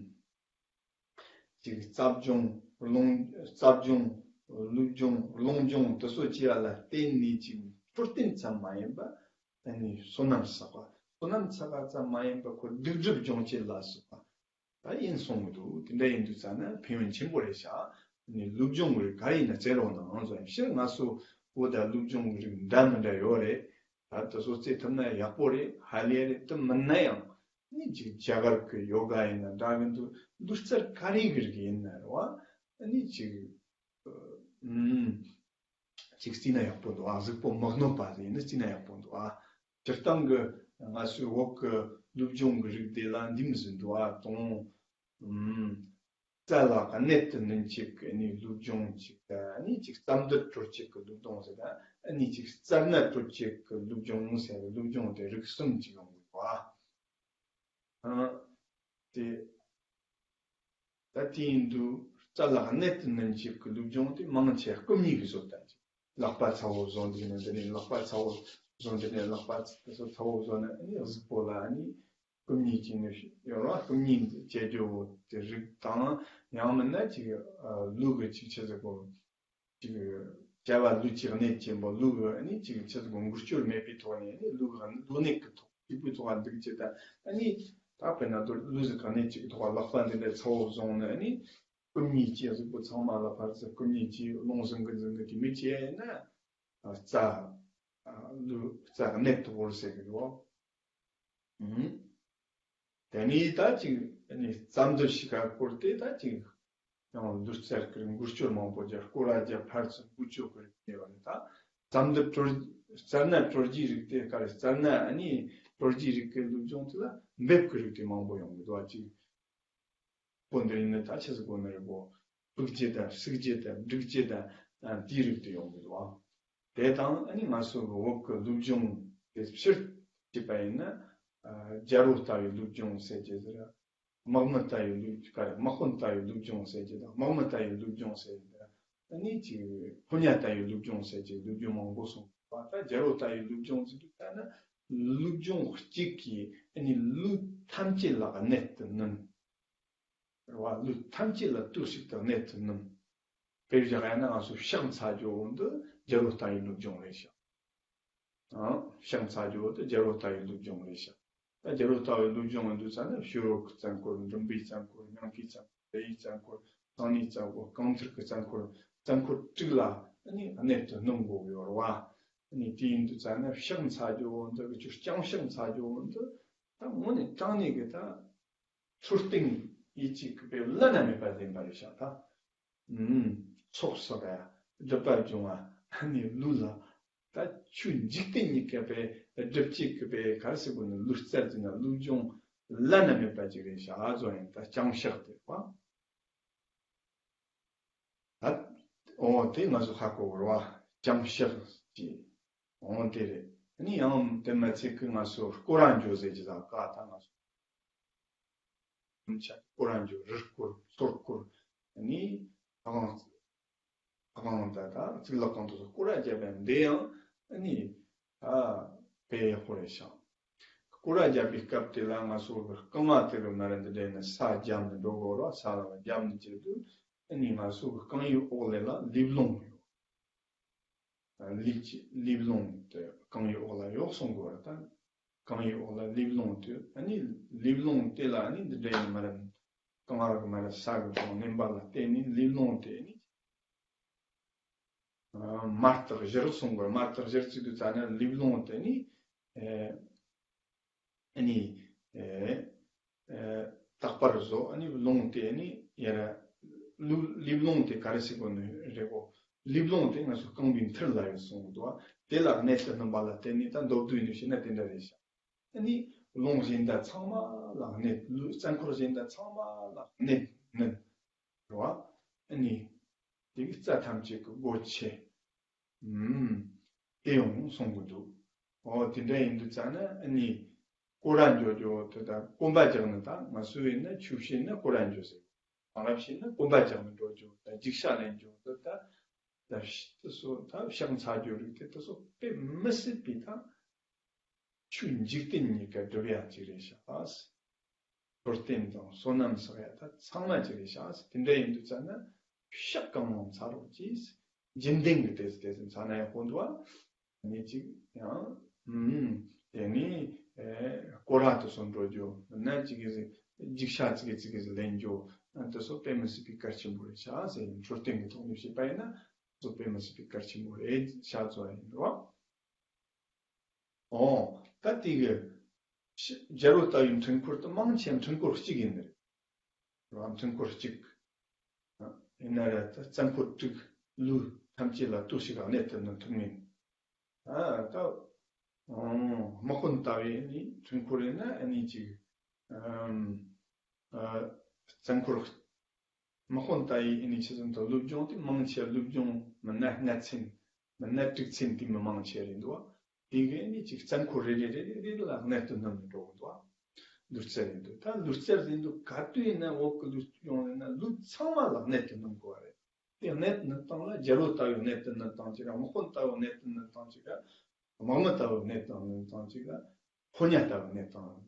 ཅིག་རྩ་སྦྱོང་། རླུང་། རྩ་སྦྱོང་། ལུགས་སྦྱོང་། རླུང་སྦྱོང་དེ་ཚོ་བྱས་པ་ལ་བརྟེན་ནས་ཅིག་འཕྲོད་བསྟེན་ཙམ་མ་ཡིན་པ། ཨ་ནི་བསོད་ནམས་བསགས་པ། བསོད་ནམས་བསགས་པ་ཙམ་མ་ཡིན་པ་ཁོ་སྡིག་སྒྲིབ་སྦྱོང་བྱེད་ལ་སོགས་པ། ད་ཡིན་གསུང་གི་འདུག་དེ་འདྲ་ཡིན་དུས་ཙ་ན་ཕན་ཡོན་ཆེན་པོ་རེད་ཤག་ནི་ལུགས་སྦྱོང་གི་རིགས་ག་རེ་ཡིན་ན་བཙལ་རོགས་གནང་ཟེར། ཕྱིར་ང་ཚོ་བོད་ད་ལུགས་སྦྱོང་གི་རིགས་འདྲ་མི་འདྲ་ཡོད་རེད། ད་དེ་ཚོ་བཙལ་ཐུབ་ན་ཡག་པོ་རེད། ཧ་ལས་རེད། དེ་མིན་ན་ཡང་ནི་ཅིག་རྒྱ་གར་གི་ཡོ་ག་ཡིན་ན་འདྲ་གི་འདུག་ལུས་རྩལ་ག་རེ་གི་རིགས་ཡིན་ན་རེད་བ། ནི་ཅིག་ཨུམ། ཅིག་བརྩིས་ན་ཡག་པོ་འདུག་ཨ། གཟུགས་པོ་མི་གནོད་པ་ཟིག་ཡིན་ན་བརྩིས་ན་ཡག་པོ་འདུག་ཨ། སྤྱིར་བཏང་གི་ང་ཚོའི་བོད་ཀྱི་ལུགས་སྦྱོང་གི་རིགས་དེ་ལ་འདི་མི་ཟིན་འདུག་ཨ། དང་། ཨུམ། རྩ་ལ་གནད་དུ་བསྣུན་བྱེད་ཀྱི་ནི་ལུགས་སྦྱོང་ཅིག་ད་ནི་ཅིག་རྩ་མདུད་གྲོལ་བྱེད་ཀྱི་ལུགས་སྦྱོང་ཟེར་ན་ནི་ཅིག་རྩ་ན་གྲོལ་བྱེད་ཀྱི་ལུགས་སྦྱོང་ཟེར་བའི་ལུགས་སྦྱོང་དེ་རིགས་གསུམ་ཅིག་ཡོང་གི་འདུག་ཨ། ཨ། དེ། ད་དེ་ཡིན་དུས་རྩ་ལ་གནད་དུ་བསྣུན་བྱེད་ཀྱི་ལུགས་སྦྱོང་དེ་མང་ཆེ་སྐུ་མཉེ་གི་བཟོ་ལྟ་ཅིག་ལག་པ་ཚ་བོ་བཟོ་འདུག་ནས་འདི་ནས་ལག་པ་ཚ་བོ་བཟོ་འདུག་ནས་ལག་པ་ཚ་བོ་བཟོ་ན་ཨ་ནི་གཟུགས་པོ་ལ་ཨ་ནི་སྐུ་མཉེ་ཅིག་ནི་ཡོད་ར། སྐུ་མཉེ་བྱེད་རྒྱུ་དེ་རིགས་དང་ཡང་མིན་ན་ཅིག་ལུས་གི་ཅིག་ཆེ་ཟེར་གོ་ཅིག་བྱ་བ་ལུས་ཀྱི་གནད་ཆེན་པོ་ལུས་གི་ཨ་ནི་ཅིག་ཆེ་ཟེར་གོ་འགུལ་སྐྱོད་མེད་པའི་ཐོག་ནས་ཨ་ནི་ལུས་གི་ལུས་གནད་ཀྱི་ཐོག་གཅིག་པུའི་ཐོག་ལ་འདུག་ཅེས་དང་ཨ་ནི་ད་དཔེར་ན་དུ་ལུས་ཀྱི་གནད་གཅིག་གི་ཐོག་ལ་ལག་པ་འདི་འདྲ་ཚ་བོ་བཟུང་ནས་ཨ་ནི་སྐུ་མཉེ་ཅེས་གཟུགས་པོ་ཚང་མ་ལ་ཕར་ཚུར་སྐུ་མཉེ་ཅེས་རླུང་ཟིང་གི་ཟིང་གི་དེ་མི་བྱས་ན་རྩ་ལུས་རྩ་གནད་དུ་བོར་ཟེར་གི་རེད། ཨུམ། དེ་ནས་ད་ཅིག་ནི་རྩ་མདུད་ཞིག་ག་བསྐོར་ཏེ་ད་ཅིག་ཡང་ལུས་རྩལ་གྱི་འགུལ་སྐྱོད་མང་པོ་རྒྱག་སྐོར་ར་རྒྱག་ཕར་ཚུར་འགུལ་སྐྱོད་ཀྱི་རིགས་ཡོད་རེད། ད་རྩ་མདུད་གྲོལ་རྩ་ན་གྲོལ་རྒྱུའི་རིགས་དེ་ག་རེ་རྩ་ན་ནི་གྲོལ་རྒྱུའི་རིགས་ཀྱི་ལུགས་སྦྱོང་དེ་ལ་འབེབས་ཀྱི་རིགས་དེ་མང་པོ་ཡོང་གི་འདུག་ཅིག་པོ་འདི་ཡིན་ན་ད་ཆི་ཟིག་གོ་ནི་རེད་གོ་ཕུག་རྒྱུ་དང་ཟུག་རྒྱུ་དང་འབྲུག་རྒྱུ་དང་དེའི་རིགས་དེ་ཡོང་གི་འདུག་དེ་དང་ཨ་ནི་ང་ཚོ་གི་བོད་ཀྱི་ལུགས་སྦྱོང་དེ་ཕྱིར་བྱས་པ་ཡིན་ན། རྒྱལ་པོ་ལྟ་བུའི་ལུགས་སྦྱོང་ཟེར་གྱི་ཟེར། དམག་མི་ལྟ་བུའི་ལུགས་ཀྱི་དམག་དཔོན་ལྟ་བུའི་ལུགས་སྦྱོང་ཟེར་གྱི་དང་དམག་མི་ལྟ་བུའི་ལུགས་སྦྱོང་ཟེར་གྱི་དང་ཨ་ནི་ཅིག་ཕོ་ཉ་ལྟ་བུའི་ལུགས་སྦྱོང་ཟེར་གྱི་ལུགས་སྦྱོང་མང་པོ་གསུངས་པ་ད་རྒྱལ་པོ་ལྟ་བུའི་ལུགས་སྦྱོང་ཟེར་དུས་ད་ནི་ལུགས་སྦྱོང་གཅིག་གིས་ཨ་ནི་ལུས་ཐམས་ཅད་ལ་གནད་དུ་བསྣུན། རེད་བ། ལུས་ཐམས་ཅད་ལ་ལྟོས་ཤིག་དང་གནད་དུ་བསྣུན། དཔེར་བཞག་ཡ་ན་ང་ཚོ་ཕྱག་འཚལ་རྒྱུ་འོ་འདི་རྒྱལ་པོ་ལྟ་བུའི་ལུགས་སྦྱོང་རེད་ཤག་ཨང་། ཕྱག་འཚལ་རྒྱུ་འོ་འདི་རྒྱལ་པོ་ལྟ་བུའི་ལུགས་སྦྱོང་རེད་ཤག་ད་རྒྱལ་པོ་ལྟ་བུའི་ལུགས་སྦྱོང་འོ་འདི་ཚ་ན་ཕྱི་རོལ་གྱི་རྩ་འཁོར། མགྲིན་པའི་རྩ་འཁོར། ཉང་ཁའི་རྩ་འཁོར། ལྷའི་རྩ་འཁོར། གསང་གནས་རྩ་འཁོར། རྐང་མཐིལ་གྱི་རྩ་འཁོར། རྩ་འཁོར་དྲུག་ལ་ནི་གནད་དུ་སྣོན་དགོས་ཡོད་རེད་བ། ནི་དེ་ཡིན་དུས་ཚ་ན་ཕྱག་འཚལ་རྒྱུ་འོ་འདི་གི་ཆུ་རྐྱང་ཕྱག་འཚལ་རྒྱུ་འོ་འདི་ད་དངོས་གནས་དྲང་གནས་ཀྱི་ད། འཕྲོད་བསྟེན་ཡིད་ཀྱི་སྐུད་པས་བླ་ན་མེད་པ་ལྡན་པ་རེད་ཤག་ད། ཨུམ། ཚོགས་བསགས་ཡ། སྒྲིབ་པ་སྦྱོང་བ། ཨ་ནི་ལུས་ལ། ད་ཆོས་འཇིག་རྟེན་གཉིས་ཀ་པའི་སྒྲིབ་བྱེད་སྐུད་པས་ག་རེ་ཟེར་དགོས་ནི་ལུས་རྩལ་ཟེར་ན་ལུས་སྦྱོང་བླ་ན་མེད་པ་ཅིག་རེད་ཤག་ཨ་ཟོ་ཡིན་ད་རྐྱང་ཕྱག་དེ་བ། ད། འོ་དེ་ང་ཚོ་ཧ་གོ་བར་བ། རྐྱང་ཕྱག་ཅེས། འོ་དེ་རེད། ནི་ཡང་དེ་མ་ཚད་ཀི་ང་ཚོ་སྐོར་ར་འགྱོ་ཟེར་གྱི་ད་ཀ་ད་ང་ཚོ། ཆ་སྐོར་ར་འགྱོ་རི་སྐོར་མཚོ་སྐོར། ནི་ཨང་། དབང་དང་ད་གཙུག་ལག་ཁང་དུ་སྐོར་ར་བརྒྱབ་པ་འདི་ཡང་ཨ་ནི་ད་དཔེ་ཡག་པོ་རེད་ཤག་སྐོར་ར་བརྒྱབ་པའི་སྐབས་དེ་ལ་ང་ཚོ་གི་རྐང་བ་དེ་གི་མར་འདི་འདྲ་ནས་ས་བརྒྱབ་ནས་འགྲོ་དགོས་ར། ས་ལ་བརྒྱབ་ནས་བྱེད་དུས་ཨ་ནི་ང་ཚོ་གི་རྐང་བའི་འོག་ལས་ལ་ལུས་ལོང་ཡོད། ལུས་ཀྱི་ལུས་ལོང་དེ་རྐང་བའི་འོག་ལ་ཡོད་གསུང་དགོས་ར། ད་རྐང་བའི་འོག་ལ་ལུས་ལོང་དེ་ཨ་ནི་ལུས་ལོང་དེ་ལ་ཨ་ནི་འདི་འདྲ་ཡིན་མར་རྐང་བ་གི་མར་ས་གི་གོང་མནན་པ་ལ་བརྟེན་ནས་ལུས་ལོང་དེ་ཨ་ནི། ཨ། མར་ཐག་བཞུར་གསུང་གི། མར་ཐག་བཞུར་བྱེད་དུས་ཙ་ན་ལུས་ལོང་དེ་ནི། ཨེ། ཨ་ནི། ཨེ། ཨེ། རྟག་པར་བཟོ། ཨ་ནི་ལོང་དེ་ནི་ཡར་ལུས་ལུས་ལོང་དེ་ག་རེ་ཟེར་དགོས་ནི་རེད་གོ། ལུས་ལོང་དེ་ང་ཚོ་རྐང་པའི་མཐིལ་ལ་ཡོད་གསུང་གི་འདུག་བ། དེ་ལ་གནད་དུ་སྣུན་པ་ལ་བརྟེན་ནས་ད་མདོར་བསྡུས་ནས་བཤད་ན་དེ་འདྲ་རེད་ཤག་ཨ་ནི་ལོང་གཞན་དག་ཚང་མ་ལ་གནད། ལུས་རྩ་འཁོར་གཞན་དག་ཚང་མ་ལ་གནད་སྣུན། རེད་བ། ཨ་ནི། དེ་གི་རྩ་ཐམས་ཅད་ཀྱི་སྒོ་ཕྱེ། ཨུམ། དེ་ཡང་གསུང་གི་འདུག་འོ་དེ་འདྲ་ཡིན་དུས་ཙ་ན་ཨ་ནི། སྐོར་ར་འགྲོ་རྒྱུ་དེ་དང་སྐོམ་པ་རྒྱག་ནི་དང་། ང་ཚོ་ཡིན་ན་ཆོས་བཤད་ན་སྐོར་ར་འགྲོ་ཟེར། དེང་རབས་བཤད་ན་སྐོམ་པ་རྒྱག་ནི་འགྲོ་རྒྱུ་དང་། ཅིག་ཤ་ལེན་རྒྱུ་དེ་དང་། ད་དེ་ཚོ་ད་ཕྱག་འཚལ་རྒྱུ་རིགས་དེ་དེ་ཚོ་དཔེ་མི་སྲིད་པའི་ད། ཆོས་འཇིག་རྟེན་གཉིས་ཀ་སྒྲུབ་ཡ་གཅིག་རེད་ཤག་འཁོར་རྟེན་དང་བསོད་ནམས་བསགས་ཡ་ད་ཚང་མ་གཅིག་རེད་ཤག་དེ་འདྲ་ཡིན་དུས་ཙ་ན་ཕྱག་གང་མང་འཚལ་རོགས་གྱིས། རྒྱུན་ལྡན་གྱི་དེ་ཚོ་དེ་ཚོ་འཚལ་ན་ཡག་པོ་འདུག་ཨ། ནི་གཅིག་ཡང་། ཨུམ། དེ་ནི། ཨེ། སྐོར་ར་དུ་སོང་འགྲོ་རྒྱུ་ན་གཅིག་གི་ཅིག་ཤ་གཅིག་གི་ཅིག་གི་ལེན་རྒྱུ་དེ་ཚོ་དཔེ་མི་སྲིད་པའི་གལ་ཆེན་པོ་རེད་ཤག་ཟེར། འཁོར་རྟེན་གྱི་ཐོག་ནས་བཤད་པ་ཡིན་ན་དེ་ཚོ་དཔེ་མི་སྲིད་པའི་གལ་ཆེན་པོ་རེད་ཤག་ཚོ་ཡིན་རོགས། ཨོ། ད་དེ་གི་ཤ་རྒྱལ་པོ་ལྟ་བུའི་འཕྲུལ་འཁོར་དེ་མང་ཆེ་འཕྲུལ་འཁོར་གཅིག་ཡིན་ནི་རེད། རང་འཕྲུལ་འཁོར་གཅིག་ཡིན་ན་ར་ད་རྩ་འཁོར་དྲུག་ལུས་ཐམས་ཅད་ལ་ལྟོས་ཤིག་ག་གནད་དུ་སྣུན་ཐུབ་མིན། ཨ། ད་དམག་དཔོན་ལྟ་བུའི་ནི་འཕྲུལ་འཁོར་ཡིན་ན་ཨ་ནི་གཅིག་ཨམ། ཨ། རྩ་འཁོར། དམག་དཔོན་ལྟ་བུའི་ཨ་ནི་ཆེད་དུ་ལུས་སྦྱོང་དེ་མང་ཆེ་ལུས་སྦྱོང་མིན་ན་ལྔ་ཚན། མིན་ན་དྲུག་ཚན་དེ་མི་མང་ཆེ་རེད་འདུག་བ། དེ་གའི་ཨ་ནི་གཅིག་རྩ་འཁོར་རེ་རེ་རེ་རེ་རེ་ལ་གནད་དུ་སྣུན་ནས་འགྲོ་གི་འདུག་བ། ལུས་རྩལ་ཡིན་འདུག་ད་ལུས་རྩལ་ཡིན་འདུག་ག་དུས་ཡིན་ན་འོག་གི་ལུས་སྦྱོང་ཡིན་ན་ལུས་ཚང་མ་ལ་གནད་དུ་སྣུན་དགོས་པ་རེད། དེ་གནད་དུ་སྣུན་སྟངས་ལ་རྒྱལ་པོ་ལྟ་བུའི་གནད་དུ་སྣུན་སྟངས་གཅིག་ར། དམག་དཔོན་ལྟ་བུའི་གནད་དུ་སྣུན་སྟངས་གཅིག་ར། དམག་མི་ལྟ་བུའི་གནད་དུ་སྣུན་སྟངས་གཅིག་ར། ཕོ་ཉ་ལྟ་བུའི་གནད་དུ་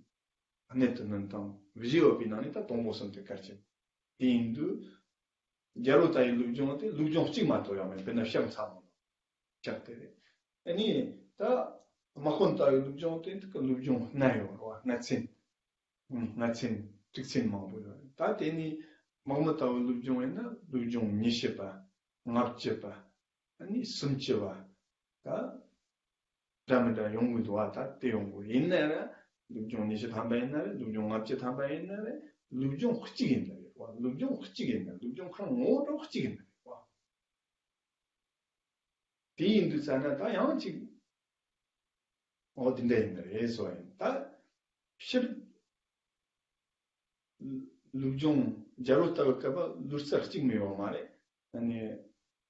གནད་དུ་སྣུན་སྟངས་བཞི་ཡོད་པའི་ནང་ནས་ད་དང་པོ་གསུམ་དེ་གལ་ཆེན། དེ་ཡིན་དུས། རྒྱལ་པོ་ལྟ་བུའི་ལུས་སྦྱོང་དེ་ལུས་སྦྱོང་གཅིག་མ་གཏོགས་ཡང་མེད། དཔེར་ན་ཕྱག་འཚལ་མོ་ལ། ཕྱག་དེ་རེད། ཨ་ནི་ད་དམག་དཔོན་ལྟ་བུའི་ལུས་སྦྱོང་དེ་ལུས་སྦྱོང་ལྔ་ཡོད་རེད་བ། ལྔ་ཚན། ལྔ་ཚན་དྲུག་ཚན་མང་པོ་ཡོད་རེད། ད་དེ་ནི་དམག་མི་ལྟ་བུའི་ལུས་སྦྱོང་ཡིན་ན་ལུས་སྦྱོང་ཉི་ཤུ་པ། ལྔ་བཅུ་པ། ཨ་ནི་སུམ་ཅུ་པ། ད་འདྲ་མི་འདྲ་ཡོང་གི་འདུག་བ། ད་དེ་ཡོང་གི་ཡིན་ན་ར་ལུས་སྦྱོང་ཉི་ཤུ་ཐམ་པ་ཡིན་ན་རེད། ལུས་སྦྱོང་ལྔ་བཅུ་ཐམ་པ་ཡིན་ན་རེད། ལུས་སྦྱོང་གཅིག་ཡིན་ན་རེད་བ། ལུས་སྦྱོང་གཅིག་ཡིན་ན། ལུས་སྦྱོང་ཁོ་རང་ངོ་བོ་གཅིག་ཡིན་ན་རེད་བ། དེ་ཡིན་དུས་ཙ་ན་ད་ཡང་གཅིག་འོ་དེ་འདྲ་ཡིན་ནི་རེད་ཟེར་བ་ཡིན། ད་སྤྱིར་ལུས་སྦྱོང་རྒྱལ་པོ་ལྟ་བུའི་སྐབས་ལ་ལུས་རྩལ་གཅིག་མི་ཡོང་མ་རེད། ཨ་ནི་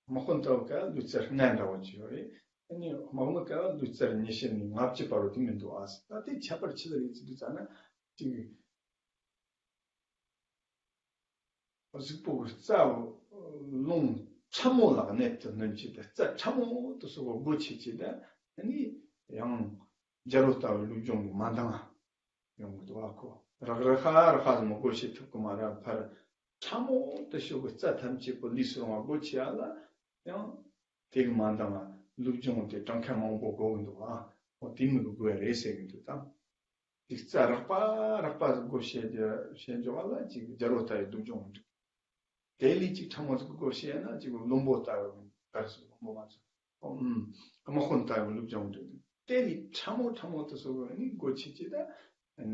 དམག་དཔོན་ལྟ་བུའི་སྐབས་ལུས་རྩལ་ལྔ་འདྲ་བོ་ཅིག་ཡོད་རེད། ཨ་ནི་དམག་མི་སྐབས་ལུས་རྩལ་ཉི་ཤུ་ནས་ལྔ་བཅུ་བར་དུ་དེ་མི་འདུག་ཨ། ད་དེ་ཁྱད་པར་ཆི་ལ་རེད་ཟེར་དུས་ཙ་ན་གཅིག་གཟུགས་པོ་གི་རྩ་རླུང་ཕྲ་མོ་ལ་གནད་དུ་སྣོན་བྱེད་དེ། རྩ་ཕྲ་མོ་དེ་ཚོ་གི་སྒོ་ཕྱེ་བྱེད་དེ། ཨ་ནི་ཡང་རྒྱལ་པོ་ལྟ་བུའི་ལུས་སྦྱོང་གི་མ་འདང་ཡོང་གི་འདུག་ཨ་ཁོ། རག་ར་ཁ་ར་ཁ་ཟིག་མ་སྒོ་ཕྱེ་ཐུབ་གི་མ་རེད། ཕར་ཕྲ་མོ་དེ་ཚོ་གི་རྩ་ཐམས་ཅད་པོ་ལུས་སུ་རུང་བ་སྒོ་ཕྱེ་ཡ་ལ་ཡང་དེ་གི་མ་འདང་བ་ལུས་སྦྱོང་དེ་གྲངས་ཀ་མང་པོ་དགོས་གི་འདུག་ཨ། འོ་དེ་མི་དགོས་རེད་ཟེར་གི་འདུག་ད། དེ་རྩ་རགས་པ་རགས་པ་སྒོ་ཕྱེ་རྒྱུ་ཕྱེ་འཇོག་པ་ལ་ཅིག་རྒྱལ་པོ་ལྟ་བུའི་སྒྲུབ་སྦྱོང་འགྲིག་དེ་ལས་ཅིག་ཕྲ་མོ་ཟིག་སྒོ་ཕྱེ་ན་ཅིག་བློན་པོ་ལྟ་བུ་གར་སོང་། བློན་པོ་མ་ཚོ་ཨམ་དམག་དཔོན་ལྟ་བུའི་སྒྲུབ་སྦྱོང་འགྲིག་དེ་ལས་ཕྲ་མོ་ཕྲ་མོ་དེ་ཚོ་གི་ནི་སྒོ་ཕྱེ་ཅིག་ད་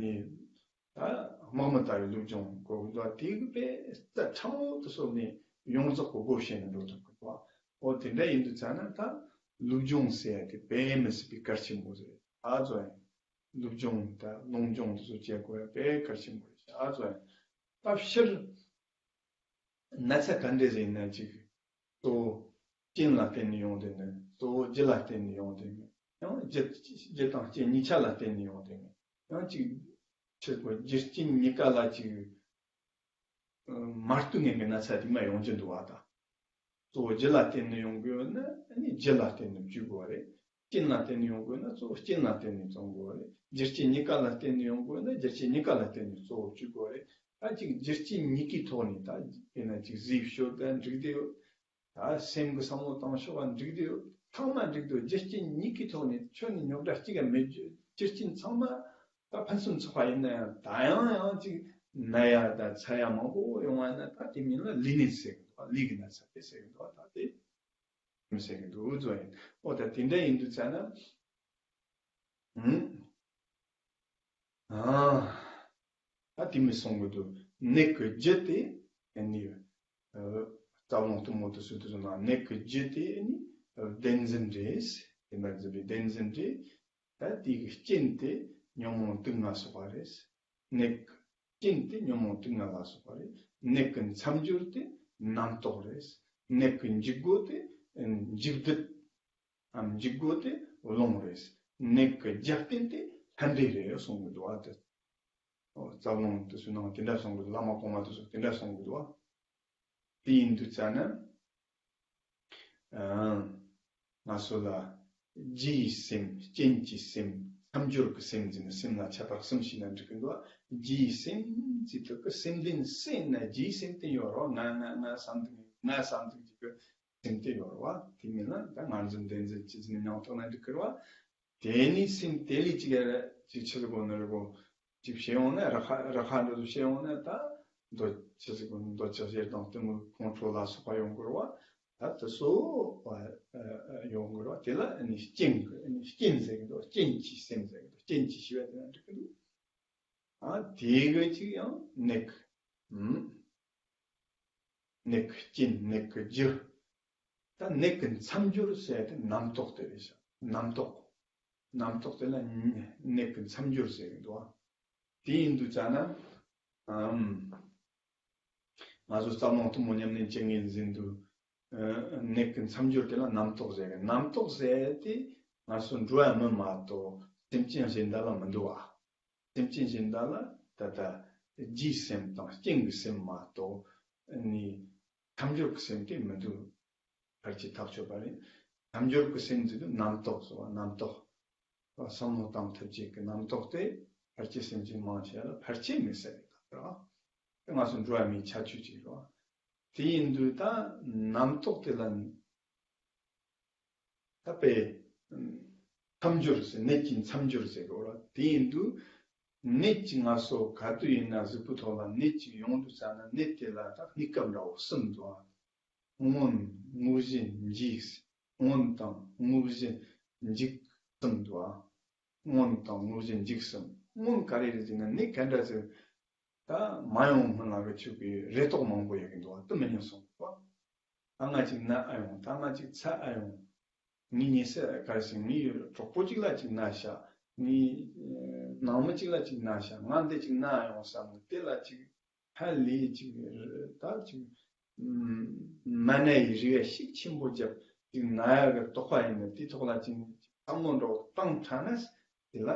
ནི་ད་དམག་མི་ལྟ་བུའི་སྒྲུབ་སྦྱོང་དགོས་འདུག་དེ་གི་དཔེ་རྩ་ཕྲ་མོ་དེ་ཚོ་ནི་ཡོངས་རྫོགས་ཀྱི་སྒོ་ཕྱེ་ནས་འགྲོ་ཐུབ་གི་འདུག་འོ་དེ་འདྲ་ཡིན་དུས་ཙ་ན་ད་སྒྲུབ་སྦྱོང་ཟེར་ཡ་དེ་དཔེ་མི་སྲིད་པའི་གལ་ཆེན་པོ་རེད། ཨ་ཙོ་ཡིན། སློབ་སྦྱོང་དང་སློབ་སྦྱོང་དེ་ཚོ་བྱེད་དགོས་ཡ་དཔེ་གལ་ཆེན་པོ་རེད་ཤག་ཨ་ཙོ་ཡ། སྐབས་ཕྱིར་ན་ཚ་ག་འདྲས་ཟིག་ཡིན་ན་ཅིག་གཙོ་བོ་རྐྱེན་ལ་བརྟེན་ནས་ཡོང་དེ་ནི་གཙོ་བོ་རྒྱུ་ལ་བརྟེན་ནས་ཡོང་དེ་ནི་ཡང་རྒྱུ་རྒྱུ་དང་རྐྱེན་གཉིས་ཆ་ལ་བརྟེན་ནས་ཡོང་དེ་ནི་ཡང་ཅིག་ཕྱིར་གོ་རྒྱུ་རྐྱེན་གཉིས་ཀ་ལ་ཅིག་མ་བསྟུན་ངེས་པའི་ན་ཚ་དེ་མ་ཡོང་རྒྱུ་འདུག་བ་དང་། གཙོ་བོ་རྒྱུ་ལ་བརྟེན་ནས་ཡོང་དགོས་ན་ཨ་ནི་རྒྱུ་ལ་བརྟེན་ནས་བཅོས་དགོས་རེད། རྐྱེན་ལ་བརྟེན་ནས་ཡོང་དགོས་ན་གཙོ་བོ་རྐྱེན་ལ་བརྟེན་ནས་བྱུང་དགོས་རེད། རྒྱུ་རྐྱེན་གཉིས་ཀ་ལ་བརྟེན་ནས་ཡོང་དགོས་ན་རྒྱུ་རྐྱེན་གཉིས་ཀ་ལ་བརྟེན་ནས་གཙོ་བོ་བཅོས་དགོས་རེད། ད་ཅིག་རྒྱུ་རྐྱེན་གཉིས་ཀའི་ཐོག་ནས་ད་དེ་ན་ཅིག་ཟས་སྤྱོད་ད་འགྲིག་བསྡད་ཡོད། ད་སེམས་ཀྱི་བསམ་བློ་བཏང་ཕྱོགས་ལ་འགྲིག་བསྡད་ཡོད། ཚང་མ་འགྲིག་འདུག་རྒྱུ་རྐྱེན་གཉིས་ཀའི་ཐོག་ནས་ཁྱོད་ནས་རྙོག་དྲ་གཅིག་ཀྱང་མེད། རྒྱུ་རྐྱེན་ཚང་མ་ད་ཕུན་སུམ་ཚོགས་པ་ཡིན་ན་ཡང་ད་ཡང་ཡང་ཅིག་ན་ཡ་ད་ཚ་ཡ་མང་པོ་ཡོང་བ་ན་ད་དེ་མིན་ལ་ལུས་ནད་ཟེར་གི་འདུག་ལུས་ཀྱི་ན་ཚ་དེ་ཟེར་གི་འདུག་ད་དེ་མི་ཟེར་གི་འདུག་བཟོ་ཡིན། ཨོ་ད་དེ་འདྲ་ཡིན་དུས་ཙ་ན། ཨ། ད་དེ་མི་གསུང་གི་འདུག་ནད་ཀྱི་རྒྱུ་དེ་ནི། རྩ་རླུང་གཏུམ་མོ་དུ་སུ་དུ་སོང་ན་ནད་ཀྱི་རྒྱུ་དེ་ནི་བདེན་འཛིན་རེད། བདེན་པར་འཛིན་པའི་བདེན་འཛིན་རེད། ད་དེའི་རྐྱེན་དེ་ཉོན་མོངས་དུག་ལྔ་སོགས་པ་རེད། ནད་ཀྱི་རྐྱེན་དེ་ཉོན་མོངས་དུག་ལྔ་ལ་སོགས་པ་རེད། ནད་ཀྱི་མཚམས་སྦྱོར་དེ་རྣམ་རྟོག་རེད། ནད་ཀྱི་འཇུག་སྒོ་དེ་འཇུག་སྡུད། ཨ་འཇུག་སྒོ་དེ་རླུང་རེད། ནད་ཀྱི་རྒྱུ་རྐྱེན་དེ་ལྷ་འདྲེ་རེད་གསུང་གི་འདུག་ཨ་དེ། ཨོ་རྩ་རླུང་དེ་ཚོའི་ནང་དེ་འདྲ་གསུང་གི་འདུག་བླ་མ་གོང་མ་དེ་ཚོ་དེ་འདྲ་གསུང་གི་འདུག་ཨ། དེ་ཡིན་དུས་ཙ་ན། ཨ། ང་ཚོ་ལ་རྒྱུ་ཡི་སེམས་རྐྱེན་གྱི་སེམས་མཚམས་སྦྱོར་གྱི་སེམས་ཟེར་ནས་སེམས་ལ་ཁྱད་པར་གསུམ་ཞིག་ན་འགྲིག་གི་འདུག་རྒྱུ་ཡི་སེམས་ཟེར་དུས་ཀྱི་སེམས་ལྡན་སེམས་ན་རྒྱུ་ཡི་སེམས་དེ་ཡོད་རོགས་ང་ང་ང་བསམ་གཏིང་ང་བསམ་གཏིང་གཅིག་གི་སེམས་དེ་ཡོད་རེད་བ། དེ་མིན་ན་ད་ངར་འཛིན་བདེན་འཛིན་ཅི་ཟིན་མྱང་ཐོག་ན་འགྲིག་གི་རེད་བ། དེ་ནི་སེམས་དེ་ལས་ཅིག་ཡར་ཅིག་ཆི་ཟིག་གོ་ནི་རེད་གོ། ཅིག་བཤད་ཡོང་ན་ར་ཁ་ར་ཁ་འདྲ་བཤད་ཡོང་ན་ད་འདོད་ཆི་ཟིག་གོ་འདོད་ཆགས་ཞེ་སྡང་གཏི་མུག་ཁོང་ཁྲོ་ལ་སོགས་པ་ཡོང་གི་རེད་བ། ད་དེ་ཚོ་ཡོང་གི་རེད་བ། དེ་ལ་ནི་རྐྱེན་གི་ནི་རྐྱེན་ཟེར་གི་འདུག་རྐྱེན་གྱི་སེམས་ཟེར་གི་འདུག་རྐྱེན་གྱི་ཞེས་པ་དེ་ན་འགྲིག་གི་འདུག་ཨ་དེ་གི་ཅིག་ཡང་ནད་ཀྱི། ཨུམ། ནད་ཀྱི་རྐྱེན་ནད་ཀྱི་རྒྱུ། ད་ནད་ཀྱི་མཚམས་སྦྱོར་ཟེར་ཏེ་རྣམ་རྟོག་དེ་རེད་ཤག་རྣམ་རྟོག་རྣམ་རྟོག་དེ་ལ་ནད་ཀྱི་མཚམས་སྦྱོར་ཟེར་གི་འདུག་ཨ། དེ་ཡིན་དུས་ཙ་ན། ཨམ། ང་ཚོ་རྩ་རླུང་གཏུམ་མོ་ཉམས་ལེན་བྱེད་མཁན་ཟིན་དུས། ནད་ཀྱི་མཚམས་སྦྱོར་དེ་ལ་རྣམ་རྟོག་ཟེར་གི་རྣམ་རྟོག་ཟེར་ཏེ་ང་ཚོ་འགྲོ་བ་མི་མ་གཏོགས་སེམས་ཅན་གཞན་དག་ལ་མི་འདུག་ཨ། སེམས་ཅན་གཞན་དག་ལ་ད་ལྟ་རྒྱུའི་སེམས་དང་རྐྱེན་གྱི་སེམས་མ་གཏོགས་ནི་མཚམས་སྦྱོར་གྱི་སེམས་དེ་མི་འདུག་ཕལ་ཆེར་ཐག་ཆོད་པ་རེད། མཚམས་སྦྱོར་གྱི་སེམས་འདི་ནི་རྣམ་རྟོག་ཟེར་བ་རྣམ་རྟོག་བསམ་བློ་བཏང་ཐུབ་བྱེད་ཀྱི་རྣམ་རྟོག་དེ་ཕལ་ཆེར་སེམས་ཅན་མང་ཆེ་ལ་ཕལ་ཆེར་མི་གསལ་རེད་ད་ར། དེ་ང་ཚོ་འགྲོ་བ་མིའི་ཁྱད་ཆོས་ཅིག་རེད། དེ་ཡིན་དུས་ད་རྣམ་རྟོག་དེ་ལ། ད་དཔེ། མཚམས་སྦྱོར་ཟེར་ནད་ཀྱི་མཚམས་སྦྱོར་ཟེར་གོ་ར་དེ་ཡིན་དུས། ནད་ཀྱི་ང་ཚོ་ག་དུས་ཡིན་ན་གཟུགས་པོའི་ཐོག་ལ་ནད་ཅིག་ཡོང་དུས་ཙ་ན་ནད་དེ་ལ་ད་གནས་སྐབས་འདྲ་བོ་གསུམ་འདུག་ཨ། སྔོན་དངོས་གཞི་འཇིག་སྔོན་དང་དངོས་གཞི་འཇིག་གསུམ་འདུག་ཨ། སྔོན་དང་དངོས་གཞི་འཇིག་གསུམ། སྔོན་ག་རེ་རེད་ཟེར་ན་ནད་ག་འདྲ་ཟེར། ད་མ་ཡོང་སྔོན་ལ་གི་ཆོས་ཀྱི་རེ་དོགས་མང་པོ་ཡོད་ཀྱི་འདུག་བ་དུ་མི་ཉན་སོང་གི་འདུག་བ། ད་ང་ཅིག་ན་ཨ་ཡོང་ད་ང་ཅིག་ཚ་ཨ་ཡོང་། ངའི་ཉེ་སྲས་ག་རེ་ཟེར་ངའི་གྲོགས་པོ་ཅིག་ལ་ཅིག་ན་ཤག་ངའི་ནང་མི་ཅིག་ལ་ཅིག་ན་ཤག་ང་འདི་ཅིག་ན་ཨ་ཡོང་བསམ་ནས་དེ་ལ་ཅིག་ཧ་ལས་ཅིག་ད་ཅིག་མ་ན་ཡི་རེ་བ་ཤུགས་ཆེན་པོ་བརྒྱབ་ཅིག་ན་ཡག་གི་དོགས་པ་ཡིན་ན་དེའི་ཐོག་ལ་ཅིག་བསམ་བློ་འདྲ་བོ་བཏང་ཚར་ན་དེ་ལ་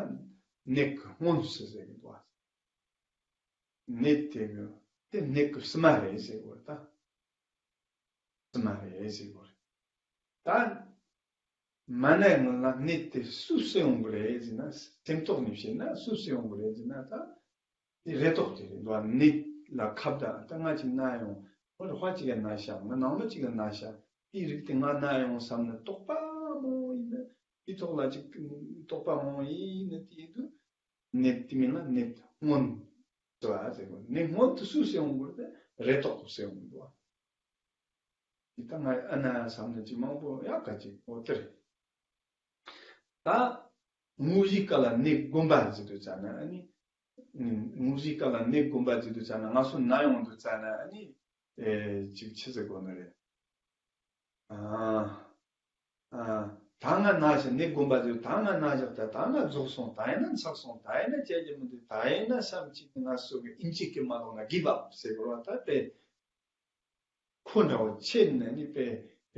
ནད་ཀྱི་སྔོན་ཟེར་ཟེར་གི་འདུག་བ། ནད་དེ་གི་དེ་ནད་ཀྱི་ཕྱི་མ་རེད་ཟེར་གོ་རེད་ད། ཕྱི་མ་རེད་ཟེར་གོ་རེད། ད་མ་ན་སྔོན་ལ་ནད་དེ་སུས་སུ་ཡོང་གི་རེད་ཟེར་ན་སེམས་ཐོག་ནས་བཤད་ན་སུས་སུ་ཡོང་གི་རེད་ཟེར་ན་ད་དེ་རེ་དོགས་དེ་རེད་འདུག་ནད་ལ་ཁ་བརྡ་ད་ང་ཅིག་ན་ཡོང་ཁོ་ལ་ཧ་ཅིག་ཡ་ན་ཤག་ང་ནང་མི་ཅིག་ལ་ན་ཤག་དེའི་རིགས་དེ་ང་ན་ཡོང་བསམ་ན་དོགས་པ་མང་ཡིན་ན་དེའི་ཐོག་ལ་ཅིག་དོགས་པ་མང་ཡིན་ན་དེ་ཡིན་དུས། ནད་དེ་མིན་ལ་ནད་སྔོན་ཟེར་བ་ཟེར་གོ་ནད་སྔོན་དུ་སུས་སེལ་འོང་དགོས་ཏེ་རེ་དོགས་སུ་སེལ་འོང་དགོས། དེ་ལྟ་ང་ཨ་ན་བསམ་ན་ཅིག་མང་པོ་ཡག་ག་ཅིག་འོ་དེ་རེད། ད་དངོས་གཞིའི་སྐབས་ལ་ནད་སྒོམ་པ་ཟེར་དུས་ཙ་ན་ཨ་ནི། དངོས་གཞིའི་སྐབས་ལ་ནད་སྒོམ་པ་ཟེར་དུས་ཙ་ན་ང་ཚོ་ན་ཡོང་དུས་ཙ་ན་ཨ་ནི། ཨེ་ཅིག་ཆི་ཟེར་དགོས་ནི་རེད། ཨ། ཨ། ད་ང་ན་ཞག་ནི་དགོན་པ་དུ་ད་ང་ན་ཞག་ད་ད་ང་རྫོགས་སོང་ད་ཡིན་ན་འཚག་སོང་ད་ཡིན་ན་བྱས་ཀྱི་མི་འདུག་ད་ཡིན་ན་བསམ་གྱི་ང་སོ་གི་ཨིན་ཅི་སྐད་མ་ལོག་ན་གིབ་ཨབ་ཟེར་དགོས་ར་ད་དཔེ། ཁོ་འདྲ་བོ་ཆེ་ནས་ནི་དཔེ་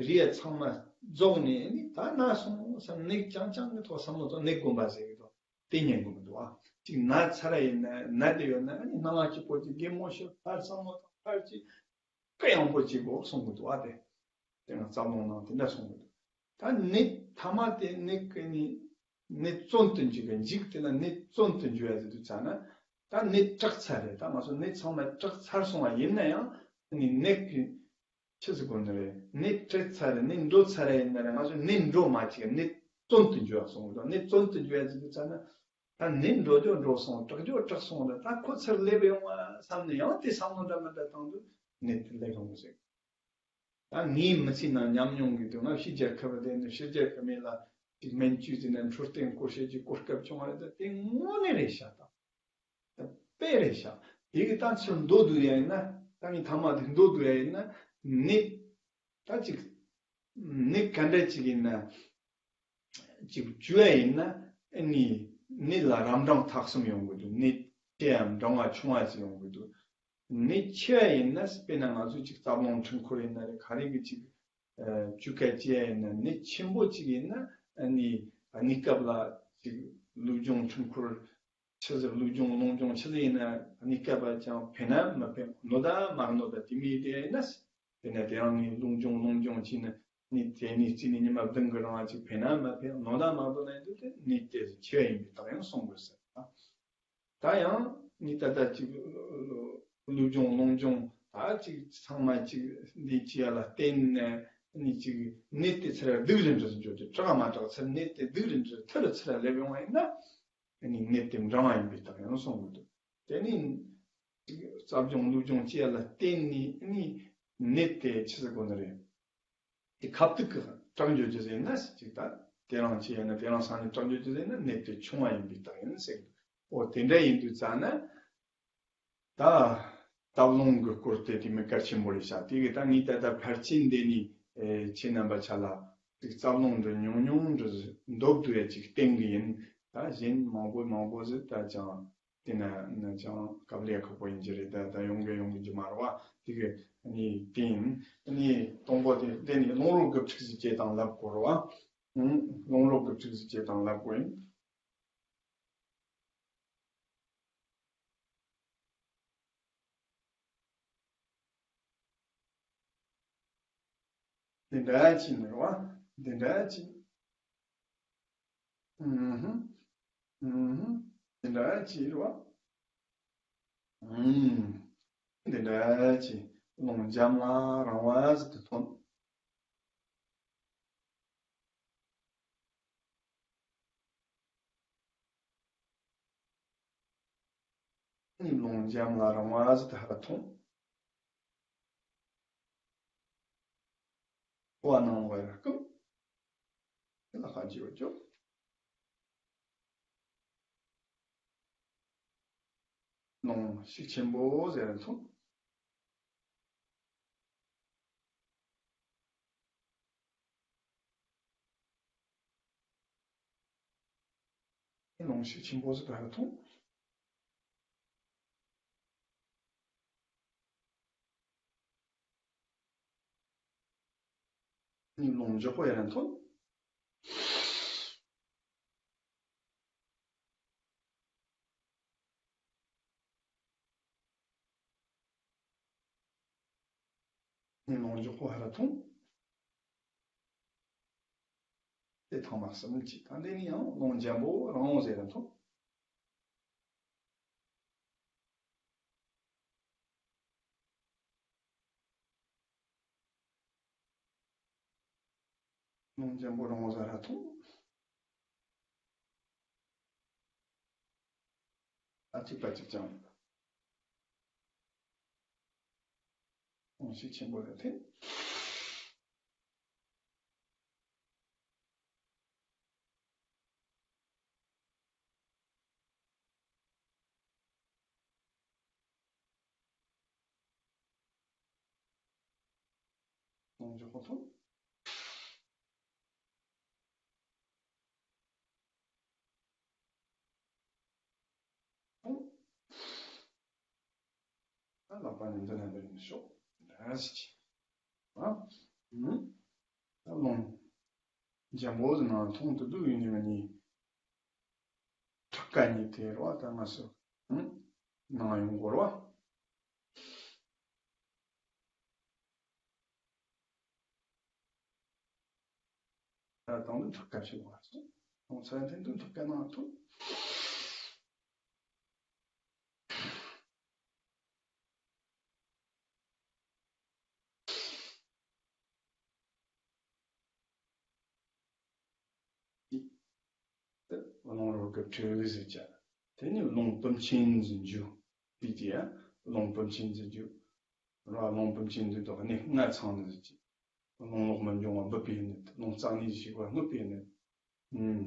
རིགས་ཚང་མ་རྫོགས་ནས་ནི་ད་ན་སོང་བསམ་ནི་རྐྱང་རྐྱང་གི་ཐོག་བསམ་བློ་ཐོག་ནི་དགོན་པ་ཟེར་གི་འདུག་དེ་ཉན་དགོས་མི་འདུག་ཨ། ཅིག་ན་ཚར་ཡིན་ན་ན་དེ་ཡོད་ན་ནི་སྣང་བ་སྐྱིད་པོ་ཅིག་གད་མོ་ཤོར་ཕར་བསམ་བློ་ཐོག་ཕར་ཅིག་སྐད་ཡངས་པོ་གཅིག་གོ་གསུང་གི་འདུག་ཨ་དེ། དེ་ང་རྩ་རླུང་ནང་དེ་འདྲ་སོང་གི་འདུག་ད་ནད་ཐ་མ་དེ་ནད་ཀྱི་ནི་ནད་བཙོན་དུ་འཇུག་གི་འཇུག་དེ་ལ་ནད་བཙོན་དུ་འཇུག་ཡ་ཟེར་དུས་ཙ་ན། ད་ནད་དྲག་ཚར་རེད། ད་ང་ཚོ་ནད་ཚང་མ་དྲག་ཚར་སོང་བ་ཡིན་ན་ཡང་ནི་ནད་ཀྱི་ཆི་ཟིག་གོ་ནི་རེད། ནད་དྲག་ཚར་རེད། ནད་འགྲོ་ཚར་རེད་ཡིན་ན་རེད། ང་ཚོ་ནད་འགྲོ་མ་བཅུག་ནད་བཙོན་དུ་འཇུག་གསུང་གི་འདུག་ནད་བཙོན་དུ་འཇུག་ཡ་ཟེར་དུས་ཙ་ན། ད་ནད་འགྲོ་རྒྱུ་འགྲོ་སོང་། དྲག་རྒྱུ་དྲག་སོང་རེད། ད་ཁོ་ཚུར་སླེབས་ཡོང་བ་བསམ་ནས་ཡང་དེ་བསམ་བློ་འདྲ་མི་འདྲ་བཏང་དུས་ནད་དེ་སླེབས་ཡོང་གི་ཟེར། ད་ངའི་མི་ཚེའི་ནང་ཉམས་མྱོང་གི་དུས་ང་ཕྱི་རྒྱལ་ཁབ་བསྡད་ནས་ཕྱི་རྒྱལ་ཁབ་མི་ལ་ཅིག་སྨན་བཅོས་ཟིན་ནས་འཕྲོད་བསྟེན་སྐོར་བཤད་ཀྱི་གོ་སྐབས་བྱུང་བ་རེད། ད་དེ་དངོས་གནས་རེད་ཤག་ད་དཔེ་རེད་ཤག་དེ་གི་ད་ཚུར་མདོར་བསྡུ་ཡ་ཡིན་ན། ད་ངའི་ཐ་མ་དེ་མདོར་བསྡུ་ཡ་ཡིན་ན། ནད་ད་ཅིག་ནད་ག་འདྲ་ཅིག་ཡིན་ན། ཅིག་བཅོས་ཡ་ཡིན་ན་ཨ་ནི་ནད་ལ་རབ་འབྲིང་ཐ་གསུམ་ཡོང་གི་འདུག་ནད་ཆེ་བའམ་འབྲིང་བ་ཆུང་བ་ཅིག་ཡོང་གི་འདུག་ནད་ཆེ་བ་ཡིན་ན་དཔེར་ན་ང་ཚོ་ཅིག་རྩ་རླུང་འཕྲུལ་འཁོར་ཡིན་ན་རེད། ག་རེ་གི་ཅིག་ཨ་བཅོས་སྐད་ཅེས་ཡ་ཡིན་ན། ནད་ཆེན་པོ་ཅིག་ཡིན་ན་ཨ་ནི་གནས་སྐབས་ལ་ཅིག་ལུས་སྦྱོང་འཕྲུལ་འཁོར་ཆུ་ཟེར་ལུས་སྦྱོང་རླུང་སྦྱོང་ཆུ་ཟེར་ཡིན་ན་གནས་སྐབས་ལ་ཅང་ཕན་ན་མ་ཕན། གནོད་ད་མ་གནོད་པ་དེ་མི་དེ་ཡིན་ན། དེ་ནས་དེ་རང་ངས་རླུང་སྦྱོང་རླུང་སྦྱོང་བྱས་ནས་ནི་དེ་ནས་རྩིས་ནས་ཉི་མ་བདུན་གི་རིང་ལ་ཅིག་ཕན་ན་མ་ཕན། གནོད་ད་མ་གནོད་ན་འདུག་དེ་ནི་དེ་ཆེ་བ་ཡིན་པའི་རྟགས་ཡང་གསུང་དགོས་ཟེར། ད་ཡང་ནི་ད་ལྟ་ཅིག་ལུས་སྦྱོང་རླུང་སྦྱོང་ད་ཅིག་ཚང་མ་ཅིག་འདི་བྱས་ལ་བརྟེན་ནས་ནི་ཅིག་ནད་དེ་ཚུར་སྡུག་རུ་འགྲོ་འགྲོ་རྒྱུ་དྲག་མ་དྲག་ཚུར་ནད་དེ་སྡུག་རུ་འགྲོ་མཐོ་རུ་ཚུར་སླེབས་ཡོང་བ་ཡིན་ན། ཨ་ནི་ནད་དེ་འབྲིང་བ་ཡིན་པའི་རྟགས་ཡང་གསུང་གི་འདུག་དེ་ནི་རྩ་སྦྱོང་ལུས་སྦྱོང་བཅས་ལ་བརྟེན་ནས་ཨ་ནི་ནད་དེ་ཆི་ཟེར་དགོས་ནི་རེད། དེ་ཁ་ཐུག་གི་དྲག་འགྱོ་རྒྱུ་ཟེར་ན་ཅིག་ད་དེ་རང་བྱས་ཡ་ན་དེ་རང་ས་ནས་དྲག་འགྱོ་རྒྱུ་ཟེར་ན་ནད་དེ་ཆུང་བ་ཡིན་པའི་རྟགས་ཡིན་ཟེར་གི་འདུག་འོ་དེ་འདྲ་ཡིན་དུས་ཙ་ན། ད་རྩ་རླུང་གི་སྐོར་དེ་དེ་མི་གལ་ཆེན་པོ་རེད་ཤག་དེ་གི་ད་ངས་ད་ལྟ་ཕལ་ཆེར་འདི་ནས་ཨེ་ཁྱེད་རྣམ་པ་ཆ་ལ་ཅིག་རྩ་རླུང་འདི་ཉུང་ཉུང་འདྲ་མདོར་བསྡུས་ཡ་ཅིག་བསྟན་གི་ཡིན། ད་གཞན་མང་པོ་མང་པོ་ཟིག་ད་ཅང་དེ་ན་ན་ཅང་སྐབས་ལས་ཁག་པོ་ཡིན་གྱི་རེད། ད་ད་ཡོང་གི་ཡོང་གི་རྒྱུ་མ་རེད་བ། དེ་གི་ནི་དེ་ཡིན། ནི་དང་པོ་དེ་འདི་ནས་རླུང་རོ་དགུ་ཕྲུགས་ཟིག་བྱེད་སྟངས་ལབ་དགོས་རེད་བ། ཨང་། རླུང་རོ་དགུ་ཕྲུགས་ཟིག་བྱེད་སྟངས་ལབ་དགོས་ཡིན། འདི་འདྲ་ཅིག་ནི་རེད་བ། འདི་འདྲ་ཅིག་ཨུམ་ཧུམ། ཨུམ་ཧུམ། འདི་འདྲ་ཅིག་རེད་བ། ཨུམ། འདི་འདྲ་ཅིག་རླུང་འཇམ་ལ་རིང་བ་ཟིག་ཏུ་ཐོན། རླུང་འཇམ་ལ་རིང་བ་ཟིག་ཏུ་ཧ་ཐོན། ཕོ་བ་ནང་ལོགས་ཡར་བསྐུམ། དེ་ལ་ཧ་གྱིས་བ་ཅོག་རླུང་ཤུགས་ཆེན་པོ་ཟེར་ཐོན། རླུང་ཤུགས་ཆེན་པོ་ཟིག་ཕར་ཐོན། རླུང་མགྱོགས་པོ་ཡར་ཐོན། རླུང་མགྱོགས་པོ་ཧར་ཐོན། དེ་ཐང་མ་གསུམ་གཅིག་ད་འདི་ནི་ཡང་རླུང་འཇམ་པོ་རིང་བོ་ཟེར་ཐོན། རླུང་འཇམ་པོ་རིང་བོ་ཟེར་ཐོན། ཨ་གཅིག་པ་གཅིག་ཀྱང་། རླུང་ཤུགས་ཆེན་པོ་ལ་ཐེབས། རླུང་མགྱོགས་པོ་ཐོན། ད་ལག་པ་ནི་འདི་ན་འདིར་ནི་ཤོག་འདྲ་ཞིག་ཨ། ཨུམ། ད་རླུང་འཇམ་པོ་ཟེར་ན་མཐོང་དུ་སྡུག་ཡིན་ནི་མ་ནི། ཁྲག་ཁ་ཉིད་དེ་རོ་ད་ང་སོ། ཨུམ། ནང་ཡོང་གོ་རོ། ད་དང་དུ་ཐག་ཁ་ཤས་བ་སོང་། རླུང་ཚད་ལྡན་དུ་ཐག་ཁ་ནང་ཐུག་རླུང་རོ་གི་ཁྲོད་ཟེར་བྱ། དེ་ནི་རླུང་བུམ་ཆེན་ཟེར་རྒྱུ། དེ་གྱི་ཡང་རླུང་བུམ་ཆེན་ཟེར་རྒྱུ། ར་རླུང་བུམ་ཆེན་ཟེར་དུ་གནས་ལྔ་ཚང་ནི་ཟེར་གྱི། རླུང་ལོག་མི་འབྱུང་བ་འབུད་པའི་གནད། རླུང་རྩ་གནད་ཞིག་པ་རྔུབ་པའི་གནད། ཨུམ།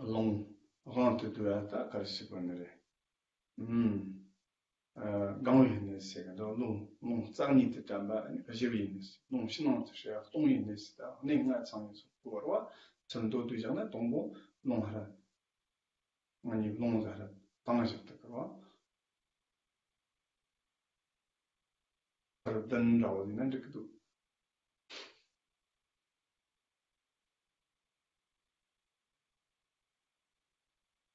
རླུང་དབང་དུ་བསྡུ་བ་ད་གར་ཞིག་པ་ནི་རེད། ཨུམ། ཨ། གང་བའི་གནད་ཟེར་གི་འདུག་རླུང་རླུང་རྩ་གནད་དུ་དྲན་པ་ནི་བཞི་བའི་གནད་ཟེར། རླུང་ཕྱི་ནང་དུ་ཧྲལ་སྟོང་བའི་གནད་ཟེར། ད་གནས་ལྔ་ཚང་བའི་ཚོགས་བསྐོར་བ་ཚུར་མདོར་བསྡུས་བཞག་ན་དང་པོ་རླུང་ཧར། ང་གཉིས་རླུང་ཟ་ཧར་བཏང་བཞག་ཏུ་བསྐོར་བ། ཧར་བདུན་འདྲ་བོ་ཡིན་ན་འགྲིག་གི་འདུག་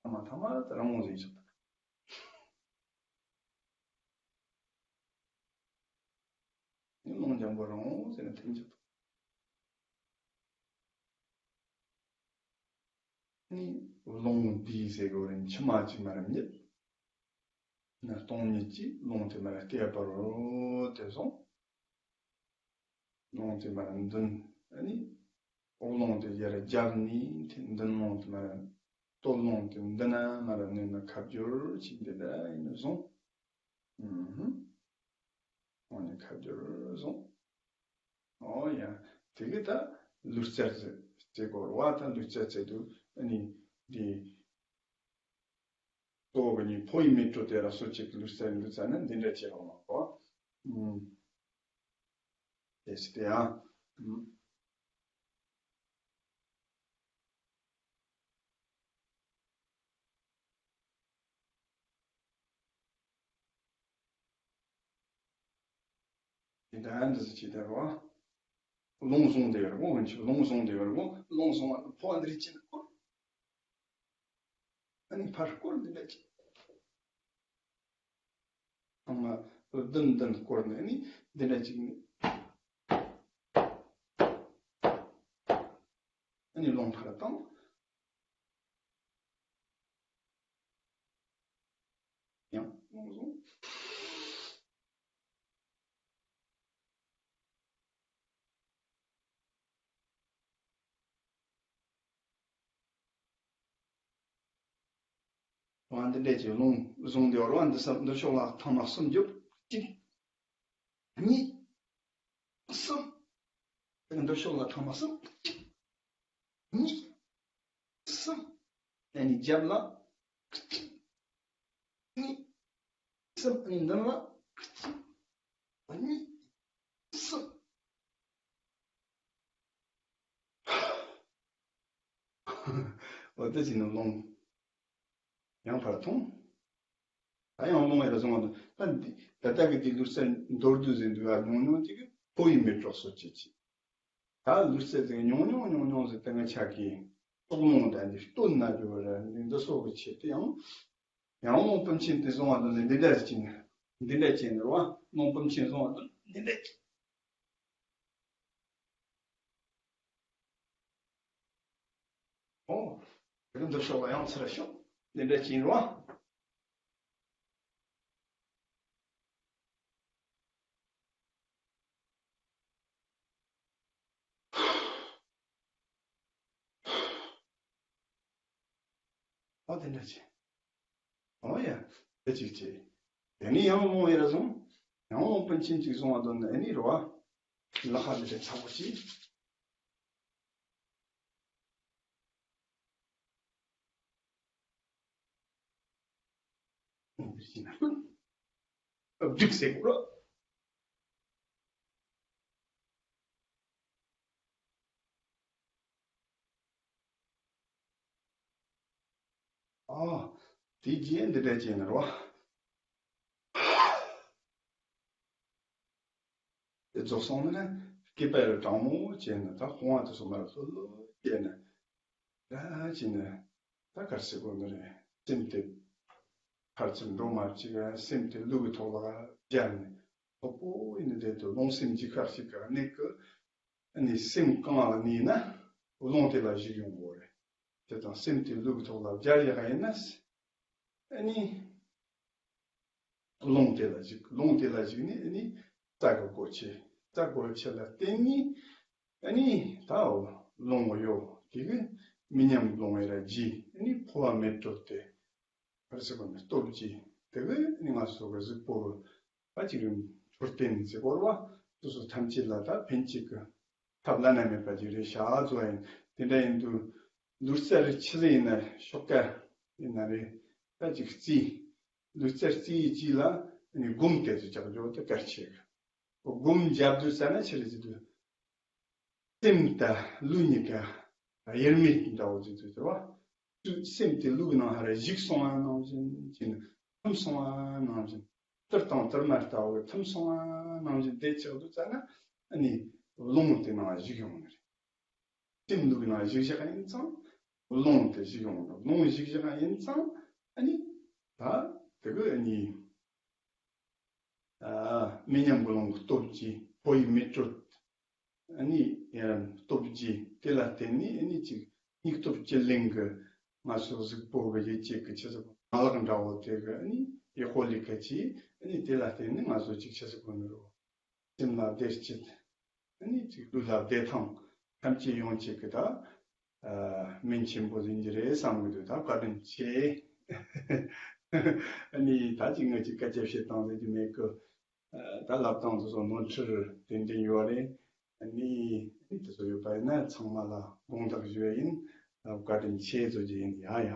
ཐ་མ་ཐ་མ་དེ་རང་ངོ་ཟིན་ཆགས་ནི་རླུང་འཇམ་པོ་རང་ངོ་ཟིན་ན་ཐིམ་ཆགས་ནི་རླུང་འདི་ཟེར་གོ་རིན་མཆི་མ་ཅིག་མ་རམ་ཉིད། ན་སྟོང་ཉིད་ཀྱིས་རླུང་དེ་མར་བལྟས་པ་རོ་དེ་སོང་། རླུང་དེ་མར་འདུན། ཨ་ནི། འོག་རླུང་དེ་ཡར་རྒྱབ་ནས་དེ་འདུན་རླུང་དེ་མར། སྟོད་རླུང་དེ་འདི་ན་མར་གནས་ན་ཁ་སྦྱོར་ཅིག་འདི་འདྲ་ཡིན་ནོ་སོང་། ཨུ་ཧུ། འོ་ནི་ཁ་སྦྱོར་སོང་། འོ་ཡ། དེ་གི་ད་ལུས་རྩལ་ཟེར་ཟེར་གོ་ར་བ། ད་ལུས་རྩལ་ཟེར་དུས་ཨ་ནི་འདི། ལྟོ་གི་ནི་ཕོ་ཡི་མེ་དྲོ་དེ་ར་སོ་ཅིག་ལུས་རྩལ་འདི་རྩལ་ན་འདི་འདྲ་བྱེད་རོགས་མ་གོ། ཨུམ། དེ་སི་དེ་ཡང་། ཨུམ། དེ་འདྲ་འདི་ཟེར་བྱེད་དེ་རོ། རླུང་བཟུང་བསྡད་ཡོད་རེད་གོ། འོན་ཀྱང་རླུང་བཟུང་བསྡད་ཡོད་རེད་གོ། རླུང་བཟུང་བ་ཕོ་བ་འདི་རེད་ཅེས་ན་ཁོ། ཨ་ནི་ཕར་སྐོར་འདི་འདྲ་ཅིག་ཨ་མ་བདུན་བདུན་སྐོར་ནས་ཨ་ནི་འདི་འདྲ་ཅིག་ནི། ཨ་ནི་རླུང་ཕར་བཏང་། ཡང་རླུང་བཟུང་། བ་འདི་འདྲས་ཀྱི་རླུང་བཟུང་སྟེ་བར་བ་འདི་ས་འདི་ཕྱོགས་ལ་ཐང་མ་གསུམ་རྒྱུག་གཅིག་གཉིས། གསུམ། འདི་ཕྱོགས་ལ་ཐང་མ་གསུམ། གཅིག་གཉིས། གསུམ། ཨ་ནི་རྒྱབ་ལ། གཅིག་གཉིས། གསུམ། ཨ་ནི་མདུན་ལ། གཅིག་གཉིས། གསུམ། འོ་ད་ཅི་ནི་རླུང་ཡང་ཕར་ཐོང་། ད་ཡང་རླུང་ཡར་བཟུང་བ་དང་། ད་འདི་ད་ལྟ་གི་འདི་ལུས་རྩལ་མདོར་བསྡུས་ཟིན་འདུག་ཨ། ཉུང་ཉུང་ཅིག་གི་ཕོ་ཡི་མེ་དྲོ་སོ་ཅི་ཅི། ད་ལུས་རྩལ་དེ་ཉུང་ཉུང་ཉུང་ཉུང་ཟེར་ཏེ་ང་ཆ་གི་ལྟོགས་རླུང་དང་འདི་སྟོད་ན་རྒྱུ་བ་ར་འདི་འདི་སོགས་ཀྱི་ཆེད་དུ་ཡང་ཡང་རླུང་བུམ་ཆེན་དེ་བཟུང་བ་དང་འདི་འདྲ་ཅིག་ནི་འདི་འདྲ་ཅིག་ནི་ར་བ། རླུང་བུམ་ཆེན་བཟུང་བ་དང་འདི་འདྲ་ཅིག་ཨོ། དེ་གི་འདི་ཕྱོགས་ལ་ཡང་ཚུར་ཤོག་འདི་འདྲ་ཅིག་ཡིན་རོ། ཨོ་དེ་འདྲ་ཅིག་ཨོ་ཡ། དེ་ཅིག་ཅིག་དེ་ནས་ཡང་རླུང་ཡར་བཟུང་། ཡང་རླུང་བུམ་ཆེན་ཅིག་བཟུང་བ་དང་ནི་ཨ་ནི་རོ་བ། ལག་པ་འདི་འདྲ་ཚ་པོ་ཅིག་འདིར་ཕྱིན་ན་སྒྲིག་ཟེར་དགོས་རོ། ཨ། དེ་རྗེས་འདི་འདྲ་བྱས་ནས་རོ། དེ་རྫོགས་སོང་ནས་སྐེད་པ་ཡར་དྲང་མོ་བྱས་ནས་ད་ཁོང་བ་དེ་ཚོ་མར་ལྷོད་ལྷོད་བྱས་ནས་ད་བྱས་ནས་ད་གར་སི་གོ་ནི་རེད། སེམས་དེ་ཕར་ཚུར་འགྲོ་མ་བཅུག་ག་སེམས་དེ་ལུས་ཀྱི་ཐོག་ལ་སྦྱར་ནས་ལྷོད་པོ་ཡིན་ནས་བསྡད་དུས་རླུང་སེམས་ཀྱི་ཁར་ཞིག་ག་གནས་ཀྱི། ཨ་ནི་སེམས་གང་ལ་གནས་ན་རླུང་དེ་ལ་གཞིགས་ཡོང་དགོས་རེད། དེ་དང་སེམས་དེ་ལུག་གི་ཐོག་ལ་སྦྱར་ཡག་ཡིན་ན། ཨ་ནི་རླུང་དེ་ལ་གཞིགས། རླུང་དེ་ལ་གཞིགས་ནས་ཨ་ནི་རྩ་གི་སྒོ་ཕྱེ། རྩ་སྒོ་ཕྱེ་ལ་བརྟེན་ནས་ཨ་ནི་ད་རླུང་གཡོ། དེ་གི་མི་ཉམས་རླུང་ཡར་རྒྱས། ཨ་ནི་འཕོ་བ་མེད་དྲོད་དེ། བར་སྲིད་པ་ནི་སྟོབས་ཀྱིས་དེ་གི་ནི་ང་ཚོ་གི་གཟུགས་པོ་ཕ་གཅིག་རིང་མཆོད་རྟེན་ཟེར་བོར་བ་དེ་ཚོ་ཐམས་ཅད་ལ་ད་ཕན་ཅིག་གི་ཐབས་བླ་ན་མེད་པ་ཅིག་རེད་ཤག་ཟེར་བ་ཡིན། དེ་འདྲ་ཡིན་དུས་ལུས་རྩལ་ཆི་ཟིག་ཡིན་ན་ཤོག་ཀ་ཡིན་ན་རེད། ད་ཅིག་རྩིས། ལུས་རྩལ་རྩིས་ཡི་རྗེས་ལ་ནི་སྒོམ་དེ་ཚོ་རྒྱག་རྒྱུ་དེ་གལ་ཆེ་གི། སྒོམ་རྒྱབ་དུས་ཙ་ན་ཆི་རེད་ཟེར་དུས། སེམས་དང་ལུས་གཉིས་ཀ་དབྱེར་མེད་འདྲ་བོ་ཅིག་ཏུ་གྱུར་བ། སེམས་དེ་ལུས་ནང་ཧར་གཞིག་སོང་བ་ནང་བཞིན་གྱི་ནི་ཐིམ་སོང་བ་ནང་བཞིན། ཏིལ་དང་ཏིལ་མ་ལྟ་བུ་ཐིམ་སོང་བ་ནང་བཞིན་བསྡད་ཆགས་དུས་ཙ་ན་ཨ་ནི་རླུང་དེ་ནང་གཞིག་ཡོང་ནི་རེད། སེམས་ལུས་ནང་གཞིག་བཞག་ཡིན་ཙང་རླུང་དེ་གཞིག་ཡོང་ནི། རླུང་གཞིག་བཞག་ཡིན་ཙང་ཨ་ནི་ད་དེ་གི་ཨ་ནི། ཨ། མི་ཉམས་རླུང་གི་སྟོབས་ཀྱིས་འཕོ་བའི་མེ་དྲོད། ཨ་ནི་ཡར་སྟོབས་ཀྱིས་དེ་ལ་བརྟེན་ནས་ཨ་ནི་ཅིག་སྙིགས་སྟོབས་བཅུད་ལེན་གྱི་ང་ཚོ་གཟུགས་པོ་གི་ཡིད་བྱེད་ཀྱི་ཆི་ཟེར་མ་ལག་འདྲ་བོ་དེ་གི་ཨ་ནི་ཡེ་ཧོ་ལི་ཁ་ཅིག་ཨ་ནི་དེ་ལ་བརྟེན་ནས་ང་ཚོ་ཅིག་ཆི་ཟེར་གོ་ནི་རོ། སེམས་ལ་བདེ་སྐྱིད། ཨ་ནི་ཅིག་ལུས་ལ་བདེ་ཐང་ཐམས་ཅད་ཡོང་ཆེད་ཀྱི་ད། ཨ། སྨན་ཆེན་པོ་ཟིན་གྱི་རེད་བསམ་གྱི་འདུག་ད་བཀའ་དྲིན་ཆེ། ཨ་ནི་ད་ཅིག་ངས་ཅིག་སྐད་ཆ་བཤད་སྟངས་ཟེར་གྱི་མེད་གི། ཨ། ད་ལབ་སྟངས་དེ་ཚོ་ནོར་འཁྲུལ་ཏན་ཏན་ཡོད་རེད། ཨ་ནི་དེ་ཚོ་ཡོད་པ་ཡིན་ན་ཚང་མ་ལ་དགོངས་དག་ཞུ་ཡ་ཡིན། ཨ། བཀའ་དྲིན་ཆེ་ཟེར་རྒྱུ་ཡིན། ཡ་ཡ།